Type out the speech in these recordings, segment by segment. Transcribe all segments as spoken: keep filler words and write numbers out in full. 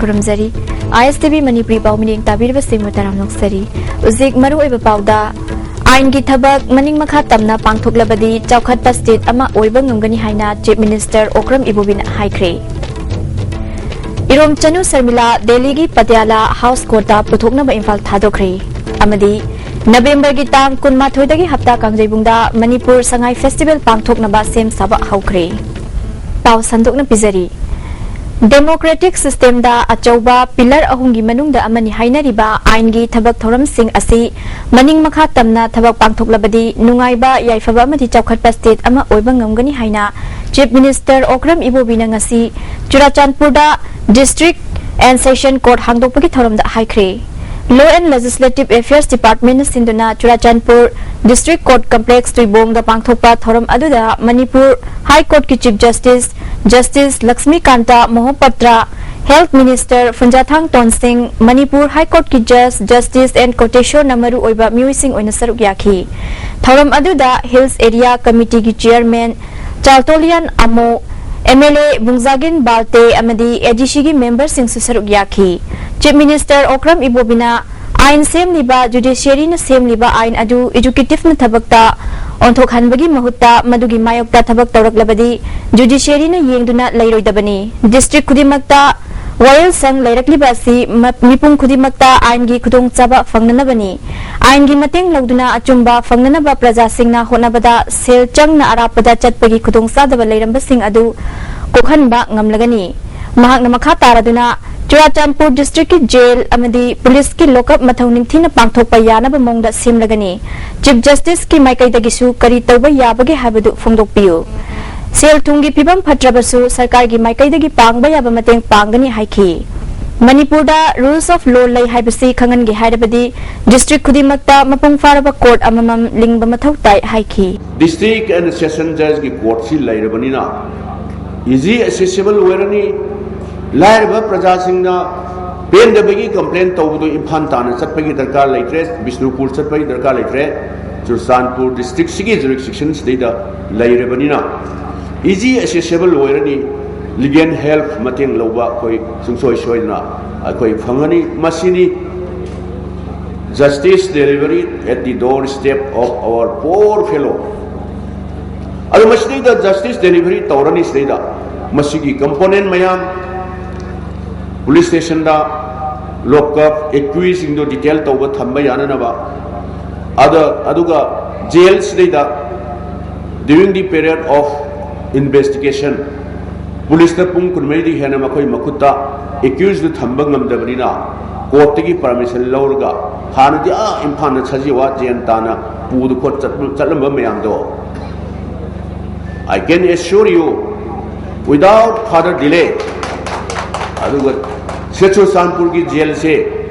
ꯈꯨꯔꯨꯝꯖꯔꯤ꯫ ꯑꯥꯏ ꯑꯦꯁ T V Manipuri ꯄꯥꯎ ꯃꯤꯠꯌꯦꯡ ꯇꯥꯕꯤꯔꯤꯕꯁꯤꯡꯕꯨ ꯇꯔꯥꯝꯅ ꯑꯣꯛꯆꯔꯤ꯫ ꯍꯧꯖꯤꯛ ꯃꯔꯨꯑꯣꯏꯕ ꯄꯥꯎꯗ, ꯑꯥꯏꯟꯒꯤ ꯊꯕꯛ ꯃꯅꯤꯡ ꯃꯈꯥ ꯇꯝꯅ ꯄꯥꯡꯊꯣꯛꯂꯕꯗꯤ ꯆꯥꯎꯈꯠꯄ ꯁ꯭ꯇꯦꯠ ꯑꯃ ꯑꯣꯏꯕ ꯉꯝꯒꯅꯤ ꯍꯥꯏꯅ ꯆꯤꯐ ꯃꯤꯅꯤꯁꯇꯔ ꯑꯣꯀ꯭ꯔꯝ ꯏꯕꯣꯕꯤꯅ ꯍꯥꯏꯈ꯭ꯔꯦ꯫ ꯏꯔꯣꯝ ꯆꯅꯨ ꯁꯔꯃꯤꯂꯥ ꯗꯦꯜꯂꯤꯒꯤ ꯄꯇꯤꯌꯥꯂꯥ ꯍꯥꯎꯁ ꯀꯣꯔꯠꯇ ꯄꯨꯊꯣꯛꯅꯕ ꯏꯝꯐꯥꯜ ꯊꯥꯗꯣꯛꯈ꯭ꯔꯦ꯫ ꯑꯃꯗꯤ ꯅꯕꯦꯝꯕꯔꯒꯤ ꯇꯥꯡ ꯀꯨꯟꯃꯥꯊꯣꯏꯗꯒꯤ ꯍꯞꯇꯥ ꯀꯥꯡꯖꯩꯕꯨꯡꯗ ꯃꯅꯤꯄꯨꯔ ꯁꯉꯥꯏ ꯐꯦꯁꯇꯤꯚꯦꯜ ꯄꯥꯡꯊꯣꯛꯅꯕ ꯁꯦꯝ ꯁꯥꯕ ꯍꯧꯈ꯭ꯔꯦ꯫ ꯄꯥꯎ ꯁꯟꯗꯣꯛꯅ ꯄꯤꯖꯔꯤ꯫ ꯗꯦꯃꯣꯀ꯭ꯔꯦꯇꯤꯛ ꯁꯤꯁꯇꯦꯝꯗ ꯑꯆꯧꯕ ꯄꯤꯂꯔ ꯑꯍꯨꯝꯒꯤ ꯃꯅꯨꯡꯗ ꯑꯃꯅꯤ ꯍꯥꯏꯅꯔꯤꯕ ꯑꯥꯏꯟꯒꯤ ꯊꯕꯛ ꯊꯧꯔꯝꯁꯤꯡ ꯑꯁꯤ ꯃꯅꯤꯡ ꯃꯈꯥ ꯇꯝꯅ ꯊꯕꯛ ꯄꯥꯡꯊꯣꯛꯂꯕꯗꯤ ꯅꯨꯡꯉꯥꯏꯕ, ꯌꯥꯏꯐꯕ ꯑꯃꯗꯤ ꯆꯥꯎꯈꯠꯄ ꯁ꯭ꯇꯦꯠ ꯑꯃ ꯑꯣꯏꯕ ꯉꯝꯒꯅꯤ ꯍꯥꯏꯅ ꯆꯤꯐ ꯃꯤꯅꯤꯁꯇꯔ ꯑꯣꯀ꯭ꯔꯝ ꯏꯕꯣꯕꯤꯅ ꯉꯁꯤ ꯆꯨꯔꯥꯆꯥꯟꯄꯨꯔꯗ ꯗꯤꯁꯇ꯭ꯔꯤꯛ ꯑꯦꯟ ꯁꯦꯁꯟ ꯀꯣꯔꯠ ꯍꯥꯡꯗꯣꯛꯄꯒꯤ ꯊꯧꯔꯝꯗ ꯍꯥꯏꯈ꯭ꯔꯦ꯫ ꯂꯣ ꯑꯦꯟ ꯂꯦꯖꯤꯁꯂꯦꯇꯤꯚ ꯑꯦꯐꯤꯌꯔꯁ ꯗꯤꯄꯥꯔꯠꯃꯦꯟꯅ ꯁꯤꯟꯗꯨꯅ ꯆꯨꯔꯥꯆꯥꯟꯄꯨꯔ ꯗꯤꯁꯇ꯭ꯔꯤꯛ ꯀꯣꯔꯠ ꯀꯝꯄ꯭ꯂꯦꯛꯁ ꯇꯨꯏꯕꯣꯡꯗ ꯄꯥꯡꯊꯣꯛꯄ ꯊꯧꯔꯝ ꯑꯗꯨꯗ ꯃꯅꯤꯄꯨꯔ ꯍꯥꯏ ꯀꯣꯔꯠꯀꯤ chief justice, justice Lakshmikanta Mohapatra, health minister Phungzathang Tonsing, Manipur high ꯀꯣꯔꯠꯀꯤ ꯖꯁ ꯖꯁꯇꯤꯁ ꯑꯦꯟ ꯀꯣꯇꯦꯁꯣꯔꯅ ꯃꯔꯨꯑꯣꯏꯕ ꯃꯤꯑꯣꯏꯁꯤꯡ ꯑꯣꯏꯅ ꯁꯔꯨꯛ ꯌꯥꯈꯤ꯫ ꯊꯧꯔꯝ ꯑꯗꯨꯗ ꯍꯤꯜꯁ ꯑꯦꯔꯤꯌꯥ ꯀꯃꯤꯇꯤꯒꯤ ꯆꯤꯌꯔꯃꯦꯟ ꯆꯥꯜꯇꯣꯂꯤꯌꯥꯟ ꯑꯃꯣ, ꯑꯦꯝ ꯑꯦꯜ ꯑꯦ ꯕꯨꯡꯖꯥꯒꯤꯟ ꯕꯥꯜꯇꯦ ꯑꯃꯗꯤ ꯑꯦ ꯖꯤ ꯁꯤꯒꯤ ꯃꯦꯝꯕꯔꯁꯤꯡꯁꯨ ꯁꯔꯨꯛ ꯌꯥꯈꯤ꯫ ꯆꯤꯐ ꯃꯤꯅꯤꯁꯇꯔ ꯑꯣꯀ꯭ꯔꯝ ꯏꯕꯣꯕꯤꯅ ꯑꯥꯏꯟ ꯁꯦꯝꯂꯤꯕ ꯖꯨꯗꯤꯁꯤꯌꯔꯤꯅ ꯁꯦꯝꯂꯤꯕ ꯑꯥꯏꯟ ꯑꯗꯨ ꯑꯦꯖꯨꯀꯦꯇꯤꯚꯅ ꯊꯕꯛꯇ ꯑꯣꯟꯊꯣꯛꯍꯟꯕꯒꯤ ꯃꯍꯨꯠꯇ ꯃꯗꯨꯒꯤ ꯃꯥꯌꯣꯛꯇ ꯊꯕꯛ ꯇꯧꯔꯛꯂꯕꯗꯤ ꯖꯨꯗꯤꯁꯤꯌꯔꯤꯅ ꯌꯦꯡꯗꯨꯅ ꯂꯩꯔꯣꯏꯗꯕꯅꯤ꯫ ꯗꯤꯁꯇ꯭ꯔꯤꯛ ꯈꯨꯗꯤꯡꯃꯛꯇ ꯋꯥꯌꯦꯜꯁꯪ ꯂꯩꯔꯛꯂꯤꯕ ꯑꯁꯤ ꯃ-, ꯃꯤꯄꯨꯝ ꯈꯨꯗꯤꯡꯃꯛꯇ ꯑꯥꯏꯟꯒꯤ ꯈꯨꯗꯣꯡꯆꯥꯕ ꯐꯪꯅꯅꯕꯅꯤ꯫ ꯑꯥꯏꯟꯒꯤ ꯃꯇꯦꯡ ꯂꯧꯗꯨꯅ ꯑꯆꯨꯝꯕ ꯐꯪꯅꯅꯕ ꯄ꯭ꯔꯖꯥꯁꯤꯡꯅ ꯍꯣꯠꯅꯕꯗ ꯁꯦꯜ ꯆꯪꯅ ꯑꯔꯥꯞꯄꯗ ꯆꯠꯄꯒꯤ ꯈꯨꯗꯣꯡꯆꯥꯗꯕ ꯂꯩꯔꯝꯕꯁꯤꯡ ꯑꯗꯨ ꯀꯣꯛꯍꯟꯕ ꯉꯝꯂꯒꯅꯤ꯫ ꯃꯍꯥꯛꯅ ꯃꯈꯥ ꯇꯥꯔꯗꯨꯅ ꯆꯨꯔꯥꯆꯥꯟꯄꯨꯔ ꯗꯤꯁꯇ꯭ꯔꯤꯛꯀꯤ ꯖꯦꯜ ꯑꯃꯗꯤ ꯄꯨꯂꯤꯁꯀꯤ ꯂꯣꯀꯞ ꯃꯊꯧ ꯅꯤꯡꯊꯤꯅ ꯄꯥꯡꯊꯣꯛꯄ ꯌꯥꯅꯕ ꯃꯑꯣꯡꯗ ꯁꯦꯝꯂꯒꯅꯤ꯫ ꯆꯤꯐ ꯖꯁꯇꯤꯁꯀꯤ ꯃꯥꯏꯀꯩꯗꯒꯤꯁꯨ ꯀꯔꯤ ꯇꯧꯕ ꯌꯥꯕꯒꯦ ꯍꯥꯏꯕꯗꯨ ꯐꯣꯡꯗꯣꯛꯄꯤꯌꯨ꯫ ꯁꯦꯜ ꯊꯨꯝꯒꯤ ꯐꯤꯕꯝ ꯐꯠꯇ꯭ꯔꯕꯁꯨ ꯁꯔꯀꯥꯔꯒꯤ ꯃꯥꯏꯀꯩꯗꯒꯤ ꯄꯥꯡꯕ ꯌꯥꯕ ꯃꯇꯦꯡ ꯄꯥꯡꯒꯅꯤ ꯍꯥꯏꯈꯤ꯫ ꯃꯅꯤꯄꯨꯔꯗ ꯔꯨꯜꯁ ꯑꯣꯐ ꯂꯣ ꯂꯩ ꯍꯥꯏꯕꯁꯤ ꯈꯪꯍꯟꯒꯦ ꯍꯥꯏꯔꯕꯗꯤ ꯗꯤꯁꯇ꯭ꯔꯤꯛ ꯈꯨꯗꯤꯡꯃꯛꯇ ꯃꯄꯨꯡ ꯐꯥꯔꯕ ꯀꯣꯔꯠ ꯑꯃꯃꯝ ꯂꯤꯡꯕ ꯃꯊꯧ ꯇꯥꯏ ꯍꯥꯏꯈꯤ꯫ ꯗꯤꯁꯇ꯭ꯔꯤꯛ ꯑꯦꯟ ꯁꯦꯁꯟ ꯖꯖꯀꯤ ꯀꯣꯔꯠꯁꯤ ꯂꯩꯔꯕꯅꯤꯅ ꯏꯖꯤ ꯑꯦꯁꯦꯁꯤꯕꯜ ꯑꯣꯏꯔꯅꯤ꯫ ꯂꯥꯏꯔꯕ ꯄ꯭ꯔꯖꯥꯁꯤꯡꯅ ꯄꯦꯟꯗꯕꯒꯤ ꯀꯝꯄ꯭ꯂꯦꯟ ꯇꯧꯕꯗꯨ ꯏꯝꯐꯥꯜ ꯇꯥꯟꯅ ꯆꯠꯄꯒꯤ ꯗꯔꯀꯥꯔ ꯂꯩꯇ꯭ꯔꯦ, ꯕꯤꯁꯅꯨꯄꯨꯔ ꯆꯠꯄꯒꯤ ꯗꯔꯀꯥꯔ ꯂꯩꯇ꯭ꯔꯦ꯫ ꯆꯨꯔꯆꯥꯟꯄꯨꯔ ꯗꯤꯁꯇ꯭ꯔꯤꯛꯁꯤꯒꯤ ꯖꯨꯔꯤꯁꯗꯤꯛꯁꯟꯁꯤꯗꯩꯗ ꯂꯩꯔꯕꯅꯤꯅ ꯏꯖꯤ ꯑꯦꯁꯦꯁꯤꯕꯜ ꯑꯣꯏꯔꯅꯤ꯫ Legal help, ꯃꯇꯦꯡ ꯂꯧꯕ ꯑꯩꯈꯣꯏ ꯁꯨꯡꯁꯣꯏ ꯁꯣꯏꯗꯅ ꯑꯩꯈꯣꯏ ꯐꯪꯒꯅꯤ꯫ ꯃꯁꯤꯅꯤ justice delivery at the doorstep of our poor fellow. ꯑꯗꯨ ꯃꯁꯤꯗꯩꯗ justice delivery ꯇꯧꯔꯅꯤ꯫ ꯁꯤꯗꯩꯗ ꯃꯁꯤꯒꯤ component ꯃꯌꯥꯝ, ꯄꯨꯂꯤꯁ ꯁ꯭ꯇꯦꯁꯟꯗ ꯂꯣꯛꯀꯞ, ꯑꯦꯀ꯭ꯌꯨꯁꯁꯤꯡꯗꯣ ꯗꯤꯇꯦꯜ ꯇꯧꯕ ꯊꯝꯕ ꯌꯥꯅꯅꯕ, ꯑꯗ ꯑꯗꯨꯒ ꯖꯦꯜꯁꯤꯗꯩꯗ during the period of investigation ꯄꯨꯂꯤꯁꯇ ꯄꯨꯡ ꯀꯨꯟꯃꯔꯤꯗꯒꯤ ꯍꯦꯟꯅ ꯃꯈꯣꯏ ꯃꯈꯨꯠꯇ ꯑꯦꯀ꯭ꯌꯨꯁꯇꯨ ꯊꯝꯕ ꯉꯝꯗꯕꯅꯤꯅ ꯀꯣꯔꯠꯇꯒꯤ ꯄꯔꯃꯤꯁꯟ ꯂꯧꯔꯒ ꯍꯥꯟꯅꯗꯤ ꯑꯥ ꯏꯝꯐꯥꯜꯗ ꯁꯖꯤꯋꯥ ꯖꯦꯟ ꯇꯥꯅ ꯄꯨꯗ ꯈꯣꯠ ꯆꯠꯂꯝꯕ ꯃꯌꯥꯝꯗꯣ, I can assure you, without further delay, ꯑꯗꯨꯒ ꯁꯦ ꯆꯨꯔꯆꯥꯟꯄꯨꯔꯒꯤ ꯖꯦꯜꯁꯦ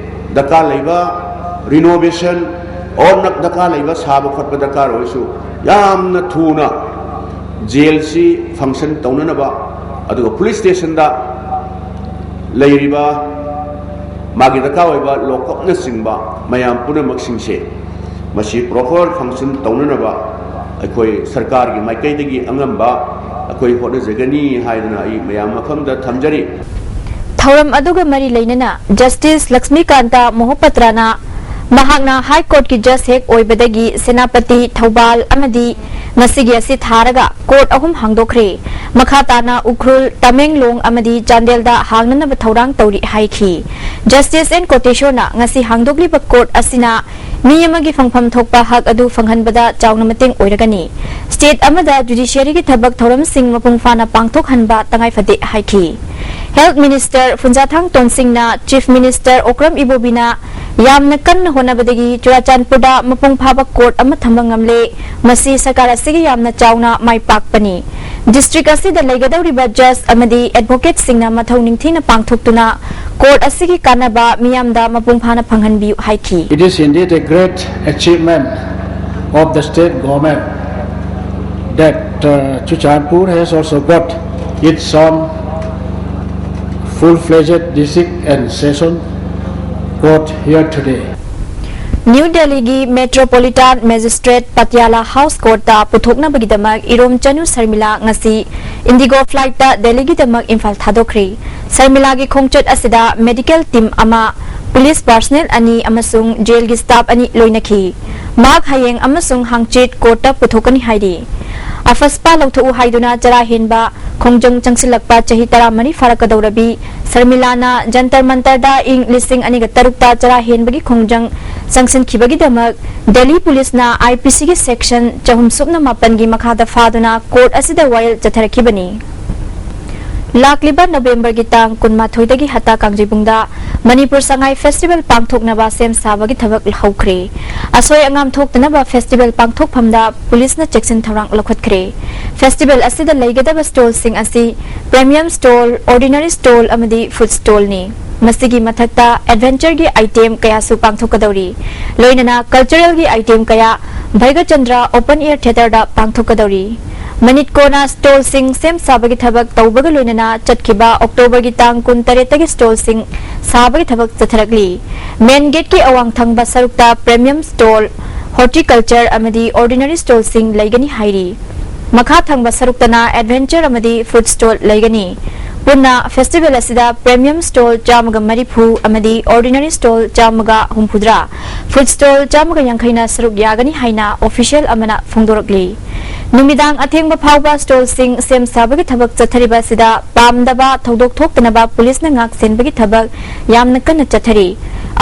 ꯗꯔꯀꯥꯔ ꯂꯩꯕ renovation or ꯗꯔꯀꯥꯔ ꯂꯩꯕ ꯁꯥꯕ ꯈꯣꯠꯄ ꯗꯔꯀꯥꯔ ꯑꯣꯏꯔꯁꯨ ꯌꯥꯝꯅ ꯊꯨꯅ ꯖꯦꯜꯁꯤ function ꯇꯧꯅꯅꯕ, ꯑꯗꯨꯒ ꯄꯨꯂꯤꯁ ꯁ꯭ꯇꯦꯁꯟꯗ ꯂꯩꯔꯤꯕ ꯃꯥꯒꯤ ꯗꯔꯀꯥꯔ ꯑꯣꯏꯕ ꯂꯣꯛꯀꯞꯅꯆꯤꯡꯕ ꯃꯌꯥꯝ ꯄꯨꯝꯅꯃꯛꯁꯤꯡꯁꯦ ꯃꯁꯤ proper function ꯇꯧꯅꯅꯕ ꯑꯩꯈꯣꯏ ꯁꯔꯀꯥꯔꯒꯤ ꯃꯥꯏꯀꯩꯗꯒꯤ ꯑꯉꯝꯕ ꯑꯩꯈꯣꯏ ꯍꯣꯠꯅꯖꯒꯅꯤ ꯍꯥꯏꯗꯨꯅ ꯑꯩ ꯃꯌꯥꯝ ꯃꯐꯝꯗ ꯊꯝꯖꯔꯤ꯫ ꯊꯧꯔꯝ ꯑꯗꯨꯒ ꯃꯔꯤ ꯂꯩꯅꯅ Justice ꯂꯛꯁꯃꯤꯀꯥꯟꯇ ꯃꯣꯍꯄꯇ꯭ꯔꯅ ꯃꯍꯥꯛꯅ ꯍꯥꯏ ꯀꯣꯔꯠꯀꯤ ꯖꯁ ꯍꯦꯛ ꯑꯣꯏꯕꯗꯒꯤ ꯁꯦꯅꯥꯄꯇꯤ, ꯊꯧꯕꯥꯜ ꯑꯃꯗꯤ ꯉꯁꯤꯒꯤ ꯑꯁꯤ ꯊꯥꯔꯒ ꯀꯣꯔꯠ ꯑꯍꯨꯝ ꯍꯥꯡꯗꯣꯛꯈ꯭ꯔꯦ꯫ ꯃꯈꯥ ꯇꯥꯅ ꯎꯈ꯭ꯔꯨꯜ, ꯇꯃꯦꯡꯂꯣꯡ ꯑꯃꯗꯤ ꯆꯥꯟꯗꯦꯜꯗ ꯍꯥꯡꯅꯅꯕ ꯊꯧꯔꯥꯡ ꯇꯧꯔꯤ ꯍꯥꯏꯈꯤ꯫ Justice N ꯀꯣꯇꯦꯁꯣꯔꯅ ꯉꯁꯤ ꯍꯥꯡꯗꯣꯛꯂꯤꯕ ꯀꯣꯔꯠ ꯑꯁꯤꯅ ꯃꯤ ꯑꯃꯒꯤ ꯐꯪꯐꯝ ꯊꯣꯛꯄ ꯍꯛ ꯑꯗꯨ ꯐꯪꯍꯟꯕꯗ ꯆꯥꯎꯅ ꯃꯇꯦꯡ ꯑꯣꯏꯔꯒꯅꯤ꯫ ꯁ꯭ꯇꯦꯠ ꯑꯃꯗ ꯖꯨꯗꯤꯁꯤꯌꯔꯤꯒꯤ ꯊꯕꯛ ꯊꯧꯔꯝꯁꯤꯡ ꯃꯄꯨꯡ ꯐꯥꯅ ꯄꯥꯡꯊꯣꯛꯍꯟꯕ ꯇꯉꯥꯏꯐꯗꯦ ꯍꯥꯏꯈꯤ꯫ Health Minister ꯐꯨꯟꯖꯥꯊꯥꯡ ꯇꯣꯟꯁꯤꯡꯅ Chief Minister Okram ꯏꯕꯣꯕꯤꯅ ꯌꯥꯝꯅ ꯀꯟꯅ ꯍꯣꯠꯅꯕꯗꯒꯤ ꯆꯨꯔꯥꯆꯥꯟꯄꯨꯔꯗ ꯃꯄꯨꯡ ꯐꯥꯕ ꯀꯣꯔꯠ ꯑꯃ ꯊꯝꯕ ꯉꯝꯂꯦ꯫ ꯃꯁꯤ ꯁꯔꯀꯥꯔ ꯑꯁꯤꯒꯤ ꯌꯥꯝꯅ ꯆꯥꯎꯅ ꯃꯥꯏ ꯄꯥꯛꯄꯅꯤ꯫ ꯗꯤꯁꯇ꯭ꯔꯤꯛ ꯑꯁꯤꯗ ꯂꯩꯒꯗꯧꯔꯤꯕ ꯖꯁ ꯑꯃꯗꯤ ꯑꯦꯗꯚꯣꯀꯦꯠꯁꯤꯡꯅ ꯃꯊꯧ ꯅꯤꯡꯊꯤꯅ ꯄꯥꯡꯊꯣꯛꯇꯨꯅ ꯀꯣꯔꯠ ꯑꯁꯤꯒꯤ ꯀꯥꯟꯅꯕ ꯃꯤꯌꯥꯝꯗ ꯃꯄꯨꯡ ꯐꯥꯅ ꯐꯪꯍꯟꯕꯤꯌꯨ ꯍꯥꯏꯈꯤ꯫ It is indeed a great achievement of the state government that uh, Churachandpur has also got its own full-fledged district and session court here today. New ꯗꯦꯜꯂꯤꯒꯤ ꯃꯦꯇ꯭ꯔꯣꯄꯣꯂꯤꯇꯥꯟ ꯃꯦꯖꯤꯁꯇ꯭ꯔꯦꯠ ꯄꯇꯤꯌꯥꯂꯥ ꯍꯥꯎꯁ ꯀꯣꯔꯠꯇ ꯄꯨꯊꯣꯛꯅꯕꯒꯤꯗꯃꯛ ꯏꯔꯣꯝꯆꯅꯨ ꯁꯔꯃꯤꯂꯥ ꯉꯁꯤ ꯏꯟꯗꯤꯒꯣ ꯐ꯭ꯂꯥꯏꯠꯇ ꯗꯦꯜꯂꯤꯒꯤꯗꯃꯛ ꯏꯝꯐꯥꯜ ꯊꯥꯗꯣꯛꯈ꯭ꯔꯤ꯫ ꯁꯔꯃꯤꯂꯥꯒꯤ ꯈꯣꯡꯆꯠ ꯑꯁꯤꯗ ꯃꯦꯗꯤꯀꯦꯜ ꯇꯤꯝ ꯑꯃ, police personal ꯑꯅꯤ ꯑꯃꯁꯨꯡ ꯖꯦꯜꯒꯤ staff ꯑꯅꯤ ꯂꯣꯏꯅꯈꯤ꯫ ꯃꯍꯥꯛ ꯍꯌꯦꯡ ꯑꯃꯁꯨꯡ ꯍꯥꯡꯆꯤꯠ ꯀꯣꯔꯠꯇ ꯄꯨꯊꯣꯛꯀꯅꯤ ꯍꯥꯏꯔꯤ꯫ ꯑꯐꯁꯄꯥ ꯂꯧꯊꯣꯛꯎ ꯍꯥꯏꯗꯨꯅ ꯆꯔꯥ ꯍꯦꯟꯕ ꯈꯣꯡꯖꯪ ꯆꯪꯁꯤꯜꯂꯛꯄ ꯆꯍꯤ ꯇꯔꯥꯃꯔꯤ ꯐꯥꯔꯛꯀꯗꯧꯔꯕꯤ ꯁꯔꯃꯤꯂꯥꯅ ꯖꯟꯇꯔ ꯃꯟꯇꯔꯗ ꯏꯪ ꯂꯤꯁꯤꯡ ꯑꯅꯤꯒ ꯇꯔꯨꯛꯇ ꯆꯔꯥ ꯍꯦꯟꯕꯒꯤ ꯈꯣꯡꯖꯪ ꯆꯪꯁꯤꯟꯈꯤꯕꯒꯤꯗꯃꯛ ꯗꯦꯜꯂꯤ ꯄꯨꯂꯤꯁꯅ IPCꯒꯤ ꯁꯦꯛꯁꯟ ꯆꯍꯨꯝ ꯁꯨꯞꯅ ꯃꯥꯄꯟꯒꯤ ꯃꯈꯥꯗ ꯐꯥꯗꯨꯅ ꯀꯣꯔꯠ ꯑꯁꯤꯗ ꯋꯥꯌꯦꯜ ꯆꯠꯊꯔꯛꯈꯤꯕꯅꯤ꯫ ꯂꯥꯛꯂꯤꯕ ꯅꯕꯦꯝꯕꯔꯒꯤ ꯇꯥꯡ ꯀꯨꯟꯃꯥꯊꯣꯏꯗꯒꯤ ꯍꯠꯇꯥ ꯀꯥꯡꯖꯩꯕꯨꯡꯗ ꯃꯅꯤꯄꯨꯔ ꯁꯉꯥꯏ ꯐꯦꯁꯇꯤꯚꯦꯜ ꯄꯥꯡꯊꯣꯛꯅꯕ ꯁꯦꯝ ꯁꯥꯕꯒꯤ ꯊꯕꯛ ꯍꯧꯈ꯭ꯔꯦ꯫ ꯑꯁꯣꯏ ꯑꯉꯥꯝ ꯊꯣꯛꯇꯅꯕ ꯐꯦꯁꯇꯤꯚꯦꯜ ꯄꯥꯡꯊꯣꯛꯐꯝꯗ ꯄꯨꯂꯤꯁꯅ ꯆꯦꯛꯁꯤꯟ ꯊꯧꯔꯥꯡ ꯂꯧꯈꯠꯈ꯭ꯔꯦ꯫ ꯐꯦꯁꯇꯤꯚꯦꯜ ꯑꯁꯤꯗ ꯂꯩꯒꯗꯕ ꯁ꯭ꯇꯣꯜꯁꯤꯡ ꯑꯁꯤ ꯄ꯭ꯔꯤꯃꯤꯌꯝ ꯁ꯭ꯇꯣꯜ, ꯑꯣꯔꯗꯤꯅꯔꯤ ꯁ꯭ꯇꯣꯜ ꯑꯃꯗꯤ ꯐꯨꯗ ꯁ꯭ꯇꯣꯜꯅꯤ꯫ ꯃꯁꯤꯒꯤ ꯃꯊꯛꯇ ꯑꯦꯗꯚꯦꯟꯆꯔꯒꯤ ꯑꯥꯏꯇꯦꯝ ꯀꯌꯥꯁꯨ ꯄꯥꯡꯊꯣꯛꯀꯗꯧꯔꯤ꯫ ꯂꯣꯏꯅꯅ ꯀꯜꯆꯔꯦꯜꯒꯤ ꯑꯥꯏꯇꯦꯝ ꯀꯌꯥ ꯚꯩꯒꯆꯟꯗ꯭ꯔ ꯑꯣꯄꯟ ꯑꯦꯌꯔ ꯊꯤꯌꯦꯇꯔꯗ ꯄꯥꯡꯊꯣꯛꯀꯗꯧꯔꯤ꯫ ꯃꯤꯅꯤꯠ ꯀꯣꯟꯅ ꯁ꯭ꯇꯣꯜꯁꯤꯡ ꯁꯦꯝ ꯁꯥꯕꯒꯤ ꯊꯕꯛ ꯇꯧꯕꯒ ꯂꯣꯏꯅꯅ ꯆꯠꯈꯤꯕ ꯑꯣꯛꯇꯣꯕꯔꯒꯤ ꯇꯥꯡ ꯀꯨꯟꯇꯔꯦꯠꯇꯒꯤ ꯁ꯭ꯇꯣꯜꯁꯤꯡ ꯁꯥꯕꯒꯤ ꯊꯕꯛ ꯆꯠꯊꯔꯛꯂꯤ꯫ ꯃꯦꯟ ꯒꯦꯠꯀꯤ ꯑꯋꯥꯡ ꯊꯪꯕ ꯁꯔꯨꯛꯇ ꯄ꯭ꯔꯤꯃꯤꯌꯝ ꯁ꯭ꯇꯣꯜ, ꯍꯣꯔꯇꯤꯀꯜꯆꯔ ꯑꯃꯗꯤ ꯑꯣꯔꯗꯤꯅꯔꯤ ꯁ꯭ꯇꯣꯜꯁꯤꯡ ꯂꯩꯒꯅꯤ ꯍꯥꯏꯔꯤ꯫ ꯃꯈꯥ ꯊꯪꯕ ꯁꯔꯨꯛꯇꯅ ꯑꯦꯗꯚꯦꯟꯆꯔ ꯑꯃꯗꯤ ꯐꯨꯗ ꯁ꯭ꯇꯣꯜ ꯂꯩꯒꯅꯤ꯫ ꯄꯨꯟꯅ ꯐꯦꯁꯇꯤꯚꯦꯜ ꯑꯁꯤꯗ ꯄ꯭ꯔꯤꯃꯤꯌꯝ ꯁ꯭ꯇꯣꯜ ꯆꯥꯝꯃꯒ ꯃꯔꯤꯐꯨ ꯑꯃꯗꯤ ꯑꯣꯔꯗꯤꯅꯔꯤ ꯁ꯭ꯇꯣꯜ ꯆꯥꯝꯃꯒ ꯍꯨꯝꯐꯨꯇꯔꯥ, ꯐꯨꯗ ꯁ꯭ꯇꯣꯜ ꯆꯥꯝꯃꯒ ꯌꯥꯡꯈꯩꯅ ꯁꯔꯨꯛ ꯌꯥꯒꯅꯤ ꯍꯥꯏꯅ ꯑꯣꯐꯤꯁꯤꯌꯦꯜ ꯑꯃꯅ ꯐꯣꯡꯗꯣꯔꯛꯂꯤ꯫ ꯅꯨꯃꯤꯗꯥꯡ ꯑꯊꯦꯡꯕ ꯐꯥꯎꯕ ꯁ꯭ꯇꯣꯜꯁꯤꯡ ꯁꯦꯝ ꯁꯥꯕꯒꯤ ꯊꯕꯛ ꯆꯠꯊꯔꯤꯕ ꯑꯁꯤꯗ ꯄꯥꯝꯗꯕ ꯊꯧꯗꯣꯛ ꯊꯣꯛꯇꯅꯕ ꯄꯨꯂꯤꯁꯅ ꯉꯥꯛ ꯁꯦꯟꯕꯒꯤ ꯊꯕꯛ ꯌꯥꯝꯅ ꯀꯟꯅ ꯆꯠꯊꯔꯤ꯫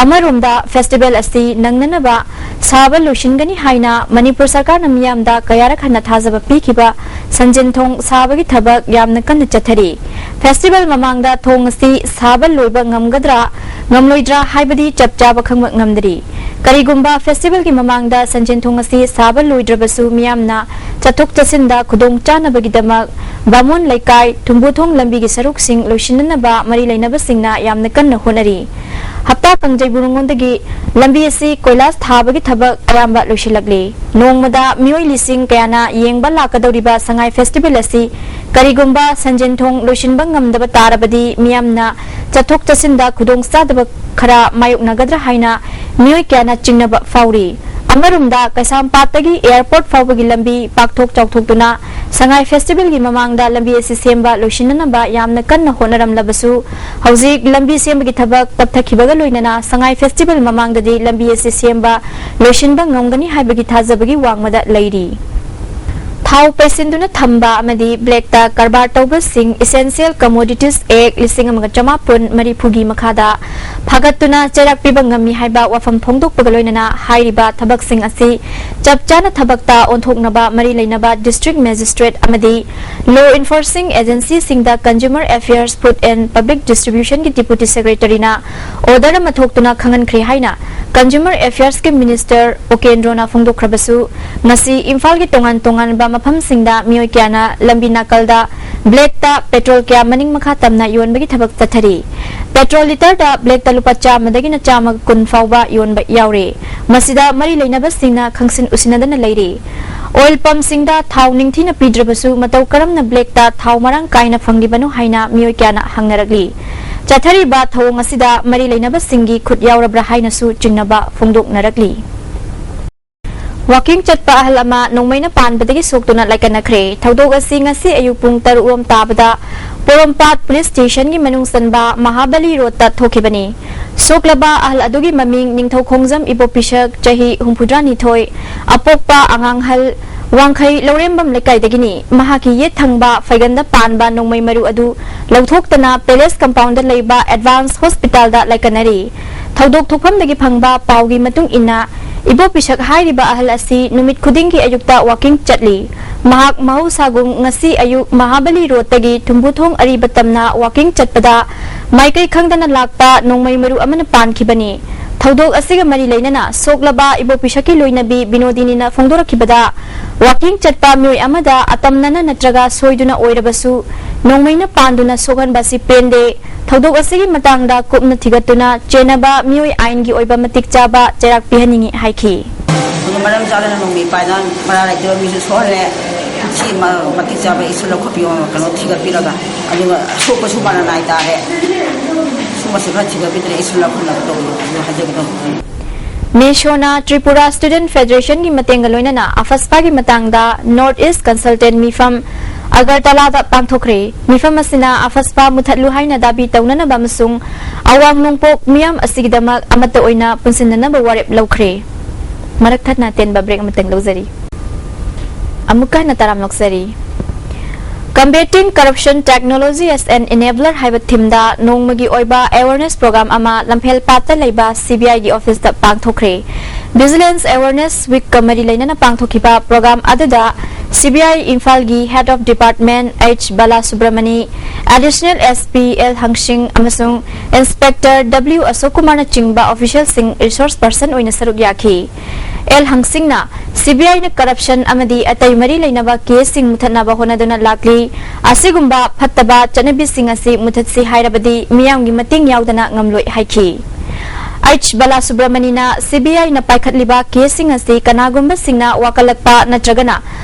ꯑꯃꯔꯣꯝꯗ ꯐꯦꯁꯇꯤꯚꯦꯜ ꯑꯁꯤ ꯅꯪꯅꯅꯕ ꯁꯥꯕ ꯂꯣꯏꯁꯤꯟꯒꯅꯤ ꯍꯥꯏꯅ ꯃꯅꯤꯄꯨꯔ ꯁꯔꯀꯥꯔꯅ ꯃꯤꯌꯥꯝꯗ ꯀꯌꯥꯔꯛ ꯍꯟꯅ ꯊꯥꯖꯕ ꯄꯤꯈꯤꯕ ꯁꯟꯖꯦꯟ ꯊꯣꯡ ꯁꯥꯕꯒꯤ ꯊꯕꯛ ꯌꯥꯝꯅ ꯀꯟꯅ ꯆꯠꯊꯔꯤ꯫ ꯐꯦꯁꯇꯤꯚꯦꯜ ꯃꯃꯥꯡꯗ ꯊꯣꯡ ꯑꯁꯤ ꯁꯥꯕ ꯂꯣꯏꯕ ꯉꯝꯒꯗ꯭ꯔꯥ ꯉꯝꯂꯣꯏꯗ꯭ꯔꯥ ꯍꯥꯏꯕꯗꯤ ꯆꯞ ꯆꯥꯕ ꯈꯪꯕ ꯉꯝꯗ꯭ꯔꯤ꯫ ꯀꯔꯤꯒꯨꯝꯕ ꯐꯦꯁꯇꯤꯚꯦꯜꯒꯤ ꯃꯃꯥꯡꯗ ꯁꯟꯖꯦꯟ ꯊꯣꯡ ꯑꯁꯤ ꯁꯥꯕ ꯂꯣꯏꯗ꯭ꯔꯕꯁꯨ ꯃꯤꯌꯥꯝꯅ ꯆꯠꯊꯣꯛ ꯆꯠꯁꯤꯟꯗ ꯈꯨꯗꯣꯡ ꯆꯥꯅꯕꯒꯤꯗꯃꯛ ꯕꯥꯃꯣꯟ ꯂꯩꯀꯥꯏ, ꯊꯨꯝꯕꯨꯊꯣꯡ ꯂꯝꯕꯤꯒꯤ ꯁꯔꯨꯛꯁꯤꯡ ꯂꯣꯏꯁꯤꯟꯅꯅꯕ ꯃꯔꯤ ꯂꯩꯅꯕꯁꯤꯡꯅ ꯌꯥꯝꯅ ꯀꯟꯅ ꯍꯣꯠꯅꯔꯤ꯫ ꯍꯞꯇꯥ ꯀꯥꯡꯖꯩꯕꯨꯡꯔꯣꯝꯗꯒꯤ ꯂꯝꯕꯤ ꯑꯁꯤ ꯀꯣꯏꯂꯥꯁ ꯊꯥꯕꯒꯤ ꯊꯕꯛ ꯑꯌꯥꯝꯕ ꯂꯣꯏꯁꯤꯜꯂꯛꯂꯦ꯫ ꯅꯣꯡꯃꯗ ꯃꯤꯑꯣꯏ ꯂꯤꯁꯤꯡ ꯀꯌꯥꯅ ꯌꯦꯡꯕ ꯂꯥꯛꯀꯗꯧꯔꯤꯕ ꯁꯉꯥꯏ ꯐꯦꯁꯇꯤꯚꯦꯜ ꯑꯁꯤ ꯀꯔꯤꯒꯨꯝꯕ ꯁꯟꯖꯦꯟ ꯊꯣꯡ ꯂꯣꯏꯁꯤꯟꯕ ꯉꯝꯗꯕ ꯇꯥꯔꯕꯗꯤ ꯃꯤꯌꯥꯝꯅ ꯆꯠꯊꯣꯛ ꯆꯠꯁꯤꯟꯗ ꯈꯨꯗꯣꯡꯆꯥꯗꯕ ꯈꯔ ꯃꯥꯌꯣꯛꯅꯒꯗ꯭ꯔꯥ ꯍꯥꯏꯅ ꯃꯤꯑꯣꯏ ꯀꯌꯥꯅ ꯆꯤꯡꯅꯕ ꯐꯥꯎꯔꯤ꯫ ꯑꯃꯔꯣꯝꯗ, ꯀꯩꯁꯥꯝꯄꯥꯠꯇꯒꯤ ꯑꯦꯌꯔꯄꯣꯔꯠ ꯐꯥꯎꯕꯒꯤ ꯂꯝꯕꯤ ꯄꯥꯛꯊꯣꯛ ꯆꯥꯎꯊꯣꯛꯇꯨꯅ ꯁꯉꯥꯏ ꯐꯦꯁꯇꯤꯚꯦꯜꯒꯤ ꯃꯃꯥꯡꯗ ꯂꯝꯕꯤ ꯑꯁꯤ ꯁꯦꯝꯕ ꯂꯣꯏꯁꯤꯟꯅꯅꯕ ꯌꯥꯝꯅ ꯀꯟꯅ ꯍꯣꯠꯅꯔꯝꯂꯕꯁꯨ, ꯍꯧꯖꯤꯛ ꯂꯝꯕꯤ ꯁꯦꯝꯕꯒꯤ ꯊꯕꯛ ꯇꯞꯊꯈꯤꯕꯒ ꯂꯣꯏꯅꯅ ꯁꯉꯥꯏ ꯐꯦꯁꯇꯤꯚꯦꯜ ꯃꯃꯥꯡꯗꯗꯤ ꯂꯝꯕꯤ ꯑꯁꯤ ꯁꯦꯝꯕ ꯂꯣꯏꯁꯤꯟꯕ ꯉꯝꯒꯅꯤ ꯍꯥꯏꯕꯒꯤ ꯊꯥꯖꯕꯒꯤ ꯋꯥꯡꯃꯗ ꯂꯩꯔꯤ꯫ ꯊꯥꯎ ꯄꯩꯁꯤꯟꯗꯨꯅ ꯊꯝꯕ ꯑꯃꯗꯤ ꯕ꯭ꯂꯦꯛꯇ ꯀꯔꯕꯥꯔ ꯇꯧꯕꯁꯤꯡ Essential Commodities Act ꯂꯤꯁꯤꯡ ꯑꯃꯒ ꯆꯃꯥꯄꯟ ꯃꯔꯤꯐꯨꯒꯤ ꯃꯈꯥꯗ ꯐꯥꯒꯠꯇꯨꯅ ꯆꯩꯔꯥꯛ ꯄꯤꯕ ꯉꯝꯃꯤ ꯍꯥꯏꯕ ꯋꯥꯐꯝ ꯐꯣꯡꯗꯣꯛꯄꯒ ꯂꯣꯏꯅꯅ ꯍꯥꯏꯔꯤꯕ ꯊꯕꯛꯁꯤꯡ ꯑꯁꯤ ꯆꯞ ꯆꯥꯅ ꯊꯕꯛꯇ ꯑꯣꯟꯊꯣꯛꯅꯕ ꯃꯔꯤ ꯂꯩꯅꯕ district magistrate ꯑꯃꯗꯤ law enforcing agencyꯁꯤꯡꯗ Consumer Affairs, Food and Public Distributionꯒꯤ Deputy Secretaryꯅ order ꯑꯃ ꯊꯣꯛꯇꯨꯅ ꯈꯪꯍꯟꯈ꯭ꯔꯦ ꯍꯥꯏꯅ Consumer Affairsꯀꯤ Minister ꯎꯀꯦꯟꯗ꯭ꯔꯣꯅ ꯐꯣꯡꯗꯣꯛꯈ꯭ꯔꯕꯁꯨ, ꯉꯁꯤ ꯏꯝꯐꯥꯜꯒꯤ ꯇꯣꯉꯥꯟ ꯇꯣꯉꯥꯟꯕ ꯃꯐꯝꯁꯤꯡꯗ ꯃꯤꯑꯣꯏ ꯀꯌꯥꯅ ꯂꯝꯕꯤ ꯅꯥꯀꯜꯗ ꯕ꯭ꯂꯦꯛꯇ ꯄꯦꯇ꯭ꯔꯣꯜ ꯀꯌꯥ ꯃꯅꯤꯡ ꯃꯈꯥ ꯇꯝꯅ ꯌꯣꯟꯕꯒꯤ ꯊꯕꯛ ꯆꯠꯊꯔꯤ꯫ ꯄꯦꯇ꯭ꯔꯣꯜ ꯂꯤꯇꯔꯗ ꯕ꯭ꯂꯦꯛꯇ ꯂꯨꯄꯥ ꯆꯥꯝꯃꯗꯒꯤꯅ ꯆꯥꯝꯃ ꯀꯨꯟ ꯐꯥꯎꯕ ꯌꯣꯟꯕ ꯌꯥꯎꯔꯦ꯫ ꯃꯁꯤꯗ ꯃꯔꯤ ꯂꯩꯅꯕꯁꯤꯡꯅ ꯈꯪꯁꯤꯟ ꯎꯁꯤꯟꯅꯗꯅ ꯂꯩꯔꯤ꯫ ꯑꯣꯏꯜ ꯄꯝꯁꯤꯡꯗ ꯊꯥꯎ ꯅꯤꯡꯊꯤꯅ ꯄꯤꯗ꯭ꯔꯕꯁꯨ ꯃꯇꯧ ꯀꯔꯝꯅ ꯕ꯭ꯂꯦꯛꯇ ꯊꯥꯎ ꯃꯔꯥꯡ ꯀꯥꯏꯅ ꯐꯪꯂꯤꯕꯅꯣ ꯍꯥꯏꯅ ꯃꯤꯑꯣꯏ ꯀꯌꯥꯅ ꯍꯪꯅꯔꯛꯂꯤ꯫ ꯆꯠꯊꯔꯤꯕ ꯊꯧꯑꯣꯡ ꯑꯁꯤꯗ ꯃꯔꯤ ꯂꯩꯅꯕꯁꯤꯡꯒꯤ ꯈꯨꯠ ꯌꯥꯎꯔꯕ꯭ꯔꯥ ꯍꯥꯏꯅꯁꯨ ꯆꯤꯡꯅꯕ ꯐꯣꯡꯗꯣꯛꯅꯔꯛꯂꯤ꯫ ꯋꯥꯀꯤꯡ ꯆꯠꯄ ꯑꯍꯜ ꯑꯃ ꯅꯣꯡꯃꯩꯅ ꯄꯥꯟꯕꯗꯒꯤ ꯁꯣꯛꯇꯨꯅ ꯂꯥꯏꯀꯠꯅꯈ꯭ꯔꯦ꯫ ꯊꯧꯗꯣꯛ ꯑꯁꯤ ꯉꯁꯤ ꯑꯌꯨꯛ ꯄꯨꯡ ꯇꯔꯨꯛ ꯔꯣꯝ ꯇꯥꯕꯗ ꯄꯣꯔꯣꯝꯄꯥꯠ ꯄꯨꯂꯤꯁ ꯁ꯭ꯇꯦꯁꯟꯒꯤ ꯃꯅꯨꯡ ꯆꯟꯕ ꯃꯍꯥꯕꯂꯤ ꯔꯣꯗꯇ ꯊꯣꯛꯈꯤꯕꯅꯤ꯫ ꯁꯣꯛꯂꯕ ꯑꯍꯜ ꯑꯗꯨꯒꯤ ꯃꯃꯤꯡ ꯅꯤꯡꯊꯧꯈꯣꯡꯖꯝ ꯏꯕꯣꯄꯤꯁꯛ, ꯆꯍꯤ ꯍꯨꯝꯐꯨꯇꯔꯥꯅꯤꯊꯣꯏ, ꯑꯄꯣꯛꯄ ꯑꯉꯥꯡꯍꯜ, ꯋꯥꯡꯈꯩ ꯂꯧꯔꯦꯝꯕꯝ ꯂꯩꯀꯥꯏꯗꯒꯤꯅꯤ꯫ ꯃꯍꯥꯛꯀꯤ ꯌꯦꯠ ꯊꯪꯕ ꯐꯩꯒꯟꯗ ꯄꯥꯟꯕ ꯅꯣꯡꯃꯩ ꯃꯔꯨ ꯑꯗꯨ ꯂꯧꯊꯣꯛꯇꯅ ꯄꯦꯂꯦꯁ ꯀꯝꯄꯥꯎꯟꯗ ꯂꯩꯕ ꯑꯦꯗꯚꯥꯟꯁ ꯍꯣꯁꯄꯤꯇꯥꯜꯗ ꯂꯥꯏꯀꯠꯅꯔꯤ꯫ ꯊꯧꯗꯣꯛ ꯊꯣꯛꯐꯝꯗꯒꯤ ꯐꯪꯕ ꯄꯥꯎꯒꯤ ꯃꯇꯨꯡ ꯏꯟꯅ, ꯏꯕꯣꯄꯤꯁꯛ ꯍꯥꯏꯔꯤꯕ ꯑꯍꯜ ꯑꯁꯤ ꯅꯨꯃꯤꯠ ꯈꯨꯗꯤꯡꯒꯤ ꯑꯌꯨꯛꯇ ꯋꯥꯀꯤꯡ ꯆꯠꯂꯤ꯫ ꯃꯍꯥꯛ ꯃꯍꯧꯁꯥꯒꯨꯝ ꯉꯁꯤ ꯑꯌꯨꯛ ꯃꯍꯥꯕꯂꯤ ꯔꯣꯗꯇꯒꯤ ꯊꯨꯝꯕꯨꯊꯣꯡ ꯑꯔꯤꯕ ꯇꯝꯅ ꯋꯥꯀꯤꯡ ꯆꯠꯄꯗ ꯃꯥꯏꯀꯩ ꯈꯪꯗꯅ ꯂꯥꯛꯄ ꯅꯣꯡꯃꯩ ꯃꯔꯨ ꯑꯃꯅ ꯄꯥꯟꯈꯤꯕꯅꯤ꯫ ꯊꯧꯗꯣꯛ ꯑꯁꯤꯒ ꯃꯔꯤ ꯂꯩꯅꯅ ꯁꯣꯛꯂꯕ ꯏꯕꯣꯄꯤꯁꯛꯀꯤ ꯂꯣꯏꯅꯕꯤ ꯕꯤꯅꯣꯗꯤꯅꯤꯅ ꯐꯣꯡꯗꯣꯔꯛꯈꯤꯕꯗ, ꯋꯥꯀꯤꯡ ꯆꯠꯄ ꯃꯤꯑꯣꯏ ꯑꯃꯗ ꯑꯇꯝꯅꯅ ꯅꯠꯇ꯭ꯔꯒ ꯁꯣꯏꯗꯨꯅ ꯑꯣꯏꯔꯕꯁꯨ ꯅꯣꯡꯃꯩꯅ ꯄꯥꯟꯗꯨꯅ ꯁꯣꯛꯍꯟꯕ ꯑꯁꯤ ꯄꯦꯟꯗꯦ꯫ ꯊꯧꯗꯣꯛ ꯑꯁꯤꯒꯤ ꯃꯇꯥꯡꯗ ꯀꯨꯞꯅ ꯊꯤꯒꯠꯇꯨꯅ ꯆꯦꯟꯅꯕ ꯃꯤꯑꯣꯏ ꯑꯥꯏꯟꯒꯤ ꯑꯣꯏꯕ ꯃꯇꯤꯛ ꯆꯥꯕ ꯆꯩꯔꯥꯛ ꯄꯤꯍꯟꯅꯤꯡꯏ ꯍꯥꯏꯈꯤ꯫ ꯑꯗꯨ ꯃꯔꯝ ꯆꯥꯗꯅ ꯅꯣꯡꯃꯩ ꯄꯥꯏꯗꯅ ꯃꯔꯥ ꯂꯩꯇꯕ ꯃꯤꯁꯨ ꯁꯣꯛꯍꯜꯂꯦ꯫ ꯁꯤ ꯃ-, ꯃꯇꯤꯛ ꯆꯥꯕ ꯏꯁꯨ ꯂꯧꯈꯠꯄꯤꯌꯣ, ꯀꯩꯅꯣ ꯊꯤꯒꯠꯄꯤꯔꯒ, ꯑꯗꯨꯒ ꯁꯣꯛꯄꯁꯨ ꯃꯔꯥ ꯅꯥꯏ ꯇꯥꯔꯦ꯫ ꯁꯨꯝꯕꯁꯨ ꯈꯔ ꯊꯤꯒꯠꯄꯤꯗꯅ ꯏꯁꯨ ꯂꯧꯈꯠꯅꯕ ꯇꯧꯕꯤꯌꯨ ꯍꯥꯏꯖꯒꯦ ꯇꯧꯕꯅꯤ꯫ ꯅꯦꯁꯣꯅ ꯇ꯭ꯔꯤꯄꯨꯔꯥ ꯁ꯭ꯇꯨꯗꯦꯟꯠ ꯐꯦꯗꯔꯦꯁꯟꯒꯤ ꯃꯇꯦꯡꯒ ꯂꯣꯏꯅꯅ ꯑꯐꯁꯄꯥꯒꯤ ꯃꯇꯥꯡꯗ ꯅꯣꯔꯠ ꯏꯁ꯭ꯠ ꯀꯟꯁꯜꯇꯦꯟꯠ ꯃꯤꯐꯝ ꯑꯒꯔꯇꯂꯥꯗ ꯄꯥꯡꯊꯣꯛꯈ꯭ꯔꯦ꯫ ꯃꯤꯐꯝ ꯑꯁꯤꯅ ꯑꯐꯁꯄꯥ ꯃꯨꯊꯠꯂꯨ ꯍꯥꯏꯅ ꯗꯥꯕꯤ ꯇꯧꯅꯅꯕ ꯑꯃꯁꯨꯡ ꯑꯋꯥꯡ ꯅꯣꯡꯄꯣꯛ ꯃꯤꯌꯥꯝ ꯑꯁꯤꯒꯤꯗꯃꯛ ꯑꯃꯠꯇ ꯑꯣꯏꯅ ꯄꯨꯟꯁꯤꯟꯅꯅꯕ ꯋꯥꯔꯦꯞ ꯂꯧꯈ꯭ꯔꯦ꯫ ꯃꯔꯛ ꯊꯠꯅ ꯑꯇꯦꯟꯕ ꯕ꯭ꯔꯦꯛ ꯑꯃꯇꯪ ꯂꯧꯖꯔꯤ꯫ ꯑꯃꯨꯛꯀ ꯍꯟꯅ ꯇꯔꯥꯝ ꯑꯣꯛꯆꯔꯤ꯫ Combating Corruption, Technology as an Enabler ꯍꯥꯏꯕ ꯊꯤꯝꯗ ꯅꯣꯡꯃꯒꯤ ꯑꯣꯏꯕ ꯑꯦꯋꯦꯔꯅꯦꯁ ꯄ꯭ꯔꯣꯒ꯭ꯔꯥꯝ ꯑꯃ ꯂꯝꯐꯦꯜ ꯄꯥꯠꯇ ꯂꯩꯕ ꯁꯤꯕꯤꯑꯥꯏꯒꯤ ꯑꯣꯐꯤꯁꯇ ꯄꯥꯡꯊꯣꯛꯈ꯭ꯔꯦ꯫ ꯚꯤꯖꯤꯂꯦꯟꯁ ꯑꯦꯋꯦꯔꯅꯦꯁ ꯋꯤꯛꯀ ꯃꯔꯤ ꯂꯩꯅꯅ ꯄꯥꯡꯊꯣꯛꯈꯤꯕ ꯄ꯭ꯔꯣꯒ꯭ꯔꯥꯝ ꯑꯗꯨꯗ ꯁꯤꯕꯤꯑꯥꯏ ꯏꯝꯐꯥꯜꯒꯤ head of department H Bala Subramani, additional S P L ꯍꯪꯁꯤꯡ ꯑꯃꯁꯨꯡ ꯏꯟꯁꯄꯦꯛꯇꯔ ꯗꯕ꯭ꯂꯤꯎ ꯑꯁꯣꯛ ꯀꯨꯃꯥꯔꯅꯆꯤꯡꯕ ꯑꯣꯐꯤꯁꯤꯌꯦꯜꯁꯤꯡ ꯔꯤꯁꯣꯔꯁ ꯄꯔꯁꯟ ꯑꯣꯏꯅ ꯁꯔꯨꯛ ꯌꯥꯈꯤ꯫ ꯑꯦꯜ ꯍꯪꯁꯤꯡꯅ ꯁꯤꯕꯤꯑꯥꯏꯅ ꯀꯔꯞꯁꯟ ꯑꯃꯗꯤ ꯑꯇꯩ ꯃꯔꯤ ꯂꯩꯅꯕ ꯀꯦꯁꯁꯤꯡ ꯃꯨꯊꯠꯅꯕ ꯍꯣꯠꯅꯗꯨꯅ ꯂꯥꯛꯂꯤ꯫ ꯑꯁꯤꯒꯨꯝꯕ ꯐꯠꯇꯕ ꯆꯠꯅꯕꯤꯁꯤꯡ ꯑꯁꯤ ꯃꯨꯊꯠꯁꯤ ꯍꯥꯏꯔꯕꯗꯤ ꯃꯤꯌꯥꯝꯒꯤ ꯃꯇꯦꯡ ꯌꯥꯎꯗꯅ ꯉꯝꯂꯣꯏ ꯍꯥꯏꯈꯤ꯫ ꯑꯩꯆ ꯕꯥꯂꯥ ꯁꯨꯕ꯭ꯔꯃꯅꯤꯅ ꯁꯤꯕꯤꯑꯥꯏꯅ ꯄꯥꯏꯈꯠꯂꯤꯕ ꯀꯦꯁꯁꯤꯡ ꯑꯁꯤ ꯀꯅꯥꯒꯨꯝꯕꯁꯤꯡꯅ ꯋꯥꯀꯠꯂꯛꯄ ꯅꯠꯇ꯭ꯔꯒꯅ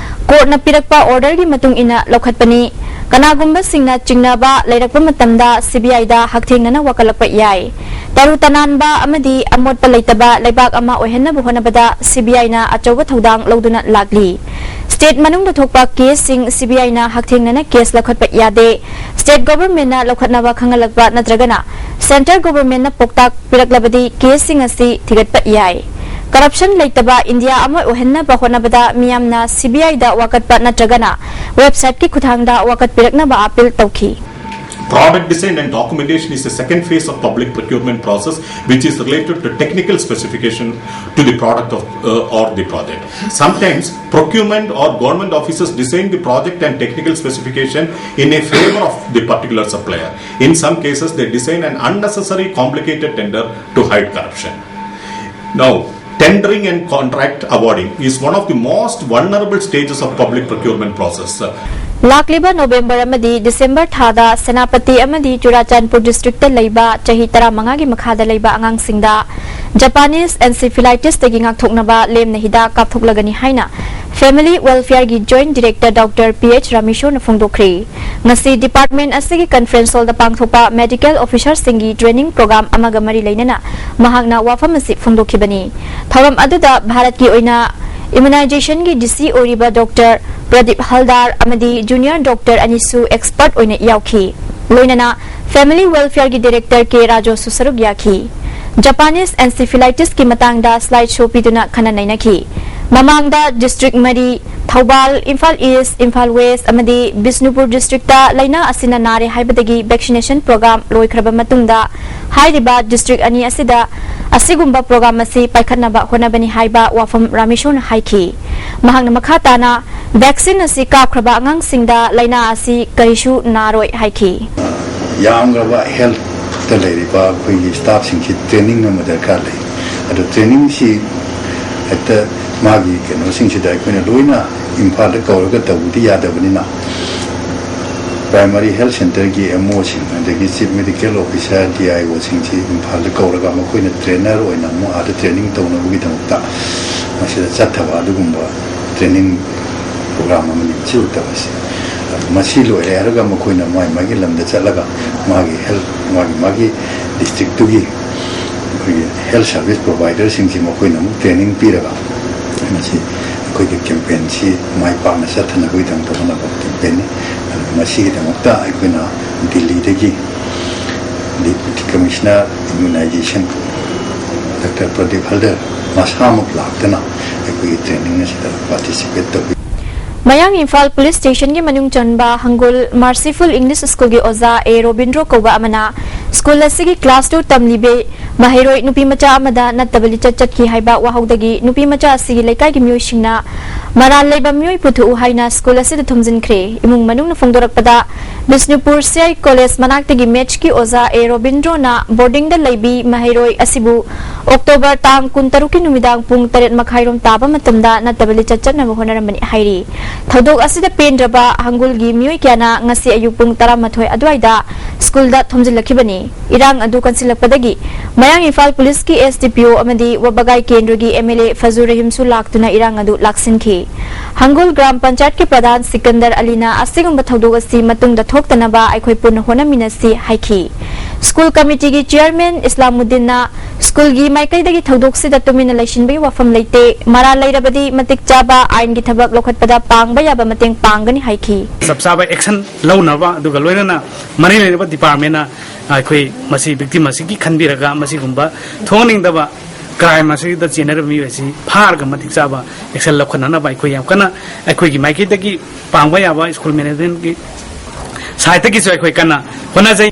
ꯀꯣꯔꯠꯅ ꯄꯤꯔꯛꯄ ꯑꯣꯔꯗꯔꯒꯤ ꯃꯇꯨꯡ ꯏꯟꯅ ꯂꯧꯈꯠꯄꯅꯤ꯫ ꯀꯅꯥꯒꯨꯝꯕꯁꯤꯡꯅ ꯆꯤꯡꯅꯕ ꯂꯩꯔꯛꯄ ꯃꯇꯝꯗ ꯁꯤꯕꯤꯑꯥꯏꯗ ꯍꯛꯊꯦꯡꯅꯅ ꯋꯥꯀꯠꯂꯛꯄ ꯌꯥꯏ꯫ ꯇꯔꯨ ꯇꯅꯥꯟꯕ ꯑꯃꯗꯤ ꯑꯃꯣꯠꯄ ꯂꯩꯇꯕ ꯂꯩꯕꯥꯛ ꯑꯃ ꯑꯣꯏꯍꯟꯅꯕ ꯍꯣꯠꯅꯕꯗ ꯁꯤꯕꯤꯑꯥꯏꯅ ꯑꯆꯧꯕ ꯊꯧꯗꯥꯡ ꯂꯧꯗꯨꯅ ꯂꯥꯛꯂꯤ꯫ ꯁ꯭ꯇꯦꯠ ꯃꯅꯨꯡꯗ ꯊꯣꯛꯄ ꯀꯦꯁꯁꯤꯡ ꯁꯤꯕꯤꯑꯥꯏꯅ ꯍꯛꯊꯦꯡꯅꯅ ꯀꯦꯁ ꯂꯧꯈꯠꯄ ꯌꯥꯗꯦ꯫ ꯁ꯭ꯇꯦꯠ ꯒꯣꯚꯔꯟꯃꯦꯟꯠꯅ ꯂꯧꯈꯠꯅꯕ ꯈꯪꯍꯜꯂꯛꯄ ꯅꯠꯇ꯭ꯔꯒꯅ ꯁꯦꯟꯇ꯭ꯔꯦꯜ ꯒꯣꯚꯔꯟꯃꯦꯟꯠꯅ ꯄꯥꯎꯇꯥꯛ ꯄꯤꯔꯛꯂꯕꯗꯤ ꯀꯦꯁꯁꯤꯡ ꯑꯁꯤ ꯊꯤꯒꯠꯄ ꯌꯥꯏ꯫ ꯀꯔꯞꯁꯟ ꯂꯩꯇꯕ ꯏꯟꯗꯤꯌꯥ ꯑꯃ ꯑꯣꯏꯍꯟꯅꯕ ꯍꯣꯠꯅꯕꯗ ꯃꯤꯌꯥꯝꯅ ꯁꯤꯕꯤꯑꯥꯏꯗ ꯋꯥꯀꯠꯄ ꯅꯠꯇ꯭ꯔꯒꯅ ꯋꯦꯕꯁꯥꯏꯠꯀꯤ ꯈꯨꯠꯊꯥꯡꯗ ꯋꯥꯀꯠꯄꯤꯔꯛꯅꯕ ꯑꯥꯄꯤꯜ ꯇꯧꯈꯤ꯫ Product design and documentation is the second phase of public procurement process, which is related to technical specification to the product of, uh, or the project. Sometimes procurement or government officers design the project and technical specification in a favor of the particular supplier. In some cases, they design an unnecessary complicated tender to hide corruption. Now, tendering and contract awarding is one of the most vulnerable stages of public procurement process. ꯂꯥꯛꯂꯤꯕ November ꯑꯃꯗꯤ December ꯊꯥꯗ ꯁꯦꯅꯥꯄꯇꯤ ꯑꯃꯗꯤ Churachandpur district ꯂꯩꯕ ꯆꯍꯤ ꯇꯔꯥꯃꯉꯥꯒꯤ ꯃꯈꯥꯗ ꯂꯩꯕ ꯑꯉꯥꯡꯁꯤꯡꯗ Japanese encephalitis ꯇꯒꯤ ꯉꯥꯛꯊꯣꯛꯅꯕ ꯂꯦꯝꯅ ꯍꯤꯗꯥꯛ ꯀꯥꯞꯊꯣꯛꯂꯒꯅꯤ ꯍꯥꯏꯅ Family Welfare ꯒꯤ Joint Director Doctor P H ꯔꯥꯃꯦꯁꯣꯔꯅ ꯐꯣꯡꯗꯣꯛꯈ꯭ꯔꯦ꯫ ꯉꯁꯤ department ꯑꯁꯤꯒꯤ conference hall ꯗ ꯄꯥꯡꯊꯣꯛꯄ medical officer ꯁꯤꯡꯒꯤ training program ꯑꯃꯒ ꯃꯔꯤ ꯂꯩꯅꯅ ꯃꯍꯥꯛꯅ ꯋꯥꯐꯝ ꯑꯁꯤ ꯐꯣꯡꯗꯣꯛꯈꯤꯕꯅꯤ꯫ ꯊꯧꯔꯝ ꯑꯗꯨꯗ ꯚꯥꯔꯠꯀꯤ ꯑꯣꯏꯅ immunization ꯒꯤ D C ꯑꯣꯏꯔꯤꯕ Doctor ꯄ꯭ꯔꯗꯤꯞ ꯍꯜꯗꯥꯔ ꯑꯃꯗꯤ junior doctor ꯑꯅꯤꯁꯨ expert ꯑꯣꯏꯅ ꯌꯥꯎꯈꯤ꯫ ꯂꯣꯏꯅꯅ Family Welfare ꯒꯤ Director ꯀꯦ ꯔꯥꯖꯨꯁꯨ ꯁꯔꯨꯛ ꯌꯥꯈꯤ꯫ Japanese encephalitis ꯀꯤ ꯃꯇꯥꯡꯗ slide show ꯄꯤꯗꯨꯅ ꯈꯟꯅ ꯅꯩꯅꯈꯤ꯫ ꯃꯃꯥꯡꯗ district ꯃꯔꯤ, ꯊꯧꯕꯥꯜ, ꯏꯝꯐꯥꯜ East, ꯏꯝꯐꯥꯜ West ꯑꯃꯗꯤ ꯕꯤꯁꯅꯨꯄꯨꯔ district ꯇ ꯂꯥꯏꯅꯥ ꯑꯁꯤꯅ ꯅꯥꯔꯦ ꯍꯥꯏꯕꯗꯒꯤ vaccination program ꯂꯣꯏꯈ꯭ꯔꯕ ꯃꯇꯨꯡꯗ ꯍꯥꯏꯔꯤꯕ district ꯑꯅꯤ ꯑꯁꯤꯗ ꯑꯁꯤꯒꯨꯝꯕ program ꯑꯁꯤ ꯄꯥꯏꯈꯠꯅꯕ ꯍꯣꯠꯅꯕꯅꯤ ꯍꯥꯏꯕ ꯋꯥꯐꯝ ꯔꯥꯃꯦꯁꯣꯔꯅ ꯍꯥꯏꯈꯤ꯫ ꯃꯍꯥꯛꯅ ꯃꯈꯥ ꯇꯥꯅ vaccine ꯑꯁꯤ ꯀꯥꯞꯈ꯭ꯔꯕ ꯑꯉꯥꯡꯁꯤꯡꯗ ꯂꯥꯏꯅꯥ ꯑꯁꯤ ꯀꯔꯤꯁꯨ ꯅꯥꯔꯣꯏ ꯍꯥꯏꯈꯤ꯫ ꯌꯥꯝꯈ꯭ꯔꯕ health ꯇ ꯂꯩꯔꯤꯕ ꯑꯩꯈꯣꯏꯒꯤ staff ꯁꯤꯡꯁꯤ training ꯑꯃ ꯗꯔꯀꯥꯔ ꯂꯩ꯫ ꯑꯗꯣ training ꯁꯤ ꯍꯦꯛꯇ ꯃꯥꯒꯤ ꯀꯩꯅꯣꯁꯤꯡꯁꯤꯗ ꯑꯩꯈꯣꯏꯅ ꯂꯣꯏꯅ ꯏꯝꯐꯥꯜꯗ ꯀꯧꯔꯒ ꯇꯧꯕꯗꯤ ꯌꯥꯗꯕꯅꯤꯅ, primary health centre ꯒꯤ M O ꯁꯤꯡ, ꯑꯗꯒꯤ Chief Medical Officer, D I O ꯁꯤꯡꯁꯤ ꯏꯝꯐꯥꯜꯗ ꯀꯧꯔꯒ ꯃꯈꯣꯏꯅ trainer ꯑꯣꯏꯅ ꯑꯃꯨꯛ ꯑꯥꯗ training ꯇꯧꯅꯕꯒꯤꯗꯃꯛꯇ ꯃꯁꯤꯗ ꯆꯠꯊꯕ ꯑꯗꯨꯒꯨꯝꯕ training program ꯑꯃꯅꯤ ꯁꯤ ꯎꯠꯇꯕꯁꯦ꯫ ꯃꯁꯤ ꯂꯣꯏꯔꯦ ꯍꯥꯏꯔꯒ ꯃꯈꯣꯏꯅ ꯃꯥꯒꯤ ꯃꯥꯒꯤ ꯂꯝꯗ ꯆꯠꯂꯒ ꯃꯥꯒꯤ health, ꯃꯥꯒꯤ ꯃꯥꯒꯤ district ꯇꯨꯒꯤ ꯑꯩꯈꯣꯏꯒꯤ health service provider ꯁꯤꯡꯁꯤ ꯃꯈꯣꯏꯅ ꯑꯃꯨꯛ training ꯄꯤꯔꯒ ꯃꯁꯤ ꯑꯩꯈꯣꯏꯒꯤ campaign ꯁꯤ ꯃꯥꯏ ꯄꯥꯛꯅ ꯆꯠꯊꯅꯕꯒꯤꯗꯃꯛꯇ ꯍꯣꯠꯅꯕ campaign ꯅꯤ꯫ ꯑꯗꯨꯅ ꯃꯁꯤꯒꯤꯗꯃꯛꯇ ꯑꯩꯈꯣꯏꯅ ꯗꯤꯜꯂꯤꯗꯒꯤ Deputy Commissioner Immunization Doctor Pradeep ꯍꯜꯗꯔ ꯃꯁꯥꯃꯛ ꯂꯥꯛꯇꯅ ꯑꯩꯈꯣꯏꯒꯤ training ꯑꯁꯤꯗ participate ꯇꯧꯕꯤ꯫ ꯃꯌꯥꯡ ꯏꯝꯐꯥꯜ police station ꯒꯤ ꯃꯅꯨꯡ ꯆꯟꯕ ꯍꯪꯒꯨꯜ Merciful English School ꯒꯤ ꯑꯣꯖꯥ ꯑꯦ ꯔꯣꯕꯤꯟꯗ꯭ꯔꯣ ꯀꯧꯕ ꯑꯃꯅ school ꯑꯁꯤꯒꯤ class two ꯇꯝꯂꯤꯕꯤ ꯃꯍꯩꯔꯣꯏ ꯅꯨꯄꯤ ꯃꯆꯥ ꯑꯃꯗ ꯅꯠꯇꯕ ꯂꯤꯆꯠ ꯆꯠꯈꯤ ꯍꯥꯏꯕ ꯋꯥꯍꯧꯗꯒꯤ ꯅꯨꯄꯤ ꯃꯆꯥ ꯑꯁꯤꯒꯤ ꯂꯩꯀꯥꯏꯒꯤ ꯃꯤꯑꯣꯏꯁꯤꯡꯅ ꯃꯔꯥꯜ ꯂꯩꯕ ꯃꯤꯑꯣꯏ ꯄꯨꯊꯣꯛꯎ ꯍꯥꯏꯅ school ꯑꯁꯤꯗ ꯊꯣꯝꯖꯤꯟꯈ꯭ꯔꯦ꯫ ꯏꯃꯨꯡ ꯃꯅꯨꯡꯅ ꯐꯣꯡꯗꯣꯔꯛꯄꯗ Bishnupur C I College ꯃꯅꯥꯛꯇꯒꯤ maths ꯀꯤ ꯑꯣꯖꯥ ꯑꯦ ꯔꯣꯕꯤꯟꯗ꯭ꯔꯣꯅ boarding ꯗ ꯂꯩꯕꯤ ꯃꯍꯩꯔꯣꯏ ꯑꯁꯤꯕꯨ October ꯇꯥꯡ ꯀꯨꯟꯇꯔꯨꯛꯀꯤ ꯅꯨꯃꯤꯗꯥꯡ ꯄꯨꯡ ꯇꯔꯦꯠ ꯃꯈꯥꯏꯔꯣꯝ ꯇꯥꯕ ꯃꯇꯝꯗ ꯅꯠꯇꯕ ꯂꯤꯆꯠ ꯆꯠꯅꯕ ꯍꯣꯠꯅꯔꯝꯕꯅꯤ ꯍꯥꯏꯔꯤ꯫ ꯊꯧꯗꯣꯛ ꯑꯁꯤꯗ ꯄꯦꯟꯗ꯭ꯔꯕ ꯍꯪꯒꯨꯜꯒꯤ ꯃꯤꯑꯣꯏ ꯀꯌꯥꯅ ꯉꯁꯤ ꯑꯌꯨꯛ ꯄꯨꯡ ꯇꯔꯥꯃꯥꯊꯣꯏ ꯑꯗꯨꯋꯥꯏꯗ ꯁ꯭ꯀꯨꯜꯗ ꯊꯣꯝꯖꯤꯜꯂꯛꯈꯤꯕꯅꯤ꯫ ꯏꯔꯥꯡ ꯑꯗꯨ ꯀꯟꯁꯤꯜꯂꯛꯄꯗꯒꯤ ꯃꯌꯥꯡ ꯏꯝꯐꯥꯜ ꯄꯨꯂꯤꯁꯀꯤ S D P O ꯑꯃꯗꯤ ꯋꯥꯕꯒꯥꯏ ꯀꯦꯟꯗ꯭ꯔꯒꯤ M L A ꯐꯖꯨ ꯔꯍꯤꯝꯁꯨ ꯂꯥꯛꯇꯨꯅ ꯏꯔꯥꯡ ꯑꯗꯨ ꯂꯥꯛꯁꯤꯟꯈꯤ꯫ ꯍꯪꯒꯨꯜ ꯒ꯭ꯔꯥꯝ ꯄꯟꯆꯥꯌꯠꯀꯤ ꯄ꯭ꯔꯙꯥꯟ ꯁꯤꯀꯟꯗꯔ ꯑꯂꯤꯅ ꯑꯁꯤꯒꯨꯝꯕ ꯊꯧꯗꯣꯛ ꯑꯁꯤ ꯃꯇꯨꯡꯗ ꯊꯣꯛꯇꯅꯕ ꯑꯩꯈꯣꯏ ꯄꯨꯟꯅ ꯍꯣꯠꯅꯃꯤꯟꯅꯁꯤ ꯍꯥꯏꯈꯤ꯫ ꯁ꯭ꯀꯨꯜ ꯀꯃꯤꯇꯤꯒꯤ ꯆꯤꯌꯔꯃꯦꯟ ꯏꯁꯂꯥꯃꯨꯗꯤꯟꯅ ꯁ꯭ꯀꯨꯜꯒꯤ ꯃꯥꯏꯀꯩꯗꯒꯤ ꯊꯧꯗꯣꯛꯁꯤꯗ ꯇꯨꯃꯤꯟꯅ ꯂꯩꯁꯤꯟꯕꯒꯤ ꯋꯥꯐꯝ ꯂꯩꯇꯦ, ꯃꯔꯥꯜ ꯂꯩꯔꯕꯗꯤ ꯃꯇꯤꯛ ꯆꯥꯕ ꯑꯥꯏꯟꯒꯤ ꯊꯕꯛ ꯂꯧꯈꯠꯄꯗ ꯄꯥꯡꯕ ꯌꯥꯕ ꯃꯇꯦꯡ ꯄꯥꯡꯒꯅꯤ ꯍꯥꯏꯈꯤ꯫ ꯆꯞ ꯆꯥꯕ ꯑꯦꯛꯁꯟ ꯂꯧꯅꯕ, ꯑꯗꯨꯒ ꯂꯣꯏꯅꯅ ꯃꯔꯤ ꯂꯩꯅꯕ ꯗꯤꯄꯥꯔꯠꯃꯦꯟꯅ ꯑꯩꯈꯣꯏ ꯃꯁꯤ ꯚꯤꯛꯇꯤꯝ ꯑꯁꯤꯒꯤ ꯈꯟꯕꯤꯔꯒ ꯃꯁꯤꯒꯨꯝꯕ ꯊꯣꯛꯍꯟꯅꯤꯡꯗꯕ ꯀ꯭ꯔꯥꯏꯝ ꯑꯁꯤꯗ ꯆꯦꯟꯅꯔꯤꯕ ꯃꯤꯑꯣꯏ ꯑꯁꯤ ꯐꯥꯔꯒ ꯃꯇꯤꯛ ꯆꯥꯕ ꯑꯦꯛꯁꯟ ꯂꯧꯈꯠꯅꯅꯕ ꯑꯩꯈꯣꯏ ꯌꯥꯝ ꯀꯟꯅ ꯑꯩꯈꯣꯏꯒꯤ ꯃꯥꯏꯀꯩꯗꯒꯤ ꯄꯥꯡꯕ ꯌꯥꯕ ꯁ꯭ꯀꯨꯜ ꯃꯦꯅꯦꯖꯃꯦꯟꯠꯀꯤ ꯁꯥꯏꯠꯇꯒꯤꯁꯨ ꯑꯩꯈꯣꯏ ꯀꯟꯅ ꯍꯣꯠꯅꯖꯩ꯫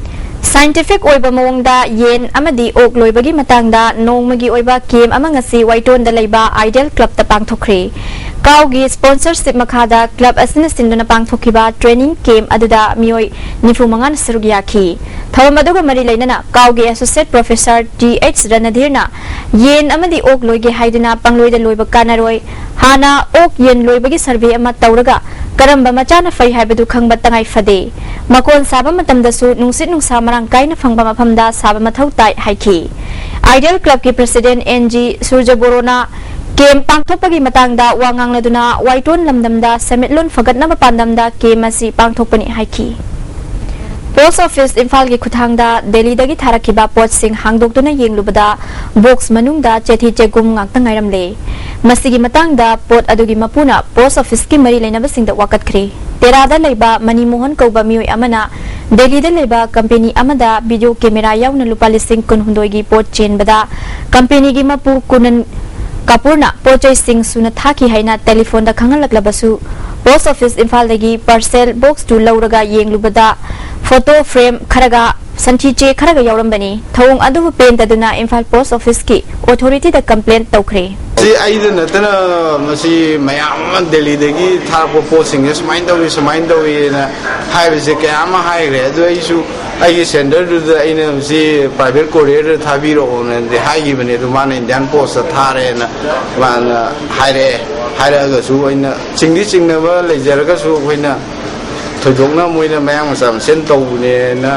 ꯁꯥꯏꯟꯇꯤꯐꯤꯛ ꯑꯣꯏꯕ ꯃꯑꯣꯡꯗ ꯌꯦꯟ ꯑꯃꯗꯤ ꯑꯣꯛ ꯂꯣꯏꯕꯒꯤ ꯃꯇꯥꯡꯗ ꯅꯣꯡꯃꯒꯤ ꯑꯣꯏꯕ ꯀꯦꯝ ꯑꯃ ꯉꯁꯤ ꯋꯥꯏꯇꯣꯟꯗ ꯂꯩꯕ ꯑꯥꯏꯗꯤꯌꯦꯜ ꯀ꯭ꯂꯕꯇ ꯄꯥꯡꯊꯣꯛꯈ꯭ꯔꯦ꯫ ꯀꯥꯎꯒꯤ ꯁ꯭ꯄꯣꯟꯁꯔꯁꯤꯞ ꯃꯈꯥꯗ ꯀ꯭ꯂꯕ ꯑꯁꯤꯅ ꯁꯤꯟꯗꯨꯅ ꯄꯥꯡꯊꯣꯛꯈꯤꯕ ꯇ꯭ꯔꯦꯅꯤꯡ ꯀꯦꯝ ꯑꯗꯨꯗ ꯃꯤꯑꯣꯏ ꯅꯤꯐꯨ ꯃꯉꯥꯅ ꯁꯔꯨꯛ ꯌꯥꯈꯤ꯫ ꯊꯧꯔꯝ ꯑꯗꯨꯒ ꯃꯔꯤ ꯂꯩꯅꯅ ꯀꯥꯎꯒꯤ ꯑꯦꯁꯣꯁꯤꯌꯦꯠ ꯄ꯭ꯔꯣꯐꯦꯁꯔ T H ꯔꯅꯙꯤꯔꯅ ꯌꯦꯟ ꯑꯃꯗꯤ ꯑꯣꯛ ꯂꯣꯏꯒꯦ ꯍꯥꯏꯗꯨꯅ ꯄꯪꯂꯣꯏꯗ ꯂꯣꯏꯕ ꯀꯥꯟꯅꯔꯣꯏ꯫ ꯍꯥꯟꯅ ꯑꯣꯛ ꯌꯦꯟ ꯂꯣꯏꯕꯒꯤ ꯁꯔꯚꯦ ꯑꯃ ꯇꯧꯔꯒ ꯀꯔꯝꯕ ꯃꯆꯥꯅ ꯐꯩ ꯍꯥꯏꯕꯗꯨ ꯈꯪꯕ ꯇꯉꯥꯏ ꯐꯗꯦ꯫ ꯃꯀꯣꯟ ꯁꯥꯕ ꯃꯇꯝꯗꯁꯨ ꯅꯨꯡꯁꯤꯠ ꯅꯨꯡꯁꯥ ꯃꯔꯥꯡ ꯀꯥꯏꯅ ꯐꯪꯕ ꯃꯐꯝꯗ ꯁꯥꯕ ꯃꯊꯧ ꯇꯥꯏ ꯍꯥꯏꯈꯤ꯫ ꯑꯥꯏꯗꯤꯌꯦꯜ ꯀ꯭ꯂꯕꯀꯤ ꯄ꯭ꯔꯁꯤꯗꯦꯟꯠ N G ꯁꯨꯔꯖ ꯕꯣꯔꯣꯅ ꯀꯦꯝ ꯄꯥꯡꯊꯣꯛꯄꯒꯤ ꯃꯇꯥꯡꯗ ꯋꯥ ꯉꯥꯡꯂꯗꯨꯅ ꯋꯥꯏꯇꯣꯟ ꯂꯝꯗꯝꯗ ꯁꯦꯟꯃꯤꯠꯂꯣꯟ ꯐꯒꯠꯅꯕ ꯄꯥꯟꯗꯝꯗ ꯀꯦꯝ ꯑꯁꯤ ꯄꯥꯡꯊꯣꯛꯄꯅꯤ ꯍꯥꯏꯈꯤ꯫ ꯄꯣꯁ ꯑꯣꯐꯤꯁ ꯏꯝꯐꯥꯜꯒꯤ ꯈꯨꯠꯊꯥꯡꯗ ꯗꯦꯜꯂꯤꯗꯒꯤ ꯊꯥꯔꯛꯈꯤꯕ ꯄꯣꯠꯁꯤꯡ ꯍꯥꯡꯗꯣꯛꯇꯨꯅ ꯌꯦꯡꯂꯨꯕꯗ ꯕꯣꯛꯁ ꯃꯅꯨꯡꯗ ꯆꯦꯊꯤ ꯆꯦꯒꯨꯝ ꯉꯥꯛꯇ ꯉꯥꯏꯔꯝꯂꯦ꯫ ꯃꯁꯤꯒꯤ ꯃꯇꯥꯡꯗ ꯄꯣꯠ ꯑꯗꯨꯒꯤ ꯃꯄꯨꯅ ꯄꯣꯁ ꯑꯣꯐꯤꯁꯀꯤ ꯃꯔꯤ ꯂꯩꯅꯕꯁꯤꯡꯗ ꯋꯥꯀꯠꯈ꯭ꯔꯦ꯫ ꯇꯦꯔꯥꯗ ꯂꯩꯕ ꯃꯅꯤ ꯃꯣꯍꯟ ꯀꯧꯕ ꯃꯤꯑꯣꯏ ꯑꯃꯅ ꯗꯦꯜꯂꯤꯗ ꯂꯩꯕ ꯀꯝꯄꯦꯅꯤ ꯑꯃꯗ ꯚꯤꯗꯤꯑꯣ ꯀꯦꯃꯦꯔꯥ ꯌꯥꯎꯅ ꯂꯨꯄꯥ ꯂꯤꯁꯤꯡ ꯀꯨꯟꯍꯨꯝꯗꯣꯏꯒꯤ ꯄꯣꯠ ꯆꯦꯟꯕꯗ ꯀꯝꯄꯦꯅꯤꯒꯤ ꯃꯄꯨ ꯀꯨꯅꯟ ꯀꯥꯄꯨꯔꯅ ꯄꯣꯠ ꯆꯩꯁꯤꯡ ꯁꯨꯅ ꯊꯥꯈꯤ ꯍꯥꯏꯅ ꯇꯦꯂꯤꯐꯣꯟꯗ ꯈꯪꯍꯜꯂꯛꯂꯕꯁꯨ, ꯄꯣꯁ ꯑꯣꯐꯤꯁ ꯏꯝꯐꯥꯜꯗꯒꯤ ꯄꯥꯔꯁꯦꯜ ꯕꯣꯛꯁꯇꯨ ꯂꯧꯔꯒ ꯌꯦꯡꯂꯨꯕꯗ ꯐꯣꯇꯣ ꯐ꯭ꯔꯦꯝ ꯈꯔꯒ ꯁꯟꯊꯤ ꯆꯦ ꯈꯔꯒ ꯌꯥꯎꯔꯝꯕꯅꯤ꯫ ꯊꯧꯑꯣꯡ ꯑꯗꯨꯕꯨ ꯄꯦꯟꯗꯗꯨꯅ ꯏꯝꯐꯥꯜ ꯄꯣꯁ ꯑꯣꯐꯤꯁꯀꯤ ꯑꯣꯊꯣꯔꯤꯇꯤꯗ ꯀꯝꯄ꯭ꯂꯦꯟ ꯇꯧꯈ꯭ꯔꯦ꯫ ꯁꯤ ꯑꯩꯗ ꯅꯠꯇꯅ ꯃꯁꯤ ꯃꯌꯥꯝ ꯑꯃ ꯗꯦꯜꯂꯤꯗꯒꯤ ꯊꯥꯔꯛꯄ ꯄꯣꯠꯁꯤꯡꯁꯦ ꯁꯨꯃꯥꯏꯅ ꯇꯧꯏ, ꯁꯨꯃꯥꯏꯅ ꯇꯧꯏꯅ ꯍꯥꯏꯕꯁꯦ ꯀꯌꯥ ꯑꯃ ꯍꯥꯏꯈ꯭ꯔꯦ꯫ ꯑꯗꯨ ꯑꯩꯁꯨ ꯑꯩꯒꯤ ꯁꯦꯟꯇꯔꯗꯨꯗ ꯑꯩꯅ ꯁꯤ ꯄ꯭ꯔꯥꯏꯚꯦꯠ ꯀꯣꯔꯤꯌꯔꯗ ꯊꯥꯕꯤꯔꯛꯑꯣꯅꯗꯤ ꯍꯥꯏꯈꯤꯕꯅꯦ꯫ ꯑꯗꯨ ꯃꯥꯅ ꯏꯟꯗꯤꯌꯥꯟ ꯄꯣꯁꯇ ꯊꯥꯔꯦꯅ ꯃꯥꯅ ꯍꯥꯏꯔꯛꯑꯦ꯫ ꯍꯥꯏꯔꯛꯑꯒꯁꯨ ꯑꯩꯅ ꯆꯤꯡꯗꯤ ꯆꯤꯡꯅꯕ ꯂꯩꯖꯔꯒꯁꯨ ꯑꯩꯈꯣꯏꯅ ꯊꯣꯏꯗꯣꯛꯅ ꯃꯣꯏꯅ ꯃꯌꯥꯡ ꯃꯆꯥ ꯃꯁꯦꯟ ꯇꯧꯕꯅꯦꯅ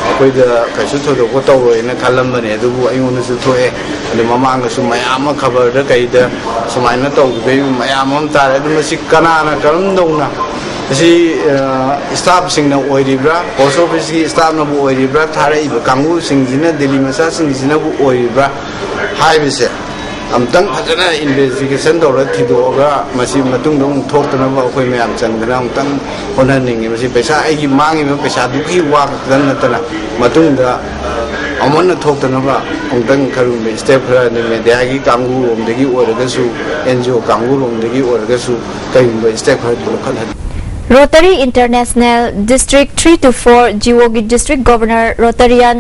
ꯑꯩꯈꯣꯏꯗ ꯀꯩꯁꯨ ꯊꯣꯏꯗꯣꯛꯄ ꯇꯧꯔꯣꯏꯅ ꯈꯜꯂꯝꯕꯅꯦ꯫ ꯑꯗꯨꯕꯨ ꯑꯩꯉꯣꯟꯗꯁꯨ ꯊꯣꯛꯑꯦ꯫ ꯑꯗꯨ ꯃꯃꯥꯡꯗꯁꯨ ꯃꯌꯥꯝ ꯑꯃ ꯈꯕꯔꯗ ꯀꯩꯗ ꯁꯨꯃꯥꯏꯅ ꯇꯧꯈꯤꯕꯩ ꯃꯌꯥꯝ ꯑꯃ ꯇꯥꯔꯦ꯫ ꯑꯗꯨ ꯃꯁꯤ ꯀꯅꯥꯅ ꯀꯔꯝꯗꯧꯅ ꯃꯁꯤ ꯁ꯭ꯇꯥꯐꯁꯤꯡꯅ ꯑꯣꯏꯔꯤꯕ꯭ꯔꯥ, ꯄꯣꯁ ꯑꯣꯐꯤꯁꯀꯤ ꯁ꯭ꯇꯥꯐꯅꯕꯨ ꯑꯣꯏꯔꯤꯕ꯭ꯔꯥ, ꯊꯥꯔꯛꯏꯕ ꯀꯥꯡꯕꯨꯁꯤꯡꯁꯤꯅ, ꯗꯦꯜꯂꯤ ꯃꯆꯥꯁꯤꯡꯁꯤꯅꯕꯨ ꯑꯣꯏꯔꯤꯕ꯭ꯔꯥ ꯍꯥꯏꯕꯁꯦ ꯑꯝꯇꯪ ꯐꯖꯅ ꯏꯟꯚꯦꯁꯇꯤꯒꯦꯁꯟ ꯇꯧꯔꯒ ꯊꯤꯗꯣꯛꯑꯒ ꯃꯁꯤ ꯃꯇꯨꯡꯗ ꯑꯃꯨꯛ ꯊꯣꯛꯇꯅꯕ ꯑꯩꯈꯣꯏ ꯃꯌꯥꯝ ꯆꯪꯗꯅ ꯑꯃꯨꯛꯇꯪ ꯍꯣꯠꯅꯅꯤꯡꯉꯤ꯫ ꯃꯁꯤ ꯄꯩꯁꯥ, ꯑꯩꯒꯤ ꯃꯥꯡꯉꯤꯕ ꯄꯩꯁꯥꯗꯨꯒꯤ ꯋꯥ ꯈꯛꯇ ꯅꯠꯇꯅ ꯃꯇꯨꯡꯗ ꯑꯃꯨꯛ ꯍꯟꯅ ꯊꯣꯛꯇꯅꯕ ꯑꯃꯨꯛꯇꯪ ꯀꯔꯤꯒꯨꯝꯕ ꯁ꯭ꯇꯦꯞ ꯈꯔ ꯑꯗꯩ ꯃꯦꯗꯤꯌꯥꯒꯤ ꯀꯥꯡꯕꯨꯔꯣꯝꯗꯒꯤ ꯑꯣꯏꯔꯒꯁꯨ, ꯑꯦꯟ ꯖꯤ ꯑꯣ ꯀꯥꯡꯕꯨꯔꯣꯝꯗꯒꯤ ꯑꯣꯏꯔꯒꯁꯨ ꯀꯔꯤꯒꯨꯝꯕ ꯁ꯭ꯇꯦꯞ ꯈꯔꯗꯤ ꯂꯧꯈꯠꯍꯟꯅꯤꯡꯉꯤ꯫ Rotary International District three to four G O ꯒꯤ District Governor Rotarian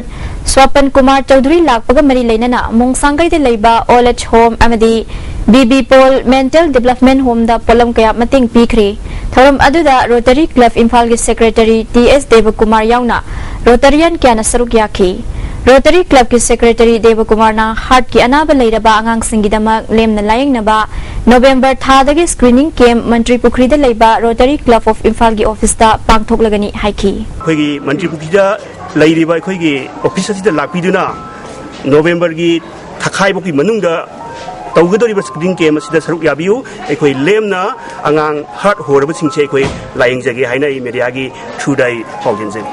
ꯁ꯭ꯋꯥꯄꯟ Kumar Chaudhuri ꯂꯥꯛꯄꯒ ꯃꯔꯤ ꯂꯩꯅꯅ ꯃꯣꯡꯁꯥꯡꯒꯩꯗ ꯂꯩꯕ Old Age Home ꯑꯃꯗꯤ B B Paul Mental Development Home ꯗ ꯄꯣꯠꯂꯝ ꯀꯌꯥ ꯃꯇꯦꯡ ꯄꯤꯈ꯭ꯔꯦ꯫ ꯊꯧꯔꯝ ꯑꯗꯨꯗ Rotary Club ꯏꯝꯐꯥꯜꯒꯤ Secretary T S ꯗꯦꯕꯀꯨꯃꯥꯔ ꯌꯥꯎꯅ Rotarian ꯀꯌꯥꯅ ꯁꯔꯨꯛ ꯌꯥꯈꯤ꯫ Rotary Club ꯀꯤ Secretary ꯗꯦꯕꯀꯨꯃꯥꯔꯅ heart ꯀꯤ ꯑꯅꯥꯕ ꯂꯩꯔꯕ ꯑꯉꯥꯡꯁꯤꯡꯒꯤꯗꯃꯛ ꯂꯦꯝꯅ ꯂꯥꯌꯦꯡꯅꯕ November ꯊꯥꯗꯒꯤ screening camp ꯃꯟꯇ꯭ꯔꯤ ꯄꯨꯈ꯭ꯔꯤꯗ ꯂꯩꯕ Rotary Club of ꯏꯝꯐꯥꯜꯒꯤ office ꯇ ꯄꯥꯡꯊꯣꯛꯂꯒꯅꯤ ꯍꯥꯏꯈꯤ꯫ ꯑꯩꯈꯣꯏꯒꯤ ꯃꯟꯇ꯭ꯔꯤ ꯄꯨꯈ꯭ꯔꯤꯗ ꯂꯩꯔꯤꯕ ꯑꯩꯈꯣꯏꯒꯤ office ꯑꯁꯤꯗ ꯂꯥꯛꯄꯤꯗꯨꯅ November ꯒꯤ ꯊꯈꯥꯏꯐꯥꯎꯒꯤ ꯃꯅꯨꯡꯗ ꯇꯧꯒꯗꯧꯔꯤꯕ screening camp ꯑꯁꯤꯗ ꯁꯔꯨꯛ ꯌꯥꯕꯤꯌꯨ꯫ ꯑꯩꯈꯣꯏ ꯂꯦꯝꯅ ꯑꯉꯥꯡ heart ꯍꯣꯔꯕꯁꯤꯡꯁꯦ ꯑꯩꯈꯣꯏ ꯂꯥꯌꯦꯡꯖꯒꯦ ꯍꯥꯏꯅ ꯑꯩ media ꯒꯤ through ꯗ ꯑꯩ ꯄꯥꯎꯖꯦꯟꯖꯔꯤ꯫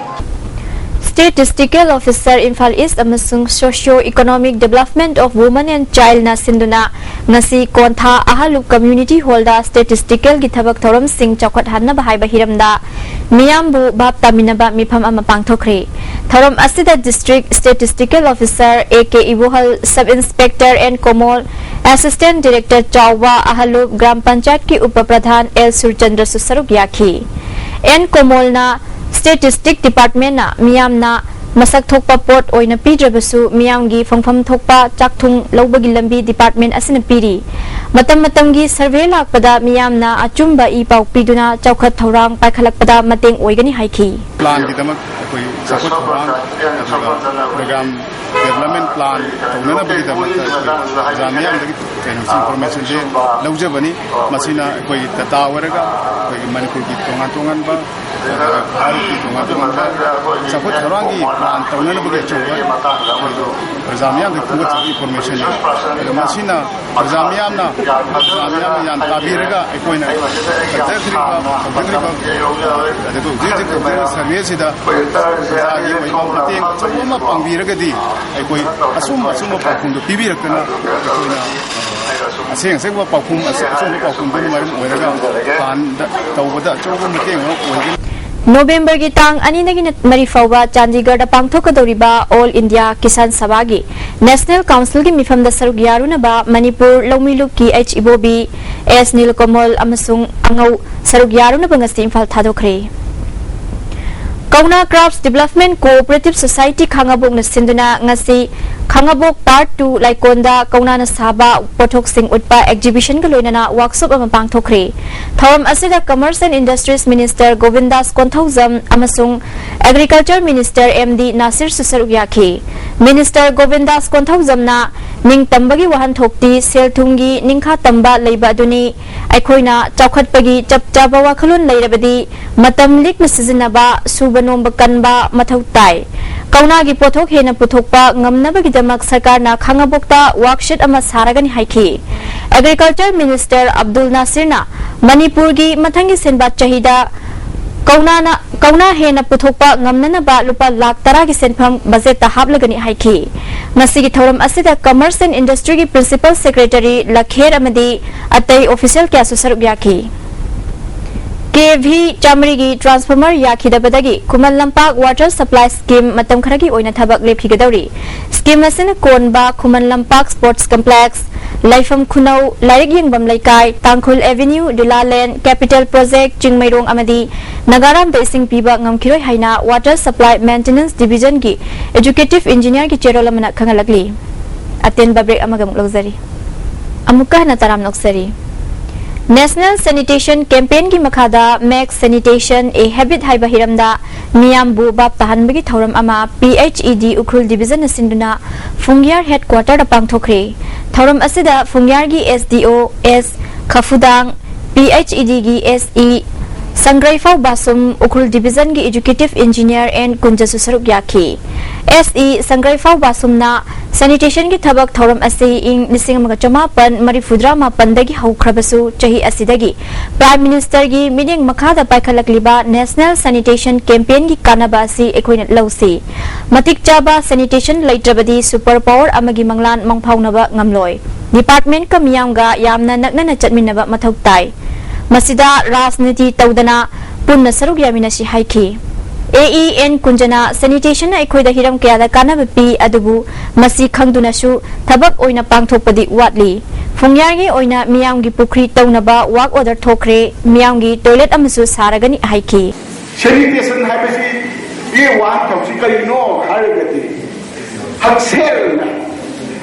Statistical Officer ꯏꯝꯐꯥꯜ ꯏꯁ꯭ꯠ ꯑꯃꯁꯨꯡ Socio Economic Development of Women and Child ꯅ ꯁꯤꯟꯗꯨꯅ ꯉꯁꯤ ꯀꯣꯟꯊꯥ ꯑꯍꯂꯨꯞ Community Hall ꯗ statistical ꯒꯤ ꯊꯕꯛ ꯊꯧꯔꯝꯁꯤꯡ ꯆꯥꯎꯈꯠꯍꯟꯅꯕ ꯍꯥꯏꯕ ꯍꯤꯔꯝꯗ ꯃꯤꯌꯥꯝꯕꯨ ꯚꯥꯞ ꯇꯥꯃꯤꯟꯅꯕ ꯃꯤꯐꯝ ꯑꯃ ꯄꯥꯡꯊꯣꯛꯈ꯭ꯔꯦ꯫ ꯊꯧꯔꯝ ꯑꯁꯤꯗ District Statistical Officer A K ꯏꯕꯣꯍꯜ, Sub Inspector N ꯀꯣꯃꯣꯜ, Assistant Director ꯆꯥꯎꯕ ꯑꯍꯂꯨꯞ, ꯒ꯭ꯔꯥꯝ ꯄꯟꯆꯥꯌꯠꯀꯤ ꯎꯄ ꯄ꯭ꯔꯙꯥꯟ ꯑꯦꯜ ꯁꯨꯔꯆꯟꯗ꯭ꯔꯁꯨ ꯁꯔꯨꯛ ꯌꯥꯈꯤ꯫ ꯑꯦꯟ ꯀꯣꯃꯣꯜꯅ Statistic Department ꯅ ꯃꯤꯌꯥꯝꯅ ꯃꯁꯛ ꯊꯣꯛꯄ ꯄꯣꯠ ꯑꯣꯏꯅ ꯄꯤꯗ꯭ꯔꯕꯁꯨ, ꯃꯤꯌꯥꯝꯒꯤ ꯐꯪꯐꯝ ꯊꯣꯛꯄ ꯆꯥꯛꯊꯨꯡ ꯂꯧꯕꯒꯤ ꯂꯝꯕꯤ ꯗꯤꯄꯥꯔꯠꯃꯦꯟ ꯑꯁꯤꯅ ꯄꯤꯔꯤ꯫ ꯃꯇꯝ ꯃꯇꯝꯒꯤ ꯁꯔꯚꯦ ꯂꯥꯛꯄꯗ ꯃꯤꯌꯥꯝꯅ ꯑꯆꯨꯝꯕ ꯏ ꯄꯥꯎ ꯄꯤꯗꯨꯅ ꯆꯥꯎꯈꯠ ꯊꯧꯔꯥꯡ ꯄꯥꯏꯈꯠꯂꯛꯄꯗ ꯃꯇꯦꯡ ꯑꯣꯏꯒꯅꯤ ꯍꯥꯏꯈꯤ꯫ ꯄ꯭ꯂꯥꯟꯒꯤꯗꯃꯛ ꯑꯩꯈꯣꯏ ꯆꯥꯎꯈꯠ ꯊꯧꯔꯥꯡ ꯑꯗꯨꯒ ꯄ꯭ꯔꯣꯒ꯭ꯔꯥꯝ ꯗꯦꯕꯂꯞꯃꯦꯟ ꯄ꯭ꯂꯥꯟ ꯇꯧꯅꯅꯕꯒꯤꯗꯃꯛꯇ ꯑꯩꯈꯣꯏ ꯄ꯭ꯔꯖꯥ ꯃꯤꯌꯥꯝꯗꯒꯤ ꯀꯩꯅꯣꯁꯤ ꯏꯟꯐꯣꯔꯃꯦꯁꯟꯁꯦ ꯂꯧꯖꯕꯅꯤ꯫ ꯃꯁꯤꯅ ꯑꯩꯈꯣꯏꯒꯤ ꯗꯇꯥ ꯑꯣꯏꯔꯒ ꯑꯩꯈꯣꯏꯒꯤ ꯃꯅꯤꯄꯨꯔꯒꯤ ꯇꯣꯉꯥꯟ ꯇꯣꯉꯥꯟꯕ, ꯑꯗꯨꯒ ꯚꯥꯔꯠꯀꯤ ꯇꯣꯉꯥꯟ ꯇꯣꯉꯥꯟꯕ ꯆꯥꯎꯈꯠ ꯊꯧꯔꯥꯡꯒꯤ ꯄ꯭ꯂꯥꯟ ꯇꯧꯅꯅꯕꯒꯤ ꯑꯆꯧꯕ ꯄ꯭ꯔꯖꯥ ꯃꯤꯌꯥꯝꯗ ꯈꯣꯝꯒꯠꯆꯕ ꯏꯟꯐꯣꯔꯃꯦꯁꯟꯅꯤ꯫ ꯑꯗꯣ ꯃꯁꯤꯅ ꯄ꯭ꯔꯖꯥ ꯃꯤꯌꯥꯝꯅ ꯄ꯭ꯔꯖꯥ ꯃꯤꯌꯥꯝꯅ ꯌꯥꯝ ꯇꯥꯕꯤꯔꯒ ꯑꯩꯈꯣꯏꯅ ꯇꯧꯖꯈ꯭ꯔꯤꯕ ꯇꯧꯖꯈ꯭ꯔꯤꯕ ꯑꯗꯨꯒ ꯍꯧꯖꯤꯛ ꯍꯧꯖꯤꯛ ꯇꯧꯖꯔꯤꯕ ꯁꯔꯚꯦꯁꯤꯗ ꯄ꯭ꯔꯖꯥꯒꯤ ꯑꯣꯏꯕ ꯃꯇꯦꯡ ꯑꯆꯧꯕ ꯑꯃ ꯄꯥꯡꯕꯤꯔꯒꯗꯤ ꯑꯩꯈꯣꯏ ꯑꯆꯨꯝꯕ ꯑꯆꯨꯝꯕ ꯄꯥꯎꯈꯨꯝꯗꯣ ꯄꯤꯕꯤꯔꯛꯇꯅ ꯑꯩꯈꯣꯏꯅ ꯑꯁꯦꯡ ꯑꯁꯦꯡꯕ ꯄꯥꯎꯈꯨꯝ, ꯑꯆꯨꯝꯕ ꯄꯥꯎꯈꯨꯝꯗꯨꯅ ꯃꯔꯝ ꯑꯣꯏꯔꯒ ꯄ꯭ꯂꯥꯟꯗ ꯇꯧꯕꯗ ꯑꯆꯧꯕ ꯃꯇꯦꯡ ꯑꯃ ꯑꯣꯏꯒꯅꯤ꯫ ꯅꯣꯕꯦꯝꯕꯔꯒꯤ ꯇꯥꯡ ꯑꯅꯤꯗꯒꯤꯅ ꯃꯔꯤ ꯐꯥꯎꯕ ꯆꯥꯟꯗꯤꯒꯔꯗ ꯄꯥꯡꯊꯣꯛꯀꯗꯧꯔꯤꯕ ꯑꯣꯜ ꯏꯟꯗꯤꯌꯥ ꯀꯤꯁꯥꯟ ꯁꯚꯥꯒꯤ ꯅꯦꯁꯅꯦꯜ ꯀꯥꯎꯟꯁꯤꯜꯒꯤ ꯃꯤꯐꯝꯗ ꯁꯔꯨꯛ ꯌꯥꯔꯨꯅꯕ ꯃꯅꯤꯄꯨꯔ ꯂꯧꯃꯤ ꯂꯨꯞꯀꯤ ꯑꯩꯆ ꯏꯕꯣꯕꯤ, ꯑꯦꯁ ꯅꯤꯜꯀꯃꯜ ꯑꯃꯁꯨꯡ ꯑꯉꯧ ꯁꯔꯨꯛ ꯌꯥꯔꯨꯅꯕ ꯉꯁꯤ ꯏꯝꯐꯥꯜ ꯊꯥꯗꯣꯛꯈ꯭ꯔꯦ꯫ ꯀꯧꯅꯥ ꯀ꯭ꯔꯥꯐ ꯗꯤꯕꯂꯞꯃꯦꯟ ꯀꯣꯑꯣꯄꯔꯦꯇꯤꯚ ꯁꯣꯁꯥꯏꯇꯤ ꯈꯥꯉꯕꯣꯛꯅ ꯁꯤꯟꯗꯨꯅ ꯉꯁꯤ ꯈꯥꯉꯕꯣꯛ ꯄꯥꯔꯠ ꯇꯨ ꯂꯥꯏꯀꯣꯟꯗ ꯀꯧꯅꯥꯅ ꯁꯥꯕ ꯄꯣꯠꯊꯣꯛꯁꯤꯡ ꯎꯠꯄ ꯑꯦꯛꯖꯤꯕꯤꯁꯟꯒ ꯂꯣꯏꯅꯅ ꯋꯥꯛꯁꯣꯞ ꯑꯃ ꯄꯥꯡꯊꯣꯛꯈ꯭ꯔꯦ꯫ ꯊꯧꯔꯝ ꯑꯁꯤꯗ commerce and industries minister ꯒꯣꯕꯤꯟꯗꯥꯁ Konthoujam ꯑꯃꯁꯨꯡ ꯑꯦꯒ꯭ꯔꯤꯀꯜꯆꯔ ꯃꯤꯅꯤꯁꯇꯔ ꯑꯦꯝ ꯗꯤ ꯅꯥꯁꯤꯔꯁꯨ ꯁꯔꯨꯛ ꯌꯥꯈꯤ꯫ ꯃꯤꯅꯤꯁꯇꯔ ꯒꯣꯕꯤꯟꯗꯥꯁ ꯀꯣꯟꯊꯧꯖꯝꯅ ꯅꯤꯡꯇꯝꯕꯒꯤ ꯋꯥꯍꯟꯊꯣꯛꯇꯤ ꯁꯦꯜ ꯊꯨꯝꯒꯤ ꯅꯤꯡꯈꯥ ꯇꯝꯕ ꯂꯩꯕ ꯑꯗꯨꯅꯤ꯫ ꯑꯩꯈꯣꯏꯅ ꯆꯥꯎꯈꯠꯄꯒꯤ ꯆꯞ ꯆꯥꯕ ꯋꯥꯈꯜꯂꯣꯟ ꯂꯩꯔꯕꯗꯤ ꯃꯇꯝ ꯂꯤꯛꯅ ꯁꯤꯖꯤꯟꯅꯕ, ꯁꯨꯕ ꯅꯣꯝꯕ ꯀꯟꯕ ꯃꯊꯧ ꯇꯥꯏ꯫ ꯀꯧꯅꯥꯒꯤ ꯄꯣꯠꯊꯣꯛ ꯍꯦꯟꯅ ꯄꯨꯊꯣꯛꯄ ꯉꯝꯅꯕꯒꯤꯗꯃꯛ ꯁꯔꯀꯥꯔꯅ ꯈꯥꯉꯕꯣꯛꯇ ꯋꯥꯛꯁꯦꯠ ꯑꯃ ꯁꯥꯔꯒꯅꯤ ꯍꯥꯏꯈꯤ꯫ ꯑꯦꯒ꯭ꯔꯤꯀꯜꯆꯔ ꯃꯤꯅꯤꯁꯇꯔ ꯑꯕꯗꯨꯜ ꯅꯥꯁꯤꯔꯅ ꯃꯅꯤꯄꯨꯔꯒꯤ ꯃꯊꯪꯒꯤ ꯁꯦꯟꯕꯥ ꯆꯍꯤꯗ ꯀꯧꯅꯥꯅ, ꯀꯧꯅꯥ ꯍꯦꯟꯅ ꯄꯨꯊꯣꯛꯄ ꯉꯝꯅꯅꯕ ꯂꯨꯄꯥ ꯂꯥꯈ ꯇꯔꯥꯒꯤ ꯁꯦꯟꯐꯝ ꯕꯖꯦꯠꯇ ꯍꯥꯞꯂꯒꯅꯤ ꯍꯥꯏꯈꯤ꯫ ꯉꯁꯤꯒꯤ ꯊꯧꯔꯝ ꯑꯁꯤꯗ ꯀꯃꯔꯁ ꯑꯦꯟ ꯏꯟꯗꯁꯇ꯭ꯔꯤꯒꯤ ꯄ꯭ꯔꯤꯟꯁꯤꯄꯜ ꯁꯦꯀ꯭ꯔꯦꯇꯔꯤ ꯂꯈꯦꯔ ꯑꯃꯗꯤ ꯑꯇꯩ ꯑꯣꯐꯤꯁꯤꯌꯦꯜ ꯀꯌꯥꯁꯨ ꯁꯔꯨꯛ ꯌꯥꯈꯤ꯫ ꯀꯦ V ꯆꯥꯃꯔꯤꯒꯤ transformer ꯌꯥꯈꯤꯗꯕꯗꯒꯤ Khuman Lampak water supply scheme ꯃꯇꯝ ꯈꯔꯒꯤ ꯑꯣꯏꯅ ꯊꯕꯛ ꯂꯦꯞꯈꯤꯒꯗꯧꯔꯤ꯫ ꯁ꯭ꯀꯤꯝ ꯑꯁꯤꯅ ꯀꯣꯟꯕ ꯈꯨꯃꯟ ꯂꯝꯄꯥꯛ ꯁ꯭ꯄꯣꯔꯠꯁ ꯀꯝꯄ꯭ꯂꯦꯛꯁ, ꯂꯥꯏꯐꯝ ꯈꯨꯅꯧ, ꯂꯥꯏꯔꯤꯛ ꯌꯦꯡꯐꯝ ꯂꯩꯀꯥꯏ, ꯇꯥꯡꯈꯨꯜ ꯑꯦꯚꯦꯅ꯭ꯌꯨ, ꯂꯤꯂꯥ ꯂꯦꯟ, ꯀꯦꯄꯤꯇꯦꯜ ꯄ꯭ꯔꯣꯖꯦꯛ, ꯆꯤꯡꯃꯩꯔꯣꯡ ꯑꯃꯗꯤ ꯅꯥꯒꯥꯔꯥꯝꯗ ꯏꯁꯤꯡ ꯄꯤꯕ ꯉꯝꯈꯤꯔꯣꯏ ꯍꯥꯏꯅ ꯋꯥꯇꯔ ꯁꯄ꯭ꯂꯥꯏ ꯃꯦꯟꯇꯦꯅꯦꯟꯁ ꯗꯤꯕꯤꯖꯟꯒꯤ ꯑꯦꯖꯨꯀꯦꯇꯤꯚ ꯏꯟꯖꯤꯅꯤꯌꯔꯒꯤ ꯆꯦꯔꯣꯜ ꯑꯃꯅ ꯈꯪꯍꯜꯂꯛꯂꯤ꯫ ꯑꯇꯦꯟꯕ ꯕ꯭ꯔꯦꯛ ꯑꯃꯒ ꯑꯃꯨꯛ ꯂꯧꯖꯔꯤ꯫ ꯑꯃꯨꯛꯀ ꯍꯟꯅ ꯇꯔꯥꯝꯅ ꯑꯣꯛꯆꯔꯤ꯫ ꯅꯦꯁꯅꯦꯜ ꯁꯦꯅꯤꯇꯦꯁꯟ ꯀꯦꯝꯄꯦꯟꯒꯤ ꯃꯈꯥꯗ ꯃꯦꯛ ꯁꯦꯅꯤꯇꯦꯁꯟ ꯑꯦ ꯍꯦꯕꯤꯠ ꯍꯥꯏꯕ ꯍꯤꯔꯝꯗ ꯃꯤꯌꯥꯝꯕꯨ ꯚꯥꯞ ꯇꯥꯍꯟꯕꯒꯤ ꯊꯧꯔꯝ ꯑꯃ ꯄꯤ ꯑꯩꯆ ꯏ ꯗꯤ ꯎꯈ꯭ꯔꯨꯜ ꯗꯤꯕꯤꯖꯟꯅ ꯁꯤꯟꯗꯨꯅ ꯐꯨꯡꯌꯥꯔ ꯍꯦꯗꯀ꯭ꯋꯥꯇꯔꯗ ꯄꯥꯡꯊꯣꯛꯈ꯭ꯔꯦ꯫ ꯊꯧꯔꯝ ꯑꯁꯤꯗ ꯐꯨꯡꯌꯥꯔꯒꯤ S D O S Khaphudang, P H E ꯗꯤꯒꯤ ꯑꯦꯁ ꯏ ꯁꯪꯒ꯭ꯔꯩꯐꯥꯎ ꯕꯥꯁꯨꯝ, ꯎꯈ꯭ꯔꯨꯜ ꯗꯤꯕꯤꯖꯟꯒꯤ ꯑꯦꯖꯨꯀꯦꯇꯤꯚ ꯏꯟꯖꯤꯅꯤꯌꯔ ꯑꯦꯟ ꯀꯨꯟꯖꯁꯨ ꯁꯔꯨꯛ ꯌꯥꯈꯤ꯫ ꯑꯦꯁ ꯏ ꯁꯪꯒ꯭ꯔꯩꯐꯥꯎ ꯕꯥꯁꯨꯝꯅ ꯁꯦꯅꯤꯇꯦꯁꯟꯒꯤ ꯊꯕꯛ ꯊꯧꯔꯝ ꯑꯁꯤ ꯏꯪ ꯂꯤꯁꯤꯡ ꯑꯃꯒ ꯆꯃꯥꯄꯟ ꯃꯔꯤꯐꯨꯇꯔꯥ ꯃꯥꯄꯟꯗꯒꯤ ꯍꯧꯈ꯭ꯔꯕꯁꯨ, ꯆꯍꯤ ꯑꯁꯤꯗꯒꯤ ꯄ꯭ꯔꯥꯏꯝ ꯃꯤꯅꯤꯁꯇꯔꯒꯤ ꯃꯤꯠꯌꯦꯡ ꯃꯈꯥꯗ ꯄꯥꯏꯈꯠꯂꯛꯂꯤꯕ ꯅꯦꯁꯅꯦꯜ ꯁꯦꯅꯤꯇꯦꯁꯟ ꯀꯦꯝꯄꯦꯟꯒꯤ ꯀꯥꯟꯅꯕ ꯑꯁꯤ ꯑꯩꯈꯣꯏꯅ ꯂꯧꯁꯤ꯫ ꯃꯇꯤꯛ ꯆꯥꯕ ꯁꯦꯅꯤꯇꯦꯁꯟ ꯂꯩꯇ꯭ꯔꯕꯗꯤ ꯁꯨꯄꯔ ꯄꯥꯋꯔ ꯑꯃꯒꯤ ꯃꯪꯂꯥꯟ ꯃꯪꯐꯥꯎꯅꯕ ꯉꯝꯂꯣꯏ꯫ ꯗꯤꯄꯥꯔꯠꯃꯦꯟꯠꯀ ꯃꯤꯌꯥꯝꯒ ꯌꯥꯝꯅ ꯅꯛꯅꯅ ꯆꯠꯃꯤꯟꯅꯕ ꯃꯊꯧ ꯇꯥꯏ꯫ ꯃꯁꯤꯗ ꯔꯥꯖꯅꯤꯇꯤ ꯇꯧꯗꯅ ꯄꯨꯟꯅ ꯁꯔꯨꯛ ꯌꯥꯃꯤꯟꯅꯁꯤ ꯍꯥꯏꯈꯤ꯫ ꯑꯦ ꯏ ꯑꯦꯟ ꯀꯨꯟꯖꯅ ꯁꯦꯅꯤꯇꯦꯁꯟꯅ ꯑꯩꯈꯣꯏꯗ ꯍꯤꯔꯝ ꯀꯌꯥꯗ ꯀꯥꯟꯅꯕ ꯄꯤ, ꯑꯗꯨꯕꯨ ꯃꯁꯤ ꯈꯪꯗꯨꯅꯁꯨ ꯊꯕꯛ ꯑꯣꯏꯅ ꯄꯥꯡꯊꯣꯛꯄꯗꯤ ꯋꯥꯠꯂꯤ꯫ ꯐꯨꯡꯌꯥꯔꯒꯤ ꯑꯣꯏꯅ ꯃꯤꯌꯥꯝꯒꯤ ꯄꯨꯈ꯭ꯔꯤ ꯇꯧꯅꯕ ꯋꯥꯔꯛ ꯑꯣꯔꯗꯔ ꯊꯣꯛꯈ꯭ꯔꯦ꯫ ꯃꯤꯌꯥꯝꯒꯤ ꯇꯣꯏꯂꯦꯠ ꯑꯃꯁꯨ ꯁꯥꯔꯒꯅꯤ ꯍꯥꯏꯈꯤ꯫ ꯁꯦꯅꯤꯇꯦꯁꯟ ꯍꯥꯏꯕꯁꯤ ꯏ ꯋꯥꯍꯟꯊꯧꯁꯤ ꯀꯔꯤꯅꯣ ꯍꯥꯏꯔꯒꯗꯤ ꯍꯛꯁꯦꯜꯅ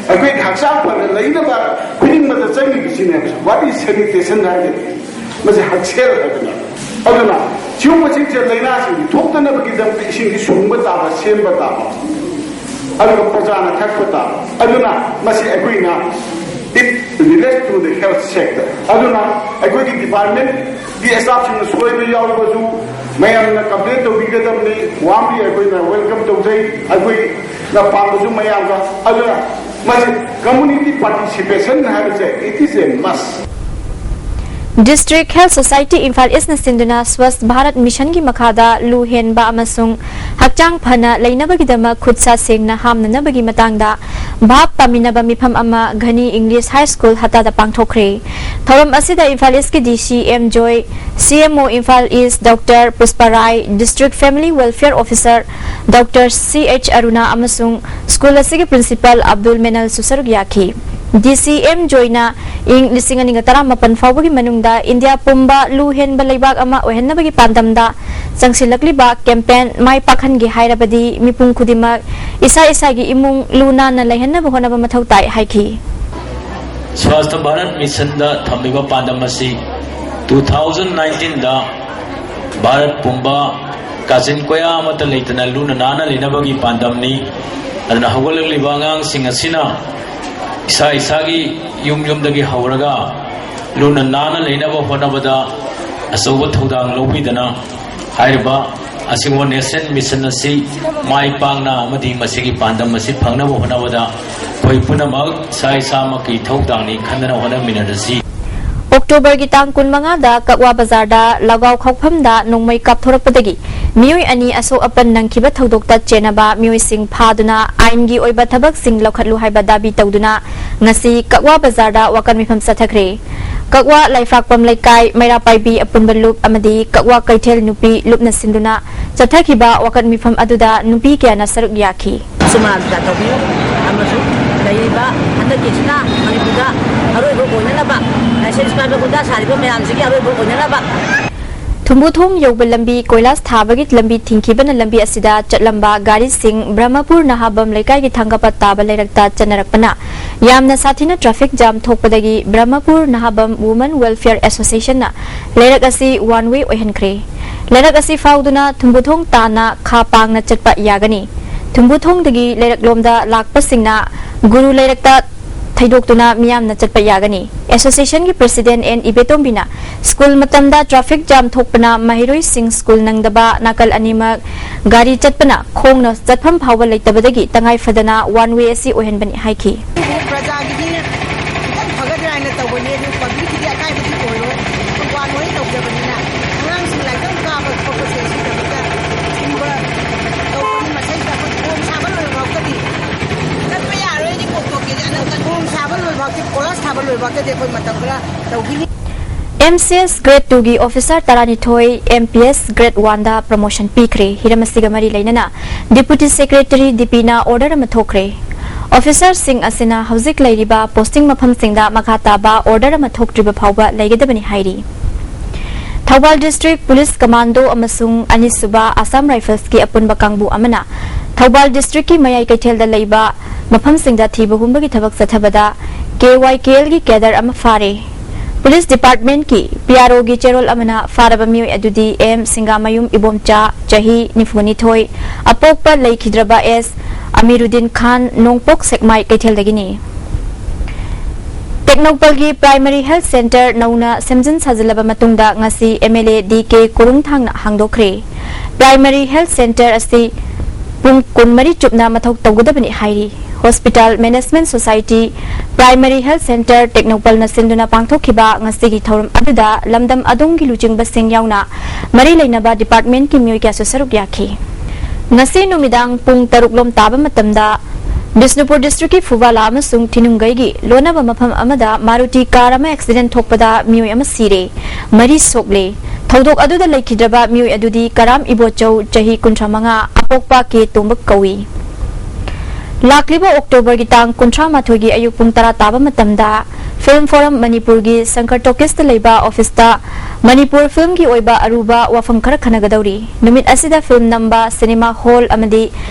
ꯑꯩꯈꯣꯏꯒꯤ ꯍꯛꯆꯥꯡ ꯐꯅ ꯂꯩꯅꯕ ꯈꯨꯗꯤꯡꯃꯛꯇ ꯆꯪꯉꯤꯕꯁꯤꯅꯦꯕ꯫ What is sanitation ꯍꯥꯏꯔꯒꯗꯤ ꯃꯁꯤ ꯍꯛꯁꯦꯜ ꯍꯥꯏꯕꯅꯦ꯫ ꯑꯗꯨꯅ ꯁꯤꯒꯨꯝꯕꯁꯤꯡꯁꯦ ꯂꯥꯏꯅꯥꯁꯤꯡꯁꯤ ꯊꯣꯛꯇꯅꯕꯒꯤꯗꯃꯛꯇ ꯏꯁꯤꯡꯁꯤ ꯁꯨꯡꯕ ꯇꯥꯕ, ꯁꯦꯝꯕ ꯇꯥꯕ, ꯑꯗꯨꯒ ꯄ꯭ꯔꯖꯥꯅ ꯊꯛꯄ ꯇꯥꯕ꯫ ꯑꯗꯨꯅ ꯃꯁꯤ ꯑꯩꯈꯣꯏꯅ it relates to the health sector꯫ ꯑꯗꯨꯅ ꯑꯩꯈꯣꯏꯒꯤ ꯗꯤꯄꯥꯔꯠꯃꯦꯟꯒꯤ ꯁ꯭ꯇꯥꯐꯁꯤꯡꯅ ꯁꯣꯏꯕ ꯌꯥꯎꯔꯕꯁꯨ ꯃꯌꯥꯝꯅ ꯀꯝꯄ꯭ꯂꯦꯟ ꯇꯧꯕꯤꯒꯗꯕꯅꯤ꯫ Warmly ꯑꯩꯈꯣꯏꯅ ꯋꯦꯜꯀꯝ ꯇꯧꯖꯩ꯫ ꯑꯩꯈꯣꯏꯅ ꯄꯥꯝꯕꯁꯨ ꯃꯌꯥꯝꯒ꯫ ꯑꯗꯨꯅ ꯃꯁꯤ ꯀꯝꯃꯨꯅꯤꯇꯤ ꯄꯥꯔꯇꯤꯁꯤꯄꯦꯁꯟ ꯍꯥꯏꯕꯁꯦ it is a must꯫ District health society Imphal ꯏꯁꯅ ꯁꯤꯟꯗꯨꯅ ꯁ꯭ꯋꯁꯊ ꯚꯥꯔꯠ ꯃꯤꯁꯟꯒꯤ ꯃꯈꯥꯗ ꯂꯨ ꯍꯦꯟꯕ ꯑꯃꯁꯨꯡ ꯍꯛꯆꯥꯡ ꯐꯅ ꯂꯩꯅꯕꯒꯤꯗꯃꯛ ꯈꯨꯠ ꯁꯥ ꯁꯦꯡꯅ ꯍꯥꯝꯅꯅꯕꯒꯤ ꯃꯇꯥꯡꯗ ꯚꯥꯞ ꯇꯥꯃꯤꯟꯅꯕ ꯃꯤꯐꯝ ꯑꯃ ꯘꯅꯤ ꯏꯪꯂꯤꯁ ꯍꯥꯏ ꯁ꯭ꯀꯨꯜ ꯍꯇꯥꯗ ꯄꯥꯡꯊꯣꯛꯈ꯭ꯔꯦ꯫ ꯊꯧꯔꯝ ꯑꯁꯤꯗ ꯏꯝꯐꯥꯜ ꯏꯁꯀꯤ ꯗꯤ ꯁꯤ ꯑꯦꯝ ꯖꯣꯏ, C M O Imphal East doctor Puspa Rai, district family welfare officer doctor C H Aruna ꯑꯃꯁꯨꯡ ꯁ꯭ꯀꯨꯜ ꯑꯁꯤꯒꯤ ꯄ꯭ꯔꯤꯟꯁꯤꯄꯥꯜ ꯑꯕꯗꯨꯜ ꯃꯦꯅꯜꯁꯨ ꯁꯔꯨꯛ ꯌꯥꯈꯤ꯫ ꯗꯤ ꯁꯤ ꯑꯦꯝ ꯖꯣꯏꯅ ꯏꯪ ꯂꯤꯁꯤꯡ ꯑꯅꯤꯒ ꯇꯔꯥꯃꯥꯄꯟ ꯐꯥꯎꯕꯒꯤ ꯃꯅꯨꯡꯗ ꯏꯟꯗꯤꯌꯥ ꯄꯨꯝꯕ ꯂꯨ ꯍꯦꯟꯕ ꯂꯩꯕꯥꯛ ꯑꯃ ꯑꯣꯏꯍꯟꯅꯕꯒꯤ ꯄꯥꯟꯗꯝꯗ ꯆꯪꯁꯤꯜꯂꯛꯂꯤꯕ ꯀꯦꯝꯄꯦꯟ ꯃꯥꯏ ꯄꯥꯛꯍꯟꯒꯦ ꯍꯥꯏꯔꯕꯗꯤ ꯃꯤꯄꯨꯝ ꯈꯨꯗꯤꯡꯃꯛ ꯏꯁꯥ ꯏꯁꯥꯒꯤ ꯏꯃꯨꯡ ꯂꯨ ꯅꯥꯟꯅ ꯂꯩꯍꯟꯅꯕ ꯍꯣꯠꯅꯕ ꯃꯊꯧ ꯇꯥꯏ ꯍꯥꯏꯈꯤ꯫ ꯁ꯭ꯋꯥꯁꯊ ꯚꯥꯔꯠ ꯃꯤꯁꯟꯗ ꯊꯝꯂꯤꯕ ꯄꯥꯟꯗꯝ ꯑꯁꯤ two thousand nineteenꯗ ꯚꯥꯔꯠ ꯄꯨꯝꯕ ꯀꯥꯆꯤꯟ ꯀꯣꯌꯥ ꯑꯃꯠꯇ ꯂꯩꯇꯅ ꯂꯨꯅ ꯅꯥꯟꯅ ꯂꯩꯅꯕꯒꯤ ꯄꯥꯟꯗꯝꯅꯤ꯫ ꯑꯗꯨꯅ ꯍꯧꯒꯠꯂꯛꯂꯤꯕ ꯑꯉꯥꯡꯁꯤꯡ ꯑꯁꯤꯅ ꯏꯁꯥ ꯏꯁꯥꯒꯤ ꯌꯨꯝ ꯌꯨꯝꯗꯒꯤ ꯍꯧꯔꯒ ꯂꯨꯅ ꯅꯥꯟꯅ ꯂꯩꯅꯕ ꯍꯣꯠꯅꯕꯗ ꯑꯆꯧꯕ ꯊꯧꯗꯥꯡ ꯂꯧꯕꯤꯗꯅ ꯍꯥꯏꯔꯤꯕ ꯑꯁꯤꯒꯨꯝꯕ ꯅꯦꯁꯅꯦꯜ ꯃꯤꯁꯟ ꯑꯁꯤ ꯃꯥꯏ ꯄꯥꯛꯅ ꯑꯃꯗꯤ ꯃꯁꯤꯒꯤ ꯄꯥꯟꯗꯝ ꯑꯁꯤ ꯐꯪꯅꯕ ꯍꯣꯠꯅꯕꯗ ꯑꯩꯈꯣꯏ ꯄꯨꯝꯅꯃꯛ ꯏꯁꯥ ꯏꯁꯥꯃꯛꯀꯤ ꯏꯊꯧꯗꯥꯡꯅꯤ ꯈꯟꯗꯅ ꯍꯣꯠꯅꯃꯤꯟꯅꯔꯁꯤ꯫ ꯑꯣꯛꯇꯣꯕꯔꯒꯤ ꯇꯥꯡ ꯀꯨꯟꯃꯉꯥꯗ ꯀꯛꯋꯥ ꯕꯖꯥꯔꯗ ꯂꯒꯥꯎ ꯈꯥꯎꯐꯝꯗ ꯅꯣꯡꯃꯩ ꯀꯥꯞꯊꯣꯔꯛꯄꯗꯒꯤ ꯃꯤꯑꯣꯏ ꯑꯅꯤ ꯑꯁꯣꯛ ꯑꯄꯟ ꯅꯪꯈꯤꯕ ꯊꯧꯗꯣꯛꯇ ꯆꯦꯟꯅꯕ ꯃꯤꯑꯣꯏꯁꯤꯡ ꯐꯥꯗꯨꯅ ꯑꯥꯏꯟꯒꯤ ꯑꯣꯏꯕ ꯊꯕꯛꯁꯤꯡ ꯂꯧꯈꯠꯂꯨ ꯍꯥꯏꯕ ꯗꯥꯕꯤ ꯇꯧꯗꯨꯅ ꯉꯁꯤ ꯀꯛꯋꯥ ꯕꯖꯥꯔꯗ ꯋꯥꯀꯠ ꯃꯤꯐꯝ ꯆꯠꯊꯈ꯭ꯔꯦ꯫ ꯀꯛꯋꯥ ꯂꯥꯏꯐ꯭ꯔꯥꯛꯄꯝ ꯂꯩꯀꯥꯏ, ꯃꯩꯔꯥꯄꯥꯏꯕꯤ ꯑꯄꯨꯟꯕ ꯂꯨꯞ ꯑꯃꯗꯤ ꯀꯛꯋꯥ ꯀꯩꯊꯦꯜ ꯅꯨꯄꯤ ꯂꯨꯞꯅ ꯁꯤꯟꯗꯨꯅ ꯆꯠꯊꯈꯤꯕ ꯋꯥꯀꯠ ꯃꯤꯐꯝ ꯑꯗꯨꯗ ꯅꯨꯄꯤ ꯀꯌꯥꯅ ꯁꯔꯨꯛ ꯌꯥꯈꯤ꯫ ꯁꯨꯃꯥꯡ ꯂꯤꯇꯥ ꯇꯧꯕꯤꯌꯨ ꯑꯃꯁꯨꯡ ꯂꯩꯔꯤꯕ ꯍꯟꯗꯛꯀꯤꯁꯤꯅ ꯃꯅꯤꯄꯨꯔꯗ ꯑꯔꯣꯏꯕ ꯑꯣꯏꯅꯅꯕ, ꯂꯥꯏꯁꯦꯟꯁ ꯄꯥꯏꯕ ꯒꯨꯟꯗꯥ ꯁꯥꯔꯤꯕ ꯃꯌꯥꯝꯁꯤꯒꯤ ꯑꯔꯣꯏꯕ ꯑꯣꯏꯅꯅꯕ꯫ ꯊꯨꯝꯕꯨꯊꯣꯡ ꯌꯧꯕ ꯂꯝꯕꯤ ꯀꯣꯏꯂꯥꯁ ꯊꯥꯕꯒꯤ ꯂꯝꯕꯤ ꯊꯤꯡꯈꯤꯕꯅ ꯂꯝꯕꯤ ꯑꯁꯤꯗ ꯆꯠꯂꯝꯕ ꯒꯥꯔꯤꯁꯤꯡ ꯕ꯭ꯔꯍꯃꯄꯨꯔ ꯅꯍꯥꯕꯝ ꯂꯩꯀꯥꯏꯒꯤ ꯊꯥꯡꯒꯄ ꯇꯥꯕ ꯂꯩꯔꯛꯇ ꯆꯠꯅꯔꯛꯄꯅ ꯌꯥꯝꯅ ꯁꯥꯊꯤꯅ ꯇ꯭ꯔꯥꯐꯤꯛ ꯖꯥꯝ ꯊꯣꯛꯄꯗꯒꯤ ꯕ꯭ꯔꯍꯃꯄꯨꯔ ꯅꯍꯥꯕꯝ ꯋꯨꯃꯟ ꯋꯦꯜꯐꯤꯌꯔ ꯑꯦꯁꯣꯁꯤꯌꯦꯁꯟꯅ ꯂꯩꯔꯛ ꯑꯁꯤ ꯋꯥꯟ ꯋꯦ ꯑꯣꯏꯍꯟꯈ꯭ꯔꯦ꯫ ꯂꯩꯔꯛ ꯑꯁꯤ ꯐꯥꯎꯗꯨꯅ ꯊꯨꯝꯕꯨꯊꯣꯡ ꯇꯥꯅ ꯈꯥ ꯄꯥꯡꯅ ꯆꯠꯄ ꯌꯥꯒꯅꯤ꯫ ꯊꯨꯝꯕꯨꯊꯣꯡꯗꯒꯤ ꯂꯩꯔꯛꯂꯣꯝꯗ ꯂꯥꯛꯄꯁꯤꯡꯅ ꯒꯨꯔꯨ ꯂꯩꯔꯛꯇ ꯊꯩꯗꯣꯛꯇꯨꯅ ꯃꯤꯌꯥꯝꯅ ꯆꯠꯄ ꯌꯥꯒꯅꯤ꯫ ꯑꯦꯁꯣꯁꯤꯌꯦꯁꯟꯒꯤ ꯄ꯭ꯔꯦꯁꯤꯗꯦꯟꯠ ꯑꯦꯟ ꯏꯕꯦꯇꯣꯝꯕꯤꯅ ꯁ꯭ꯀꯨꯜ ꯃꯇꯝꯗ ꯇ꯭ꯔꯥꯐꯤꯛ ꯖꯥꯝ ꯊꯣꯛꯄꯅ ꯃꯍꯩꯔꯣꯏꯁꯤꯡ ꯁ꯭ꯀꯨꯜ ꯅꯪꯗꯕ, ꯅꯥꯀꯜ ꯑꯅꯤꯃꯛ ꯒꯥꯔꯤ ꯆꯠꯄꯅ ꯈꯣꯡꯅ ꯆꯠꯐꯝ ꯐꯥꯎꯕ ꯂꯩꯇꯕꯗꯒꯤ ꯇꯉꯥꯏ ꯐꯗꯅ ꯋꯥꯟ ꯋꯦ ꯑꯁꯤ ꯑꯣꯏꯍꯟꯕꯅꯤ ꯍꯥꯏꯈꯤ꯫ ꯄ꯭ꯔꯖꯥꯒꯤꯗꯤ ꯈꯤꯇꯪ ꯐꯒꯗ꯭ꯔꯥ ꯍꯥꯏꯅ ꯇꯧꯕꯅꯤ, ꯑꯗꯨ ꯄꯕ꯭ꯂꯤꯛꯀꯤꯗꯤ ꯑꯀꯥꯏꯕꯗꯤ ꯑꯣꯏꯔꯣꯏ꯫ ꯋꯥꯟ ꯋꯦ ꯇꯧꯖꯕꯅꯤꯅ ꯑꯉꯥꯡꯁꯤꯡ ꯂꯥꯏꯔꯤꯛ ꯇꯝ ꯀꯥꯕ ꯈꯣꯠꯄꯁꯦ ꯁꯤꯗꯩꯗ ꯊꯤꯡꯕ ꯇꯧꯕꯅꯤ꯫ ꯃꯁꯩꯗ ꯑꯩꯈꯣꯏ ꯀꯣꯝ ꯁꯥꯕ ꯂꯣꯏꯕ ꯐꯥꯎꯕꯗꯤ ꯆꯠꯄ ꯌꯥꯔꯣꯏ꯫ ꯑꯩꯗꯤ ꯀꯣꯛ ꯇꯣꯛꯀꯦꯗꯤ ꯑꯅꯧꯕ ꯀꯣꯝ ꯁꯥꯕ ꯂꯣꯏꯕ ꯐꯥꯎꯗꯤ, ꯀꯣꯂꯥꯁ ꯊꯥꯕ ꯂꯣꯏꯕ ꯐꯥꯎꯗꯤ ꯑꯩꯈꯣꯏ ꯃꯇꯝ ꯈꯔ ꯇꯧꯈꯤꯅꯤ꯫ ꯑꯦꯝ ꯁꯤ ꯑꯦꯁ ꯒ꯭ꯔꯦꯗ ꯇꯨꯒꯤ ꯑꯣꯐꯤꯁꯥꯔ ꯇꯔꯥꯅꯤꯊꯣꯏ ꯑꯦꯝ ꯄꯤ ꯑꯦꯁ ꯒ꯭ꯔꯦꯗ ꯋꯥꯟꯗ ꯄ꯭ꯔꯃꯣꯁꯟ ꯄꯤꯈ꯭ꯔꯦ꯫ ꯍꯤꯔꯝ ꯑꯁꯤꯒ ꯃꯔꯤ ꯂꯩꯅꯅ ꯗꯤꯄꯨꯇꯤ ꯁꯦꯀ꯭ꯔꯦꯇꯔꯤ ꯗꯤ ꯄꯤꯅ ꯑꯣꯔꯗꯔ ꯑꯃ ꯊꯣꯛꯈ꯭ꯔꯦ꯫ ꯑꯣꯐꯤꯁꯥꯔꯁꯤꯡ ꯑꯁꯤꯅ ꯍꯧꯖꯤꯛ ꯂꯩꯔꯤꯕ ꯄꯣꯁꯇꯤꯡ ꯃꯐꯝꯁꯤꯡꯗ ꯃꯈꯥ ꯇꯥꯕ ꯑꯣꯔꯗꯔ ꯑꯃ ꯊꯣꯛꯇ꯭ꯔꯤꯕ ꯐꯥꯎꯕ ꯂꯩꯒꯗꯕꯅꯤ ꯍꯥꯏꯔꯤ꯫ ꯊꯧꯕꯥꯜ ꯗꯤꯁꯇ꯭ꯔꯤꯛ ꯄꯨꯂꯤꯁ ꯀꯃꯥꯟꯗꯣ ꯑꯃꯁꯨꯡ ꯑꯅꯤꯁꯨꯕ ꯑꯁꯥꯝ ꯔꯥꯏꯐꯜꯁꯀꯤ ꯑꯄꯨꯟꯕ ꯀꯥꯡꯕꯨ ꯑꯃꯅ ꯊꯧꯕꯥꯜ ꯗꯤꯁꯇ꯭ꯔꯤꯛꯀꯤ ꯃꯌꯥꯏ ꯀꯩꯊꯦꯜꯗ ꯂꯩꯕ ꯃꯐꯝꯁꯤꯡꯗ ꯊꯤꯕ ꯍꯨꯝꯕꯒꯤ ꯊꯕꯛ ꯆꯠꯊꯕꯗ ꯀꯦ ꯋꯥꯏ ꯀꯦ ꯑꯦꯜꯒꯤ ꯀꯦꯗꯔ ꯑꯃ ꯐꯥꯔꯦ꯫ ꯄꯨꯂꯤꯁ ꯗꯤꯄꯥꯔꯠꯃꯦꯟꯠꯀꯤ ꯄꯤ ꯑꯥꯔ ꯑꯣꯒꯤ ꯆꯦꯔꯣꯜ ꯑꯃꯅ ꯐꯥꯔꯕ ꯃꯤꯑꯣꯏ ꯑꯗꯨꯗꯤ ꯑꯦꯝ ꯁꯤꯡꯒꯥꯃꯌꯨꯝ ꯏꯕꯣꯝꯆꯥ, ꯆꯍꯤ ꯅꯤꯐꯨꯅꯤꯊꯣꯏ, ꯑꯄꯣꯛꯄ ꯂꯩꯈꯤꯗ꯭ꯔꯕ ꯑꯦꯁ ꯑꯃꯤꯔꯨꯗꯤꯟ ꯈꯥꯟ, ꯅꯣꯡꯄꯣꯛ ꯁꯦꯛꯃꯥꯏ ꯀꯩꯊꯦꯜꯗꯒꯤꯅꯤ꯫ ꯇꯦꯡꯅꯧꯄꯜꯒꯤ ꯄ꯭ꯔꯥꯏꯃꯔꯤ ꯍꯦꯜꯊ ꯁꯦꯟꯇꯔ ꯅꯧꯅ ꯁꯦꯝꯖꯤꯟ ꯁꯥꯖꯤꯜꯂꯕ ꯃꯇꯨꯡꯗ ꯉꯁꯤ M L A D K ꯀꯣꯔꯨꯝꯊꯥꯡꯅ ꯍꯥꯡꯗꯣꯛꯈ꯭ꯔꯦ꯫ ꯄ꯭ꯔꯥꯏꯃꯔꯤ ꯍꯦꯜꯊ ꯁꯦꯟꯇꯔ ꯑꯁꯤ ꯄꯨꯡ ꯀꯨꯟꯃꯔꯤ ꯆꯨꯞꯅ ꯃꯊꯧ ꯇꯧꯒꯗꯕꯅꯤ ꯍꯥꯏꯔꯤ꯫ Hospital management society primary health centre ꯇꯦꯡꯅꯧꯄꯜꯅ ꯁꯤꯟꯗꯨꯅ ꯄꯥꯡꯊꯣꯛꯈꯤꯕ ꯉꯁꯤꯒꯤ ꯊꯧꯔꯝ ꯑꯗꯨꯗ ꯂꯝꯗꯝ ꯑꯗꯣꯝꯒꯤ ꯂꯨꯆꯤꯡꯕꯁꯤꯡ ꯌꯥꯎꯅ ꯃꯔꯤ ꯂꯩꯅꯕ ꯗꯤꯄꯥꯔꯠꯃꯦꯟꯠꯀꯤ ꯃꯤꯑꯣꯏ ꯀꯌꯥꯁꯨ ꯁꯔꯨꯛ ꯌꯥꯈꯤ꯫ ꯉꯁꯤ ꯅꯨꯃꯤꯗꯥꯡ ꯄꯨꯡ ꯇꯔꯨꯛ ꯂꯣꯝ ꯇꯥꯕ ꯃꯇꯝꯗ ꯕꯤꯁꯅꯨꯄꯨꯔ ꯗꯤꯁꯇ꯭ꯔꯤꯛꯀꯤ ꯐꯨꯕꯥꯂꯥ ꯑꯃꯁꯨꯡ ꯊꯤꯅꯨꯡꯒꯩꯒꯤ ꯂꯣꯟꯅꯕ ꯃꯐꯝ ꯑꯃꯗ ꯃꯥꯔꯨꯇꯤ ꯀꯥꯔ ꯑꯃ ꯑꯦꯛꯁꯤꯗꯦꯟꯠ ꯊꯣꯛꯄꯗ ꯃꯤꯑꯣꯏ ꯑꯃ ꯁꯤꯔꯦ, ꯃꯔꯤ ꯁꯣꯛꯂꯦ꯫ ꯊꯧꯗꯣꯛ ꯑꯗꯨꯗ ꯂꯩꯈꯤꯗ꯭ꯔꯕ ꯃꯤꯑꯣꯏ ꯑꯗꯨꯗꯤ ꯀꯔꯥꯝ ꯏꯕꯣꯆꯧ, ꯆꯍꯤ ꯀꯨꯟꯊ꯭ꯔꯥ ꯃꯉꯥ, ꯑꯄꯣꯛꯄ ꯀꯦ ꯇꯣꯝꯕ ꯀꯧꯏ꯫ ꯂꯥꯛꯂꯤꯕ ꯑꯣꯛꯇꯣꯕꯔꯒꯤ ꯇꯥꯡ ꯀꯨꯟꯊ꯭ꯔꯥ ꯃꯥꯊꯣꯏꯒꯤ ꯑꯌꯨꯛ ꯄꯨꯡ ꯇꯔꯥ ꯇꯥꯕ ꯃꯇꯝꯗ ꯐꯤꯜꯝ ꯐꯣꯔꯝ ꯃꯅꯤꯄꯨꯔꯒꯤ ꯁꯪꯀꯔ ꯇꯣꯀꯤꯁꯇ ꯂꯩꯕ ꯑꯣꯐꯤꯁꯇ ꯃꯅꯤꯄꯨꯔ ꯐꯤꯜꯝꯒꯤ ꯑꯣꯏꯕ ꯑꯔꯨꯕ ꯋꯥꯐꯝ ꯈꯔ ꯈꯟꯅꯒꯗꯧꯔꯤ꯫ ꯅꯨꯃꯤꯠ ꯑꯁꯤꯗ ꯐꯤꯜꯝ ꯅꯝꯕ, ꯁꯤꯅꯦꯃꯥ ꯍꯣꯜ ꯑꯃꯗꯤ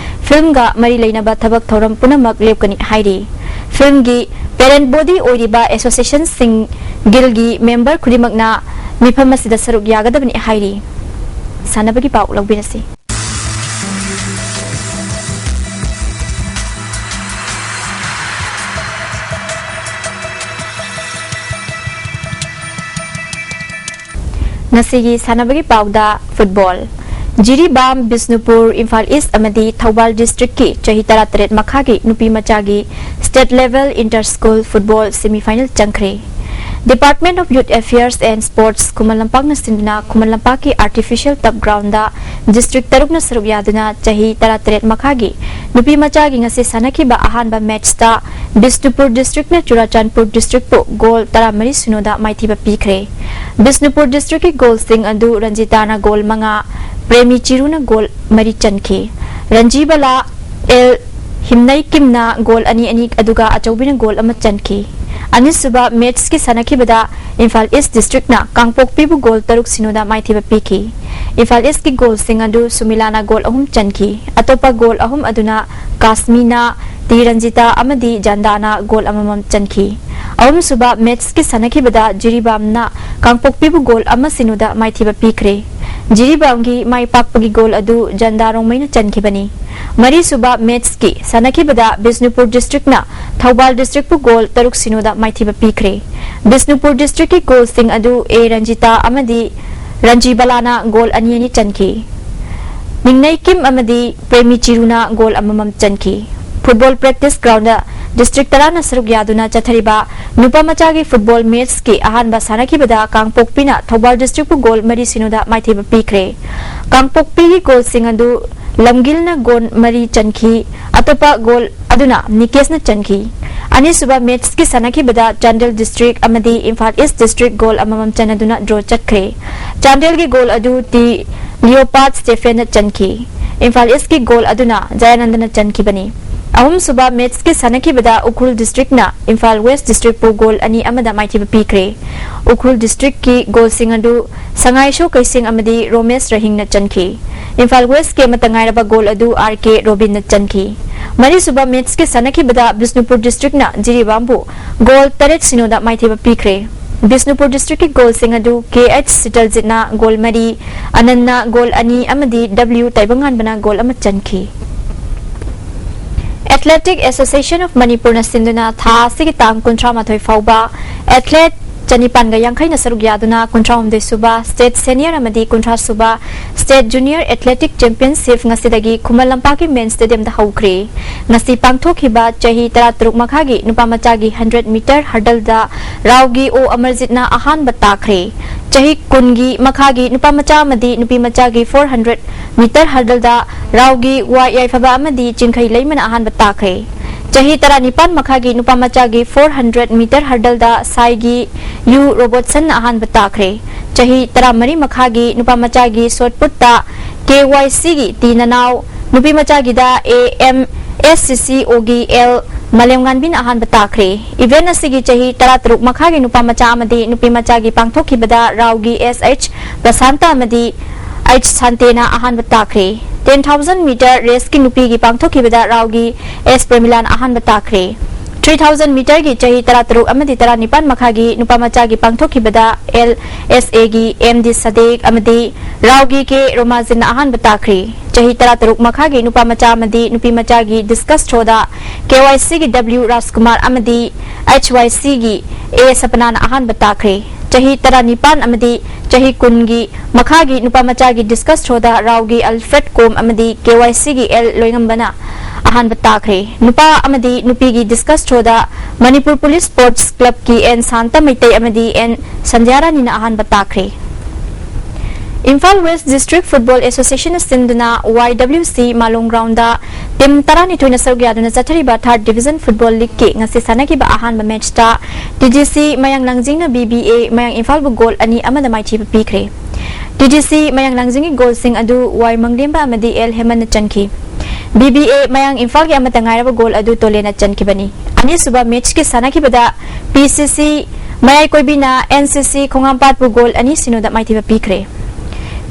ꯐꯤꯜꯝꯒ ꯃꯔꯤ ꯂꯩꯅꯕ ꯊꯕꯛ ꯊꯧꯔꯝ ꯄꯨꯝꯅꯃꯛ ꯂꯦꯞꯀꯅꯤ ꯍꯥꯏꯔꯤ꯫ ꯐꯤꯜꯝꯒꯤ ꯄꯦꯔꯦꯟꯠ ꯕꯣꯗꯤ ꯑꯣꯏꯔꯤꯕ ꯑꯦꯁꯣꯁꯤꯌꯦꯁꯟꯁꯤꯡ ꯒꯤꯜꯒꯤ ꯃꯦꯝꯕꯔ ꯈꯨꯗꯤꯡꯃꯛꯅ ꯃꯤꯐꯝ ꯑꯁꯤꯗ ꯁꯔꯨꯛ ꯌꯥꯒꯗꯕꯅꯤ ꯍꯥꯏꯔꯤ꯫ ꯁꯥꯟꯅꯕꯒꯤ ꯄꯥꯎ ꯂꯧꯕꯤꯔꯁꯤ꯫ ꯉꯁꯤꯒꯤ ꯁꯥꯟꯅꯕꯒꯤ ꯄꯥꯎꯗ ꯐꯨꯠꯕꯣꯜ꯫ ꯖꯤꯔꯤꯕꯥꯝ, ꯕꯤꯁꯅꯨꯄꯨꯔ, ꯏꯝꯐꯥꯜ ꯏꯁ ꯑꯃꯗꯤ ꯊꯧꯕꯥꯜ ꯗꯤꯁꯇ꯭ꯔꯤꯛꯀꯤ ꯆꯍꯤ ꯇꯔꯥꯇꯔꯦꯠ ꯃꯈꯥꯒꯤ ꯅꯨꯄꯤ ꯃꯆꯥꯒꯤ state level inter school football semi final ꯆꯪꯈ꯭ꯔꯦ꯫ Department of Youth Affairs and Sports ꯈꯨꯃꯟ ꯂꯝꯄꯥꯛꯅ ꯁꯤꯟꯗꯨꯅ ꯈꯨꯃꯟ ꯂꯝꯄꯥꯛꯀꯤ ꯑꯥꯔꯇꯤꯐꯤꯁꯤꯌꯦꯜ ꯇꯞ ꯒ꯭ꯔꯥꯎꯟꯗ ꯗꯤꯁꯇ꯭ꯔꯤꯛ ꯇꯔꯨꯛꯅ ꯁꯔꯨꯛ ꯌꯥꯗꯨꯅ ꯆꯍꯤ ꯇꯔꯥꯇꯔꯦꯠ ꯃꯈꯥꯒꯤ ꯅꯨꯄꯤ ꯃꯆꯥꯒꯤ ꯉꯁꯤ ꯁꯥꯟꯅꯈꯤꯕ ꯑꯍꯥꯟꯕ ꯃꯦꯠꯆꯇ ꯕꯤꯁꯅꯨꯄꯨꯔ ꯗꯤꯁꯇ꯭ꯔꯤꯛꯅ ꯆꯨꯔꯥꯆꯥꯟꯄꯨꯔ ꯗꯤꯁꯇ꯭ꯔꯤꯛꯄꯨ ꯒꯣꯜ ꯇꯔꯥꯃꯔꯤ ꯁꯤꯅꯣꯗ ꯃꯥꯏꯊꯤꯕ ꯄꯤꯈ꯭ꯔꯦ꯫ ꯕꯤꯁꯅꯨꯄꯨꯔ ꯗꯤꯁꯇ꯭ꯔꯤꯛꯀꯤ ꯒꯣꯜꯁꯤꯡ ꯑꯗꯨ ꯔꯟꯖꯤꯇꯥꯅ ꯒꯣꯜ ꯃꯉꯥ, ꯄ꯭ꯔꯦꯃꯤ ꯆꯤꯔꯨꯅ ꯒꯣꯜ ꯃꯔꯤ ꯆꯟꯈꯤ꯫ ꯔꯟꯖꯤꯕꯂꯥ ꯑꯦꯜ ꯈꯤꯝꯅꯩ ꯀꯤꯝꯅ ꯒꯣꯜ ꯑꯅꯤ ꯑꯅꯤ ꯑꯗꯨꯒ ꯑꯆꯧꯕꯤꯅ ꯒꯣꯜ ꯑꯃ ꯆꯟꯈꯤ꯫ ꯑꯅꯤꯁꯨꯕ ꯃꯦꯠꯁꯀꯤ ꯁꯥꯟꯅꯈꯤꯕꯗ ꯏꯝꯐꯥꯜ ꯏꯁ ꯗꯤꯁꯇ꯭ꯔꯤꯛꯅ ꯀꯥꯡꯄꯣꯛꯄꯤꯕꯨ ꯒꯣꯜ ꯇꯔꯨꯛ ꯁꯤꯅꯣꯗ ꯃꯥꯏꯊꯤꯕ ꯄꯤꯈꯤ꯫ ꯏꯝꯐꯥꯜ ꯏꯁꯀꯤ ꯒꯣꯜꯁꯤꯡ ꯑꯗꯨ ꯁꯨꯃꯤꯂꯥꯅ ꯒꯣꯜ ꯑꯍꯨꯝ ꯆꯟꯈꯤ꯫ ꯑꯇꯣꯞꯄ ꯒꯣꯜ ꯑꯍꯨꯝ ꯑꯗꯨꯅ ꯀꯥꯁꯃꯤꯅ, ꯇꯤ ꯔꯟꯖꯤꯇꯥ ꯑꯃꯗꯤ ꯖꯥꯟꯗꯥꯅ ꯒꯣꯜ ꯑꯃꯃꯝ ꯆꯟꯈꯤ꯫ ꯑꯍꯨꯝꯁꯨꯕ ꯃꯦꯠꯁꯀꯤ ꯁꯥꯟꯅꯈꯤꯕꯗ ꯖꯤꯔꯤꯕꯥꯝꯅ ꯀꯥꯡꯄꯣꯛꯄꯤꯕꯨ ꯒꯣꯜ ꯑꯃ ꯁꯤꯅꯣꯗ ꯃꯥꯏꯊꯤꯕ ꯄꯤꯈ꯭ꯔꯦ꯫ ꯖꯤꯔꯤꯕꯥꯝꯒꯤ ꯃꯥꯏ ꯄꯥꯛꯄꯒꯤ ꯒꯣꯜ ꯑꯗꯨ ꯖꯟꯗꯥ ꯔꯣꯡꯃꯩꯅ ꯆꯟꯈꯤꯕꯅꯤ꯫ ꯃꯔꯤꯁꯨꯕ ꯃꯦꯠꯁꯀꯤ ꯁꯥꯟꯅꯈꯤꯕꯗ ꯕꯤꯁꯅꯨꯄꯨꯔ ꯗꯤꯁꯇ꯭ꯔꯤꯛꯅ ꯊꯧꯕꯥꯜ ꯗꯤꯁꯇ꯭ꯔꯤꯛꯄꯨ ꯒꯣꯜ ꯇꯔꯨꯛ ꯁꯤꯅꯣꯗ ꯃꯥꯏꯊꯤꯕ ꯄꯤꯈ꯭ꯔꯦ꯫ ꯕꯤꯁꯅꯨꯄꯨꯔ ꯗꯤꯁꯇ꯭ꯔꯤꯛꯀꯤ ꯒꯣꯜꯁꯤꯡ ꯑꯗꯨ ꯑꯦ ꯔꯟꯖꯤꯇꯥ ꯑꯃꯗꯤ ꯔꯟꯖꯤꯕꯂꯥꯅ ꯒꯣꯜ ꯑꯅꯤ ꯑꯅꯤ ꯆꯟꯈꯤ꯫ ꯃꯤꯡꯅꯩ ꯀꯤꯝ ꯑꯃꯗꯤ ꯄ꯭ꯔꯦꯃꯤ ꯆꯤꯔꯨꯅ ꯒꯣꯜ ꯑꯃꯃꯝ ꯆꯟꯈꯤ꯫ ꯐꯨꯠꯕꯣꯜ ꯄ꯭ꯔꯦꯛꯇꯤꯁ ꯒ꯭ꯔꯥꯎꯟꯗ ꯗꯤꯁꯇ꯭ꯔꯤꯛ ꯇꯔꯥꯅ ꯁꯔꯨꯛ ꯌꯥꯗꯨꯅ ꯆꯠꯊꯔꯤꯕ ꯅꯨꯄꯥ ꯃꯆꯥꯒꯤ ꯐꯨꯠꯕꯣꯜ ꯃꯦꯠꯁꯀꯤ ꯑꯍꯥꯟꯕ ꯁꯥꯟꯅꯈꯤꯕꯗ ꯀꯥꯡꯄꯣꯛꯄꯤꯅ ꯊꯧꯕꯥꯜ ꯗꯤꯁꯇ꯭ꯔꯤꯛꯄꯨ ꯒꯣꯜ ꯃꯔꯤ ꯁꯤꯅꯣꯗ ꯃꯥꯏꯊꯤꯕ ꯄꯤꯈ꯭ꯔꯦ꯫ ꯀꯥꯡꯄꯣꯛꯄꯤꯒꯤ ꯒꯣꯜꯁꯤꯡ ꯑꯗꯨ ꯂꯝꯒꯤꯜꯅ ꯒꯣꯜ ꯃꯔꯤ ꯆꯟꯈꯤ꯫ ꯑꯇꯣꯞꯄ ꯒꯣꯜ ꯑꯗꯨꯅ ꯅꯤꯀꯦꯁꯅ ꯆꯟꯈꯤ꯫ ꯑꯅꯤꯁꯨꯕ ꯃꯦꯠꯁꯀꯤ ꯁꯥꯟꯅꯈꯤꯕꯗ ꯆꯥꯟꯗꯦꯜ ꯗꯤꯁꯇ꯭ꯔꯤꯛ ꯑꯃꯗꯤ ꯏꯝꯐꯥꯜ ꯏꯁ ꯗꯤꯁꯇ꯭ꯔꯤꯛ ꯒꯣꯜ ꯑꯃꯃꯝ ꯆꯟꯅꯗꯨꯅ ꯗ꯭ꯔꯣ ꯆꯠꯈ꯭ꯔꯦ꯫ ꯆꯥꯟꯗꯦꯜꯒꯤ ꯒꯣꯜ ꯑꯗꯨ ꯇꯤ ꯂꯤꯑꯣꯄꯥꯠ ꯁ꯭ꯇꯦꯐꯦꯟꯅ ꯆꯟꯈꯤ꯫ ꯏꯝꯐꯥꯜ ꯏꯁꯀꯤ ꯒꯣꯜ ꯑꯗꯨꯅ ꯖꯌꯥꯅꯟꯗꯅ ꯆꯟꯈꯤꯕꯅꯤ꯫ ꯑꯍꯨꯝꯁꯨꯕ ꯃꯦꯠꯁꯀꯤ ꯁꯥꯟꯅꯈꯤꯕꯗ ꯎꯈ꯭ꯔꯨꯜ ꯗꯤꯁꯇ꯭ꯔꯤꯛꯅ ꯏꯝꯐꯥꯜ ꯋꯦꯁ ꯗꯤꯁꯇ꯭ꯔꯤꯛꯄꯨ ꯒꯣꯜ ꯑꯅꯤ ꯑꯃꯗ ꯃꯥꯏꯊꯤꯕ ꯄꯤꯈ꯭ꯔꯦ꯫ ꯎꯈ꯭ꯔꯨꯜ ꯗꯤꯁꯇ꯭ꯔꯤꯛꯀꯤ ꯒꯣꯜꯁꯤꯡ ꯑꯗꯨ ꯁꯉꯥꯏꯁꯣ ꯀꯩꯁꯤꯡ ꯑꯃꯗꯤ ꯔꯣꯃꯦꯁ ꯔꯍꯤꯡꯅ ꯆꯟꯈꯤ꯫ ꯏꯝꯐꯥꯜ ꯋꯦꯁꯀꯤ ꯑꯃꯠꯇ ꯉꯥꯏꯔꯕ ꯒꯣꯜ ꯑꯗꯨ ꯑꯥꯔ ꯀꯦ ꯔꯣꯕꯤꯟꯅ ꯆꯟꯈꯤ꯫ ꯃꯔꯤꯁꯨꯕ ꯃꯦꯠꯁꯀꯤ ꯁꯥꯟꯅꯈꯤꯕꯗ ꯕꯤꯁꯅꯨꯄꯨꯔ ꯗꯤꯁꯇ꯭ꯔꯤꯛꯅ ꯖꯤꯔꯤꯕꯥꯝꯕꯨ ꯒꯣꯜ ꯇꯔꯦꯠ ꯁꯤꯅꯣꯗ ꯃꯥꯏꯊꯤꯕ ꯄꯤꯈ꯭ꯔꯦ꯫ ꯕꯤꯁꯅꯨꯄꯨꯔ ꯗꯤꯁꯇ꯭ꯔꯤꯛꯀꯤ ꯒꯣꯜꯁꯤꯡ ꯑꯗꯨ ꯀꯦ ꯑꯩꯆ ꯁꯤꯇꯜꯖꯤꯠꯅ ꯒꯣꯜ ꯃꯔꯤ, ꯑꯅꯟꯅ ꯒꯣꯜ ꯑꯅꯤ ꯑꯃꯗꯤ ꯗꯕ꯭ꯂꯤꯎ ꯇꯥꯏꯕꯪꯉꯥꯟꯕꯅ ꯒꯣꯜ ꯑꯃ ꯆꯟꯈꯤ꯫ Athletic Association of ꯃꯅꯤꯄꯨꯔꯅ ꯁꯤꯟꯗꯨꯅ ꯊꯥ ꯑꯁꯤꯒꯤ ꯇꯥꯡ ꯀꯨꯟꯊ꯭ꯔꯥ ꯃꯥꯊꯣꯏ ꯐꯥꯎꯕ ꯑꯦꯊꯂꯦꯠ ꯆꯅꯤꯄꯥꯟꯒ ꯌꯥꯡꯈꯩꯅ ꯁꯔꯨꯛ ꯌꯥꯗꯨꯅ ꯀꯨꯟꯊ꯭ꯔꯥ ꯍꯨꯝꯗꯣꯏ ꯁꯨꯕ ꯁ꯭ꯇꯦꯠ ꯁꯦꯅꯤꯌꯔ ꯑꯃꯗꯤ ꯀꯨꯟꯊ꯭ꯔꯥ ꯁꯨꯕ ꯁ꯭ꯇꯦꯠ ꯖꯨꯅꯤꯌꯔ ꯑꯦꯊꯂꯦꯇꯤꯛ ꯆꯦꯝꯄꯤꯌꯟꯁꯤꯞ ꯉꯁꯤꯗꯒꯤ ꯈꯨꯃꯟ ꯂꯝꯄꯥꯛꯀꯤ ꯃꯦꯟ ꯁ꯭ꯇꯦꯗꯤꯌꯝꯗ ꯍꯧꯈ꯭ꯔꯦ꯫ ꯉꯁꯤ ꯄꯥꯡꯊꯣꯛꯈꯤꯕ ꯆꯍꯤ ꯇꯔꯥꯇꯔꯨꯛ ꯃꯈꯥꯒꯤ ꯅꯨꯄꯥ ꯃꯆꯥꯒꯤ ꯍꯟꯗ꯭ꯔꯦꯠ ꯃꯤꯇꯔ ꯍꯔꯗꯜꯗ ꯔꯥꯎꯒꯤ ꯑꯣ ꯑꯃꯔꯖꯤꯠꯅ ꯑꯍꯥꯟꯕ ꯇꯥꯈ꯭ꯔꯦ꯫ ꯆꯍꯤ ꯀꯨꯟꯒꯤ ꯃꯈꯥꯒꯤ ꯅꯨꯄꯥ ꯃꯆꯥ ꯑꯃꯗꯤ ꯅꯨꯄꯤ ꯃꯆꯥꯒꯤ ꯐꯣꯔ ꯍꯟꯗ꯭ꯔꯦꯠ ꯃꯤꯇꯔ ꯍꯔꯗꯜꯗ ꯔꯥꯎꯒꯤ ꯋꯥ ꯌꯥꯏꯐꯕ ꯑꯃꯗꯤ ꯆꯤꯡꯈꯩ ꯂꯩꯃꯅ ꯑꯍꯥꯟꯕ ꯇꯥꯈ꯭ꯔꯦ꯫ ꯆꯍꯤ ꯇꯔꯥꯅꯤꯄꯥꯟ ꯃꯈꯥꯒꯤ ꯅꯨꯄꯥ ꯃꯆꯥꯒꯤ ꯐꯣꯔ ꯍꯟꯗ꯭ꯔꯦꯠ ꯃꯤꯇꯔ ꯍꯔꯗꯜꯗ ꯁꯥꯏꯒꯤ ꯌꯨ ꯔꯣꯕꯣꯠꯁꯟꯅ ꯑꯍꯥꯟꯕ ꯇꯥꯈ꯭ꯔꯦ꯫ ꯆꯍꯤ ꯇꯔꯥꯃꯔꯤ ꯃꯈꯥꯒꯤ ꯅꯨꯄꯥ ꯃꯆꯥꯒꯤ ꯁꯣꯠ ꯄꯨꯠꯇ ꯀꯦ ꯋꯥꯏ ꯁꯤꯒꯤ ꯇꯤ ꯅꯅꯥꯎ, ꯅꯨꯄꯤ ꯃꯆꯥꯒꯤꯗ ꯑꯦ ꯑꯦꯝ ꯑꯦꯁ ꯁꯤ ꯁꯤ ꯑꯣꯒꯤ ꯑꯦꯜ ꯃꯥꯂꯦꯝꯉꯥꯟꯕꯤꯅ ꯑꯍꯥꯟꯕ ꯇꯥꯈ꯭ꯔꯦ꯫ ꯏꯚꯦꯟꯠ ꯑꯁꯤꯒꯤ ꯆꯍꯤ ꯇꯔꯥꯇꯔꯨꯛ ꯃꯈꯥꯒꯤ ꯅꯨꯄꯥ ꯃꯆꯥ ꯑꯃꯗꯤ ꯅꯨꯄꯤ ꯃꯆꯥꯒꯤ ꯄꯥꯡꯊꯣꯛꯈꯤꯕꯗ ꯔꯥꯎꯒꯤ ꯑꯦꯁ ꯑꯩꯆ ꯄ꯭ꯔꯁꯥꯟꯇ ꯑꯃꯗꯤ ꯑꯩꯆ ꯁꯥꯟꯇꯦꯅ ꯑꯍꯥꯟꯕ ꯇꯥꯈ꯭ꯔꯦ꯫ ꯇꯦꯟ ꯊꯥꯎꯖꯟ ꯃꯤꯇꯔ ꯔꯦꯁꯀꯤ ꯅꯨꯄꯤꯒꯤ ꯄꯥꯡꯊꯣꯛꯈꯤꯕꯗ ꯔꯥꯎꯒꯤ ꯑꯦꯁ ꯄ꯭ꯔꯦꯃꯤꯂꯥꯅ ꯑꯍꯥꯟꯕ ꯇꯥꯈ꯭ꯔꯦ꯫ ꯊ꯭ꯔꯤ ꯊꯥꯎꯖꯟ ꯃꯤꯇꯔꯒꯤ ꯆꯍꯤ ꯇꯔꯥꯇꯔꯨꯛ ꯑꯃꯗꯤ ꯇꯔꯥꯅꯤꯄꯥꯟ ꯃꯈꯥꯒꯤ ꯅꯨꯄꯥ ꯃꯆꯥꯒꯤ ꯄꯥꯡꯊꯣꯛꯈꯤꯕꯗ ꯑꯦꯜ ꯑꯦꯁ ꯑꯦꯒꯤ ꯑꯦꯝ ꯗꯤ ꯁꯗꯦꯛ ꯑꯃꯗꯤ ꯔꯥꯎꯒꯤ ꯀꯦ ꯔꯣꯃꯥꯖꯤꯟꯅ ꯑꯍꯥꯟꯕ ꯇꯥꯈ꯭ꯔꯦ꯫ ꯆꯍꯤ ꯇꯔꯥꯇꯔꯨꯛ ꯃꯈꯥꯒꯤ ꯅꯨꯄꯥ ꯃꯆꯥ ꯑꯃꯗꯤ ꯅꯨꯄꯤ ꯃꯆꯥꯒꯤ ꯗꯤꯁꯀꯁ ꯊ꯭ꯔꯣꯗ ꯀꯦ ꯋꯥꯏ ꯁꯤꯒꯤ ꯗꯕ꯭ꯂꯤꯎ ꯔꯥꯖꯀꯨꯃꯥꯔ ꯑꯃꯗꯤ ꯑꯩꯆ ꯋꯥꯏ ꯁꯤꯒꯤ ꯑꯦ ꯁꯄꯅꯥꯅ ꯑꯍꯥꯟꯕ ꯇꯥꯈ꯭ꯔꯦ꯫ ꯆꯍꯤ ꯇꯔꯥꯅꯤꯄꯥꯟ ꯑꯃꯗꯤ ꯆꯍꯤ ꯀꯨꯟꯒꯤ ꯃꯈꯥꯒꯤ ꯅꯨꯄꯥ ꯃꯆꯥꯒꯤ ꯗꯤꯁꯀꯁ ꯊ꯭ꯔꯣꯗ ꯔꯥꯎꯒꯤ ꯑꯜꯐ꯭ꯔꯦꯗ ꯀꯣꯝ ꯑꯃꯗꯤ ꯀꯦ ꯋꯥꯏ ꯁꯤꯒꯤ ꯑꯦꯜ ꯂꯣꯏꯉꯝꯕꯅ ꯑꯍꯥꯟꯕ ꯇꯥꯈ꯭ꯔꯦ꯫ ꯅꯨꯄꯥ ꯑꯃꯗꯤ ꯅꯨꯄꯤꯒꯤ ꯗꯤꯁꯀꯁ ꯊ꯭ꯔꯣꯗ ꯃꯅꯤꯄꯨꯔ ꯄꯨꯂꯤꯁ ꯁ꯭ꯄꯣꯔꯠꯁ ꯀ꯭ꯂꯕꯀꯤ ꯑꯦꯟ ꯁꯥꯟꯇ ꯃꯩꯇꯩ ꯑꯃꯗꯤ ꯑꯦꯟ ꯁꯟꯙ꯭ꯌꯥꯔꯥꯅꯤꯅ ꯑꯍꯥꯟꯕ ꯇꯥꯈ꯭ꯔꯦ꯫ ꯏꯝꯐꯥꯜ ꯋꯦꯁ ꯗꯤꯁꯇ꯭ꯔꯤꯛ ꯐꯨꯠꯕꯣꯜ ꯑꯦꯁꯣꯁꯤꯌꯦꯁꯟꯅ ꯁꯤꯟꯗꯨꯅ ꯋꯥꯏ ꯗꯕ꯭ꯂꯤꯎ ꯁꯤ ꯃꯥꯂꯣꯡ ꯒ꯭ꯔꯥꯎꯟꯗ ꯇꯤꯝ ꯇꯔꯥꯅꯤꯊꯣꯏꯅ ꯁꯔꯨꯛ ꯌꯥꯗꯨꯅ ꯆꯠꯊꯔꯤꯕ ꯊꯥꯔꯠ ꯗꯤꯕꯤꯖꯟ ꯐꯨꯠꯕꯣꯜ ꯂꯤꯒꯀꯤ ꯉꯁꯤ ꯁꯥꯟꯅꯈꯤꯕ ꯑꯍꯥꯟꯕ ꯃꯦꯆꯇ ꯇꯤ ꯖꯤ ꯁꯤ ꯃꯌꯥꯡ ꯂꯥꯡꯖꯤꯡꯅ ꯕꯤ ꯕꯤ ꯑꯦ ꯃꯌꯥꯡ ꯏꯝꯐꯥꯜꯕꯨ ꯒꯣꯜ ꯑꯅꯤ ꯑꯃꯗ ꯃꯥꯏꯊꯤꯕ ꯄꯤꯈ꯭ꯔꯦ꯫ ꯇꯤ ꯖꯤ ꯁꯤ ꯃꯌꯥꯡ ꯂꯥꯡꯖꯤꯡꯒꯤ ꯒꯣꯜꯁꯤꯡ ꯑꯗꯨ ꯋꯥꯏ ꯃꯪꯂꯦꯝꯕ ꯑꯃꯗꯤ ꯑꯦꯜ ꯍꯦꯃꯟꯅ ꯆꯟꯈꯤ꯫ ꯕꯤ ꯕꯤ ꯑꯦ ꯃꯌꯥꯡ ꯏꯝꯐꯥꯜꯒꯤ ꯑꯃꯠꯇ ꯉꯥꯏꯔꯕ ꯒꯣꯜ ꯑꯗꯨ ꯇꯣꯂꯦꯅ ꯆꯟꯈꯤꯕꯅꯤ꯫ ꯑꯅꯤꯁꯨꯕ ꯃꯦꯆꯀꯤ ꯁꯥꯟꯅꯈꯤꯕꯗ ꯄꯤ ꯁꯤ ꯁꯤ ꯃꯌꯥꯏ ꯀꯣꯏꯕꯤꯅ ꯑꯦꯟ ꯁꯤ ꯁꯤ ꯈꯣꯡꯉꯥꯝꯄꯥꯠꯄꯨ ꯒꯣꯜ ꯑꯅꯤ ꯁꯤꯅꯣꯗ ꯃꯥꯏꯊꯤꯕ ꯄꯤꯈ꯭ꯔꯦ꯫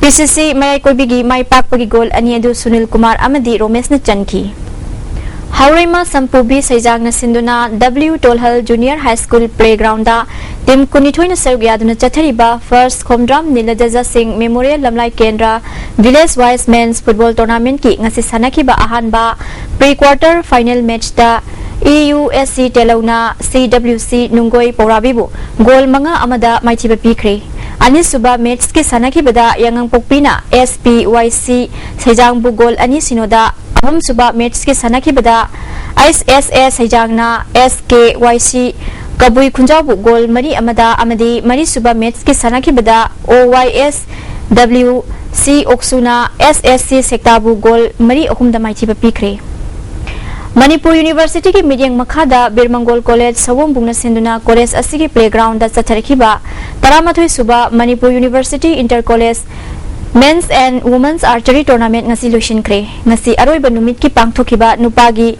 ꯄꯤ ꯁꯤ ꯁꯤ ꯃꯌꯥꯏ ꯀꯣꯏꯕꯤꯒꯤ ꯃꯥꯏ ꯄꯥꯛꯄꯒꯤ ꯒꯣꯜ ꯑꯅꯤ ꯑꯗꯨ ꯁꯨꯅꯤꯜ ꯀꯨꯃꯥꯔ ꯑꯃꯗꯤ ꯔꯣꯃꯦꯁꯅ ꯆꯟꯈꯤ꯫ ꯍꯥꯎꯔꯩꯃ ꯁꯝꯄꯨꯕꯤ ꯁꯩꯖꯥꯡꯅ ꯁꯤꯟꯗꯨꯅ W Tolhal junior high school playground team ꯀꯨꯟꯅꯤꯊꯣꯏꯅ ꯁꯔꯨꯛ ꯌꯥꯗꯨꯅ ꯆꯠꯊꯔꯤꯕ ꯐꯥꯔꯁ ꯈꯣꯝꯗ꯭ꯔꯥꯝ ꯅꯤꯂꯖꯖꯥ ꯁꯤꯡ ꯃꯦꯃꯣꯔꯤꯌꯦꯜ ꯂꯝꯂꯥꯏ ꯀꯦꯟꯗ꯭ꯔ ꯚꯤꯂꯦꯖ ꯋꯥꯏꯁ ꯃꯦꯟꯁ ꯐꯨꯠꯕꯣꯜ ꯇꯣꯔꯅꯥꯃꯦꯟꯠꯀꯤ ꯉꯁꯤ ꯁꯥꯟꯅꯈꯤꯕ ꯑꯍꯥꯟꯕ pre quarter final ꯃꯦꯆꯇ E U S C ꯇꯦꯂꯧꯅ ꯁꯤ ꯗꯕ꯭ꯂꯤꯎ ꯁꯤ ꯅꯨꯡꯒꯣꯏ ꯄꯧꯔꯥꯕꯤꯕꯨ ꯒꯣꯜ ꯃꯉꯥ ꯑꯃꯗ ꯃꯥꯏꯊꯤꯕ ꯄꯤꯈ꯭ꯔꯦ꯫ ꯑꯅꯤꯁꯨꯕ ꯃꯦꯆꯀꯤ ꯁꯥꯟꯅꯈꯤꯕꯗ ꯌꯥꯉꯥꯡꯄꯣꯛꯄꯤꯅ ꯑꯦꯁ ꯄꯤ ꯋꯥꯏ ꯁꯤ ꯁꯩꯖꯥꯡꯕꯨ ꯒꯣꯜ ꯑꯅꯤ ꯁꯤꯅꯣꯗ, ꯑꯍꯨꯝꯁꯨꯕ ꯃꯦꯆꯀꯤ ꯁꯥꯟꯅꯈꯤꯕꯗ ꯑꯩꯆ ꯑꯦꯁ ꯑꯦ ꯁꯩꯖꯥꯡꯅ ꯑꯦꯁ ꯀꯦ ꯋꯥꯏ ꯁꯤ ꯀꯕꯨꯏ ꯈꯨꯟꯖꯥꯎꯕꯨ ꯒꯣꯜ ꯃꯔꯤ ꯑꯃꯗ ꯑꯃꯗꯤ ꯃꯔꯤꯁꯨꯕ ꯃꯦꯆꯀꯤ ꯁꯥꯟꯅꯈꯤꯕꯗ ꯑꯣ ꯋꯥꯏ ꯑꯦꯁ ꯗꯕ꯭ꯂꯤꯎ ꯁꯤ ꯑꯣꯛꯁꯨꯅ ꯑꯦꯁ ꯑꯦꯁ ꯁꯤ ꯁꯦꯛꯇꯥꯕꯨ ꯒꯣꯜ ꯃꯔꯤ ꯑꯍꯨꯝꯗ ꯃꯥꯏꯊꯤꯕ ꯄꯤꯈ꯭ꯔꯦ꯫ ꯃꯅꯤꯄꯨꯔ ꯌꯨꯅꯤꯚꯔꯁꯤꯇꯤꯒꯤ ꯃꯤꯠꯌꯦꯡ ꯃꯈꯥꯗ ꯕꯤꯔ ꯃꯪꯒꯣꯜ ꯀꯣꯂꯦꯖ ꯁꯑꯣꯝꯕꯨꯡꯅ ꯁꯤꯟꯗꯨꯅ ꯀꯣꯂꯦꯖ ꯑꯁꯤꯒꯤ ꯄ꯭ꯂꯦꯒ꯭ꯔꯥꯎꯟꯗ ꯆꯠꯊꯔꯛꯈꯤꯕ ꯇꯔꯥꯃꯥꯊꯣꯏ ꯁꯨꯕ Manipur university inter college Men's and Women's Archery Tournament ꯉꯁꯤ ꯂꯣꯏꯁꯤꯟꯈ꯭ꯔꯦ꯫ ꯉꯁꯤ ꯑꯔꯣꯏꯕ ꯅꯨꯃꯤꯠꯀꯤ ꯄꯥꯡꯊꯣꯛꯈꯤꯕ ꯅꯨꯄꯥꯒꯤ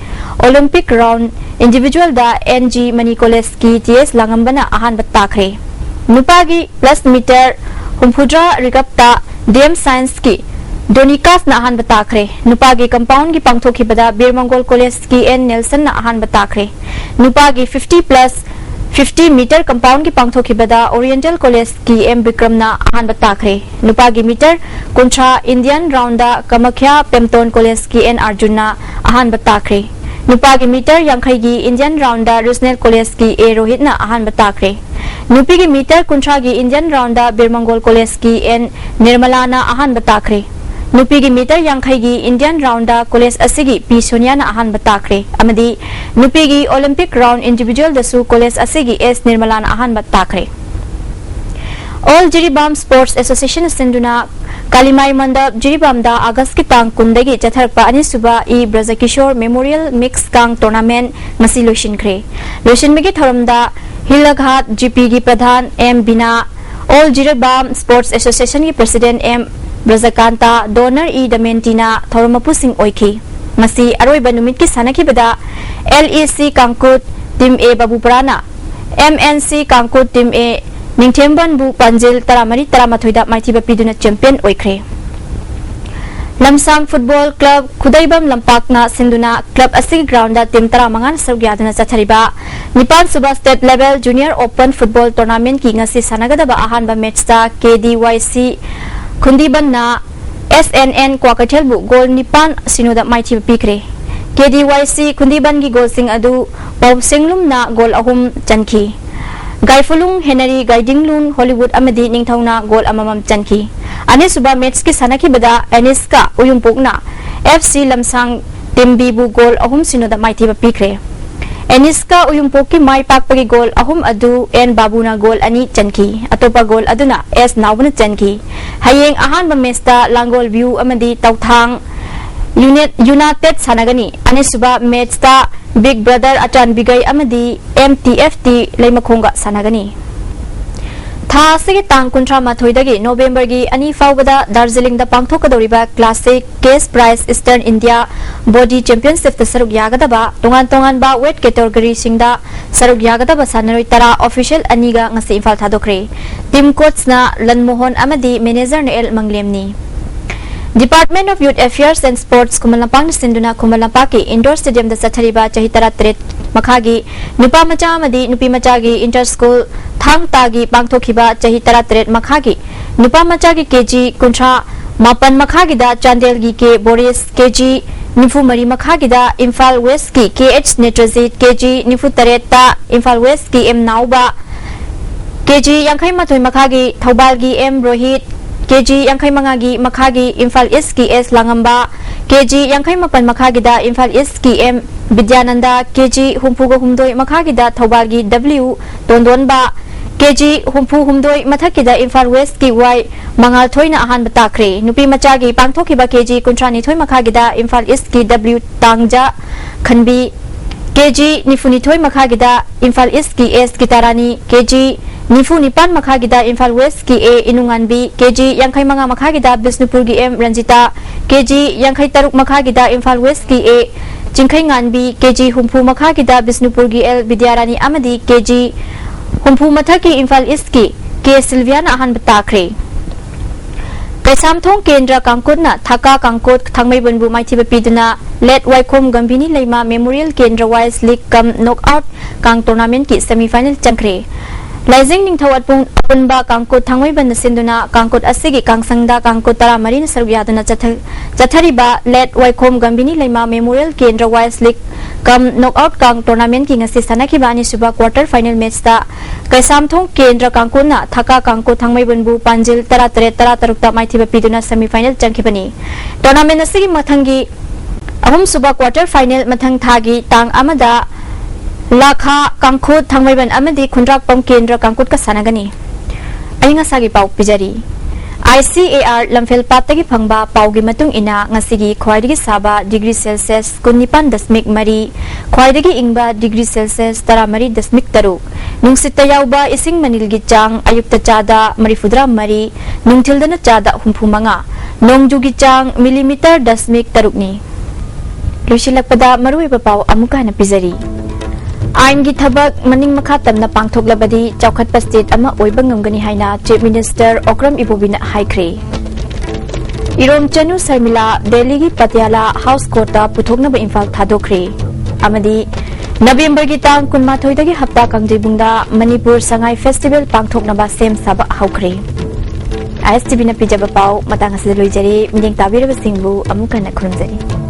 Olympic Round Individualꯗ N G Mani Collegeꯀꯤ T S ꯂꯥꯡꯉꯝꯕꯅ ꯑꯍꯥꯟꯕ ꯇꯥꯈ꯭ꯔꯦ꯫ ꯅꯨꯄꯥꯒꯤ plus meter ꯍꯨꯝꯐꯨꯇꯔꯥ recurveꯇ D M Scienceꯀꯤ Donikas ꯅ ꯑꯍꯥꯟꯕ ꯇꯥꯈ꯭ꯔꯦ꯫ ꯅꯨꯄꯥꯒꯤ compoundꯒꯤ ꯄꯥꯡꯊꯣꯛꯈꯤꯕꯗ ꯕꯤꯔ ꯃꯪꯒꯣꯜ Collegeꯀꯤ N Nelsonꯅ ꯑꯍꯥꯟꯕ ꯇꯥꯈ꯭ꯔꯦ꯫ ꯅꯨꯄꯥꯒꯤ fifty plus fifty meter compoundꯒꯤ ꯄꯥꯡꯊꯣꯛꯈꯤꯕꯗ Oriental Collegeꯀꯤ M Bikramꯅ ꯑꯍꯥꯟꯕ ꯇꯥꯈ꯭ꯔꯦ꯫ ꯅꯨꯄꯥꯒꯤ meter ꯀꯨꯟꯊ꯭ꯔꯥ Indian roundꯗ Kamakhya Pemton Collegeꯀꯤ N Arjunꯅ ꯑꯍꯥꯟꯕ ꯇꯥꯈ꯭ꯔꯦ꯫ ꯅꯨꯄꯥꯒꯤ meter ꯌꯥꯡꯈꯩꯒꯤ Indian roundꯗ Regional Collegeꯀꯤ A Rohitꯅ ꯑꯍꯥꯟꯕ ꯇꯥꯈ꯭ꯔꯦ꯫ ꯅꯨꯄꯤꯒꯤ meter ꯀꯨꯟꯊ꯭ꯔꯥꯒꯤ Indian roundꯗ ꯕꯤꯔ ꯃꯪꯒꯣꯜ Collegeꯀꯤ N Nirmalana ꯑꯍꯥꯟꯕ ꯇꯥꯈ꯭ꯔꯦ꯫ ꯅꯨꯄꯤꯒꯤ meter ꯌꯥꯡꯈꯩꯒꯤ Indian roundꯗ college ꯑꯁꯤꯒꯤ P Soniaꯅ ꯑꯍꯥꯟꯕ ꯇꯥꯈ꯭ꯔꯦ ꯑꯃꯗꯤ ꯅꯨꯄꯤꯒꯤ Olympic Round Individualꯗꯁꯨ college ꯑꯁꯤꯒꯤ S Nirmalana ꯑꯍꯥꯟꯕ ꯇꯥꯈ꯭ꯔꯦ꯫ All Jiribam Sports Association ꯁꯤꯟꯗꯨꯅ ꯀꯥꯂꯤꯃꯥꯏ ꯃꯟꯗꯞ ꯖꯤꯔꯤꯕꯥꯝꯗ ꯑꯥꯒꯁꯀꯤ ꯇꯥꯡ ꯀꯨꯟꯗꯒꯤ ꯆꯠꯊꯔꯛꯄ ꯑꯅꯤꯁꯨꯕ E ꯕ꯭ꯔꯖꯀꯤꯁꯣꯔ Memorial Mix Kang Tournament ꯉꯁꯤ ꯂꯣꯏꯁꯤꯟꯈ꯭ꯔꯦ꯫ ꯂꯣꯏꯁꯤꯟꯕꯒꯤ ꯊꯧꯔꯝꯗ ꯍꯤꯜꯂꯒꯍꯥꯠ G Pꯒꯤ ꯄ꯭ꯔꯙꯥꯟ M ꯕꯤꯅꯥ, All Jiribam Sports Associationꯒꯤ President M ꯕ꯭ꯔꯖꯀꯥꯟꯇ, Donor E ꯗꯃꯦꯟꯇꯤꯅ ꯊꯧꯔꯝ ꯃꯄꯨꯁꯤꯡ ꯑꯣꯏꯈꯤ꯫ ꯉꯁꯤ ꯑꯔꯣꯏꯕ ꯅꯨꯃꯤꯠꯀꯤ ꯁꯥꯟꯅꯈꯤꯕꯗ L E C ꯀꯥꯡꯀꯨꯠ Team A ꯕꯥꯕꯨꯄꯔꯥꯅ M N C ꯀꯥꯡꯀꯨꯠ Team A ꯅꯤꯡꯊꯦꯝꯕꯟꯕꯨ ꯄꯥꯟꯖꯤꯜ ꯇꯔꯥꯃꯔꯤ ꯇꯔꯥꯃꯥꯊꯣꯏꯗ ꯃꯥꯏꯊꯤꯕ ꯄꯤꯗꯨꯅ champion ꯑꯣꯏꯈ꯭ꯔꯦ꯫ ꯂꯝꯁꯥꯡ Football Club ꯈꯨꯗꯩꯕꯝ ꯂꯝꯄꯥꯛꯅ ꯁꯤꯟꯗꯨꯅ club ꯑꯁꯤꯒꯤ groundꯗ team ꯇꯔꯥꯃꯉꯥꯅ ꯁꯔꯨꯛ ꯌꯥꯗꯨꯅ ꯆꯠꯊꯔꯤꯕ ꯅꯤꯄꯥꯟ ꯁꯨꯕ State Level Junior Open Football Tournamentꯀꯤ ꯉꯁꯤ ꯁꯥꯟꯅꯒꯗꯕ ꯑꯍꯥꯟꯕ matchꯇ K D Y C ꯈꯨꯟꯗꯤꯕꯟꯅ S N N ꯀ꯭ꯋꯥꯀꯩꯊꯦꯜꯕꯨ goal ꯅꯤꯄꯥꯟ ꯁꯤꯅꯣꯗ ꯃꯥꯏꯊꯤꯕ ꯄꯤꯈ꯭ꯔꯦ꯫ K D Y C ꯈꯨꯟꯗꯤꯕꯟꯒꯤ goalꯁꯤꯡ ꯑꯗꯨ ꯄꯥꯎꯁꯦꯡꯂꯨꯝꯅ goal ꯑꯍꯨꯝ ꯆꯟꯈꯤ꯫ ꯒꯥꯏꯐꯨꯂꯨꯡ ꯍꯦꯅꯔꯤ, ꯒꯥꯏꯗꯤꯡꯂꯨꯡ ꯍꯣꯂꯤꯋꯨꯗ ꯑꯃꯗꯤ ꯅꯤꯡꯊꯧꯅ goal ꯑꯃꯃꯝ ꯆꯟꯈꯤ꯫ ꯑꯅꯤꯁꯨꯕ matchꯀꯤ ꯁꯥꯟꯅꯈꯤꯕꯗ ꯑꯦꯅꯤꯁꯀ ꯎꯌꯨꯝꯄꯣꯛꯅ F C ꯂꯝꯁꯥꯡ Team Bꯕꯨ goal ꯑꯍꯨꯝ ꯁꯤꯅꯣꯗ ꯃꯥꯏꯊꯤꯕ ꯄꯤꯈ꯭ꯔꯦ꯫ ꯑꯦꯅꯤꯁꯀ ꯎꯌꯨꯝꯄꯣꯛꯀꯤ ꯃꯥꯏ ꯄꯥꯛꯄꯒꯤ goal ꯑꯍꯨꯝ ꯑꯗꯨ N ꯕꯥꯕꯨꯅ goal ꯑꯅꯤ ꯆꯟꯈꯤ꯫ ꯑꯇꯣꯞꯄ goal ꯑꯗꯨꯅ S ꯅꯥꯎꯕꯅ ꯆꯟꯈꯤ꯫ ꯍꯌꯦꯡ ꯑꯍꯥꯟꯕ matchꯇ ꯂꯥꯡꯒꯣꯜ View ꯑꯃꯗꯤ ꯇꯧꯊꯥꯡ Unit-, United ꯁꯥꯟꯅꯒꯅꯤ꯫ ꯑꯅꯤꯁꯨꯕ matchꯇ Big Brother ꯑꯆꯥꯟꯕꯤꯒꯩ ꯑꯃꯗꯤ M T F T ꯂꯩꯃꯈꯣꯡꯒ ꯁꯥꯟꯅꯒꯅꯤ꯫ ꯊꯥ ꯑꯁꯤꯒꯤ ꯇꯥꯡ ꯀꯨꯟꯊ꯭ꯔꯥ ꯃꯥꯊꯣꯏꯗꯒꯤ ꯅꯣꯕꯦꯝꯕꯔꯒꯤ ꯑꯅꯤ ꯐꯥꯎꯕꯗ ꯗꯥꯔꯖꯤꯂꯤꯡꯗ ꯄꯥꯡꯊꯣꯛꯀꯗꯧꯔꯤꯕ classic cash prize eastern India body ꯆꯦꯝꯄꯤꯌꯟꯁꯤꯞꯇ ꯁꯔꯨꯛ ꯌꯥꯒꯗꯕ ꯇꯣꯉꯥꯟ ꯇꯣꯉꯥꯟꯕ ꯋꯦꯠ ꯀꯦꯇꯣꯒꯣꯔꯤꯁꯤꯡꯗ ꯁꯔꯨꯛ ꯌꯥꯒꯗꯕ ꯁꯥꯟꯅꯔꯣꯏ ꯇꯔꯥ ꯑꯣꯐꯤꯁꯤꯌꯦꯜ ꯑꯅꯤꯒ ꯉꯁꯤ ꯏꯝꯐꯥꯜ ꯊꯥꯗꯣꯛꯈ꯭ꯔꯦ꯫ ꯇꯤꯝ ꯀꯣꯆꯅ ꯂꯟꯃꯣꯍꯟ ꯑꯃꯗꯤ ꯃꯦꯅꯦꯖꯔꯅ ꯑꯦꯜ ꯃꯪꯂꯦꯝꯅꯤ꯫ Department of Youth Affairs and Sports ꯈꯨꯃꯟ ꯂꯝꯄꯥꯛꯅ ꯁꯤꯟꯗꯨꯅ ꯈꯨꯃꯟ ꯂꯝꯄꯥꯛꯀꯤ ꯏꯟꯗꯣꯔ ꯁ꯭ꯇꯦꯗꯤꯌꯝꯗ ꯆꯠꯊꯔꯤꯕ ꯆꯍꯤ ꯇꯔꯥꯇꯔꯦꯠ ꯃꯈꯥꯒꯤ ꯅꯨꯄꯥ ꯃꯆꯥ ꯑꯃꯗꯤ ꯅꯨꯄꯤ ꯃꯆꯥꯒꯤ ꯏꯟꯇꯔ ꯁ꯭ꯀꯨꯜ ꯊꯥꯡ ꯇꯥꯒꯤ ꯄꯥꯡꯊꯣꯛꯈꯤꯕ ꯆꯍꯤ ꯇꯔꯥꯇꯔꯦꯠ ꯃꯈꯥꯒꯤ ꯅꯨꯄꯥ ꯃꯆꯥꯒꯤ ꯀꯦ ꯖꯤ ꯀꯨꯟꯊ꯭ꯔꯥ ꯃꯥꯄꯟ ꯃꯈꯥꯒꯤꯗ ꯆꯥꯟꯗꯦꯜꯒꯤ ꯀꯦ ꯕꯣꯔꯤꯁ, ꯀꯦ ꯖꯤ ꯅꯤꯐꯨ ꯃꯔꯤ ꯃꯈꯥꯒꯤꯗ ꯏꯝꯐꯥꯜ ꯋꯦꯁꯀꯤ ꯀꯦ ꯑꯩꯆ ꯅꯦꯇ꯭ꯔꯖꯤꯠ, ꯀꯦ ꯖꯤ ꯅꯤꯐꯨ ꯇꯔꯦꯠꯇ ꯏꯝꯐꯥꯜ ꯋꯦꯁꯀꯤ ꯑꯦꯝ ꯅꯥꯎꯕ, ꯀꯦ ꯖꯤ ꯌꯥꯡꯈꯩ ꯃꯥꯊꯣꯏ ꯃꯈꯥꯒꯤ ꯊꯧꯕꯥꯜꯒꯤ ꯑꯦꯝ ꯔꯣꯍꯤꯠ, ꯀꯦ ꯖꯤ ꯌꯥꯡꯈꯩ ꯃꯉꯥꯒꯤ ꯃꯈꯥꯒꯤ ꯏꯝꯐꯥꯜ ꯏꯁꯀꯤ ꯑꯦꯁ ꯂꯥꯡꯉꯝꯕ, ꯀꯦ ꯖꯤ ꯌꯥꯡꯈꯩ ꯃꯥꯄꯟ ꯃꯈꯥꯒꯤꯗ ꯏꯝꯐꯥꯜ ꯏꯁꯀꯤ ꯑꯦꯝ ꯕꯤꯗ꯭ꯌꯥꯅꯟꯗ, ꯀꯦ ꯖꯤ ꯍꯨꯝꯐꯨꯒ ꯍꯨꯝꯗꯣꯏ ꯃꯈꯥꯒꯤꯗ ꯊꯧꯕꯥꯜꯒꯤ ꯗꯕ꯭ꯂꯤꯎ ꯇꯣꯟꯗꯣꯟꯕ, ꯀꯦ ꯖꯤ ꯍꯨꯝꯐꯨ ꯍꯨꯝꯗꯣꯏ ꯃꯊꯛꯀꯤꯗ ꯏꯝꯐꯥꯜ ꯋꯦꯁꯀꯤ ꯋꯥꯏ ꯃꯉꯥꯜꯊꯣꯏꯅ ꯑꯍꯥꯟꯕ ꯇꯥꯈ꯭ꯔꯦ꯫ ꯅꯨꯄꯤ ꯃꯆꯥꯒꯤ ꯄꯥꯡꯊꯣꯛꯈꯤꯕ ꯀꯦ ꯖꯤ ꯀꯨꯟꯊ꯭ꯔꯥ ꯅꯤꯊꯣꯏ ꯃꯈꯥꯒꯤꯗ ꯏꯝꯐꯥꯜ ꯏꯁꯀꯤ ꯗꯕ꯭ꯂꯤꯎ ꯇꯥꯡꯖ ꯈꯟꯕꯤ, ꯀꯦ ꯖꯤ ꯅꯤꯐꯨ ꯅꯤꯊꯣꯏ ꯃꯈꯥꯒꯤꯗ ꯏꯝꯐꯥꯜ ꯏꯁꯀꯤ ꯑꯦꯁ ꯒꯤꯇꯥꯔꯥꯅꯤ, ꯀꯦ ꯖꯤ ꯅꯤꯐꯨ ꯅꯤꯄꯥꯟ ꯃꯈꯥꯒꯤꯗ ꯏꯝꯐꯥꯜ ꯋꯦꯁꯀꯤ ꯑꯦ ꯏꯅꯨꯉꯥꯟꯕꯤ, ꯀꯦ ꯖꯤ ꯌꯥꯡꯈꯩ ꯃꯉꯥ ꯃꯈꯥꯒꯤꯗ ꯕꯤꯁꯅꯨꯄꯨꯔꯒꯤ ꯑꯦꯝ ꯔꯟꯖꯤꯇꯥ, ꯀꯦ ꯖꯤ ꯌꯥꯡꯈꯩ ꯇꯔꯨꯛ ꯃꯈꯥꯒꯤꯗ ꯏꯝꯐꯥꯜ ꯋꯦꯁꯀꯤ ꯑꯦ ꯆꯤꯡꯈꯩꯉꯥꯟꯕꯤ, ꯀꯦ ꯖꯤ ꯍꯨꯝꯐꯨ ꯃꯈꯥꯒꯤꯗ ꯕꯤꯁꯅꯨꯄꯨꯔꯒꯤ ꯑꯦꯜ ꯕꯤꯗ꯭ꯌꯥꯔꯥꯅꯤ ꯑꯃꯗꯤ ꯀꯦ ꯖꯤ ꯍꯨꯝꯐꯨ ꯃꯊꯛꯀꯤ ꯏꯝꯐꯥꯜ ꯏꯁꯀꯤ ꯀꯦ ꯁꯤꯜꯚꯤꯌꯥꯅ ꯑꯍꯥꯟꯕ ꯇꯥꯈ꯭ꯔꯦ꯫ ꯀꯩꯁꯥꯝꯊꯣꯡ ꯀꯦꯟꯗ꯭ꯔ ꯀꯥꯡꯀꯨꯠꯅ ꯊꯀꯥ ꯀꯥꯡꯀꯨꯠ ꯊꯥꯡꯃꯩꯕꯟꯕꯨ ꯃꯥꯏꯊꯤꯕ ꯄꯤꯗꯨꯅ ꯂꯦꯠ ꯋꯥꯏꯈꯣꯝ ꯒꯝꯚꯤꯅꯤ ꯂꯩꯃ ꯃꯦꯃꯣꯔꯤꯌꯦꯜ ꯀꯦꯟꯗ꯭ꯔ ꯋꯥꯏꯁ ꯂꯤꯒ ꯀꯝ ꯅꯣꯛ ꯑꯥꯎꯠ ꯀꯥꯡ ꯇꯣꯔꯅꯥꯃꯦꯟꯠꯀꯤ ꯁꯦꯃꯤ ꯐꯥꯏꯅꯦꯜ ꯆꯪꯈ꯭ꯔꯦ꯫ ꯂꯥꯏꯖꯤꯡ ꯅꯤꯡꯊꯧ ꯑꯄꯨꯟ-, ꯑꯄꯨꯟꯕ ꯀꯥꯡꯀꯨꯠ ꯊꯥꯡꯃꯩꯕꯟꯅ ꯁꯤꯟꯗꯨꯅ ꯀꯥꯡꯀꯨꯠ ꯑꯁꯤꯒꯤ ꯀꯥꯡꯁꯪꯗ ꯀꯥꯡꯀꯨꯠ ꯇꯔꯥꯃꯔꯤꯅ ꯁꯔꯨꯛ ꯌꯥꯗꯨꯅ ꯆꯠꯊ-, ꯆꯠꯊꯔꯤꯕ ꯂꯦꯠ ꯋꯥꯏꯈꯣꯝ ꯒꯝꯚꯤꯅꯤ ꯂꯩꯃ ꯃꯦꯃꯣꯔꯤꯌꯦꯜ ꯀꯦꯟꯗ꯭ꯔ ꯋꯥꯏꯁ ꯂꯤꯒ ꯀꯝ ꯅꯣꯛ ꯑꯥꯎꯠ ꯀꯥꯡ ꯇꯣꯔꯅꯥꯃꯦꯟꯠꯀꯤ ꯉꯁꯤ ꯁꯥꯟꯅꯈꯤꯕ ꯑꯅꯤꯁꯨꯕ ꯀ꯭ꯋꯥꯔꯇꯔ ꯐꯥꯏꯅꯦꯜ ꯃꯦꯠꯆꯇ ꯀꯩꯁꯥꯝꯊꯣꯡ ꯀꯦꯟꯗ꯭ꯔ ꯀꯥꯡꯀꯨꯠꯅ ꯊꯀꯥ ꯀꯥꯡꯀꯨꯠ ꯊꯥꯡꯃꯩꯕꯟꯕꯨ ꯄꯥꯟꯖꯤꯜ ꯇꯔꯥꯇꯔꯦꯠ, ꯇꯔꯥꯇꯔꯨꯛꯇ ꯃꯥꯏꯊꯤꯕ ꯄꯤꯗꯨꯅ ꯁꯦꯃꯤ ꯐꯥꯏꯅꯦꯜ ꯆꯪꯈꯤꯕꯅꯤ꯫ ꯇꯣꯔꯅꯥꯃꯦꯟꯠ ꯑꯁꯤꯒꯤ ꯃꯊꯪꯒꯤ ꯑꯍꯨꯝꯁꯨꯕ ꯀ꯭ꯋꯥꯔꯇꯔ ꯐꯥꯏꯅꯦꯜ ꯃꯊꯪ ꯊꯥꯒꯤ ꯇꯥꯡ ꯑꯃꯗ ꯂꯥꯈꯥ ꯀꯥꯡꯀꯨꯠ ꯊꯥꯡꯃꯩꯕꯟ ꯑꯃꯗꯤ ꯈꯨꯟꯗ꯭ꯔꯥꯛꯄꯝ ꯀꯦꯟꯗ꯭ꯔ ꯀꯥꯡꯀꯨꯠꯀ ꯁꯥꯟꯅꯒꯅꯤ꯫ ꯑꯏꯪ ꯑꯁꯥꯒꯤ ꯄꯥꯎ ꯄꯤꯖꯔꯤ꯫ ꯑꯥꯏ ꯁꯤ ꯑꯦ ꯑꯥꯔ ꯂꯝꯐꯦꯜ ꯄꯥꯠꯇꯒꯤ ꯐꯪꯕ ꯄꯥꯎꯒꯤ ꯃꯇꯨꯡ ꯏꯟꯅ ꯉꯁꯤꯒꯤ ꯈ꯭ꯋꯥꯏꯗꯒꯤ ꯁꯥꯕ ꯗꯤꯒ꯭ꯔꯤ ꯁꯦꯜꯁꯤꯌꯁ ꯀꯨꯟꯅꯤꯄꯥꯟ ꯗꯁꯃꯤꯛ ꯃꯔꯤ, ꯈ꯭ꯋꯥꯏꯗꯒꯤ ꯏꯪꯕ ꯗꯤꯒ꯭ꯔꯤ ꯁꯦꯜꯁꯤꯌꯁ ꯇꯔꯥꯃꯔꯤ ꯗꯁꯃꯤꯛ ꯇꯔꯨꯛ, ꯅꯨꯡꯁꯤꯠꯇ ꯌꯥꯎꯕ ꯏꯁꯤꯡ ꯃꯅꯤꯜꯒꯤ ꯆꯥꯡ ꯑꯌꯨꯛꯇ ꯆꯥꯗ ꯃꯔꯤꯐꯨꯇꯔꯥ ꯃꯔꯤ, ꯅꯨꯡꯊꯤꯜꯗꯅ ꯆꯥꯗ ꯍꯨꯝꯐꯨ ꯃꯉꯥ, ꯅꯣꯡꯖꯨꯒꯤ ꯆꯥꯡ ꯃꯤꯂꯤꯃꯤꯇꯔ ꯗꯁꯃꯤꯛ ꯇꯔꯨꯛꯅꯤ꯫ ꯂꯣꯏꯁꯤꯜꯂꯛꯄꯗ ꯃꯔꯨꯑꯣꯏꯕ ꯄꯥꯎ ꯑꯃꯨꯛꯀ ꯍꯟꯅ ꯄꯤꯖꯔꯤ꯫ ꯑꯥꯏꯟꯒꯤ ꯊꯕꯛ ꯃꯅꯤꯡ ꯃꯈꯥ ꯇꯝꯅ ꯄꯥꯡꯊꯣꯛꯂꯕꯗꯤ ꯆꯥꯎꯈꯠꯄ ꯁ꯭ꯇꯦꯠ ꯑꯃ ꯑꯣꯏꯕ ꯉꯝꯒꯅꯤ ꯍꯥꯏꯅ ꯆꯤꯐ ꯃꯤꯅꯤꯁꯇꯔ ꯑꯣꯀ꯭ꯔꯝ ꯏꯕꯣꯕꯤꯅ ꯍꯥꯏꯈ꯭ꯔꯦ꯫ ꯏꯔꯣꯝ ꯆꯅꯨ ꯁꯔꯃꯤꯂꯥ ꯗꯦꯜꯂꯤꯒꯤ ꯄꯇꯤꯌꯥꯂꯥ ꯍꯥꯎꯁ ꯀꯣꯔꯠꯇ ꯄꯨꯊꯣꯛꯅꯕ ꯏꯝꯐꯥꯜ ꯊꯥꯗꯣꯛꯈ꯭ꯔꯦ꯫ ꯑꯃꯗꯤ ꯅꯕꯦꯝꯕꯔꯒꯤ ꯇꯥꯡ ꯀꯨꯟꯃꯥꯊꯣꯏꯗꯒꯤ ꯍꯞꯇꯥ ꯀꯥꯡꯖꯩꯕꯨꯡꯗ ꯃꯅꯤꯄꯨꯔ ꯁꯉꯥꯏ ꯐꯦꯁꯇꯤꯚꯦꯜ ꯄꯥꯡꯊꯣꯛꯅꯕ ꯁꯦꯝ ꯁꯥꯕ ꯍꯧꯈ꯭ꯔꯦ꯫ ꯑꯥꯏ ꯑꯦꯁ ꯇꯤ ꯚꯤꯅ ꯄꯤꯖꯕ ꯄꯥꯎ ꯃꯇꯥꯡ ꯑꯁꯤꯗ ꯂꯣꯏꯖꯔꯦ꯫ ꯃꯤꯠꯌꯦꯡ ꯇꯥꯕꯤꯔꯕꯁꯤꯡꯕꯨ ꯑꯃꯨꯛ ꯍꯟꯅ ꯈꯨꯔꯨꯝꯖꯔꯤ꯫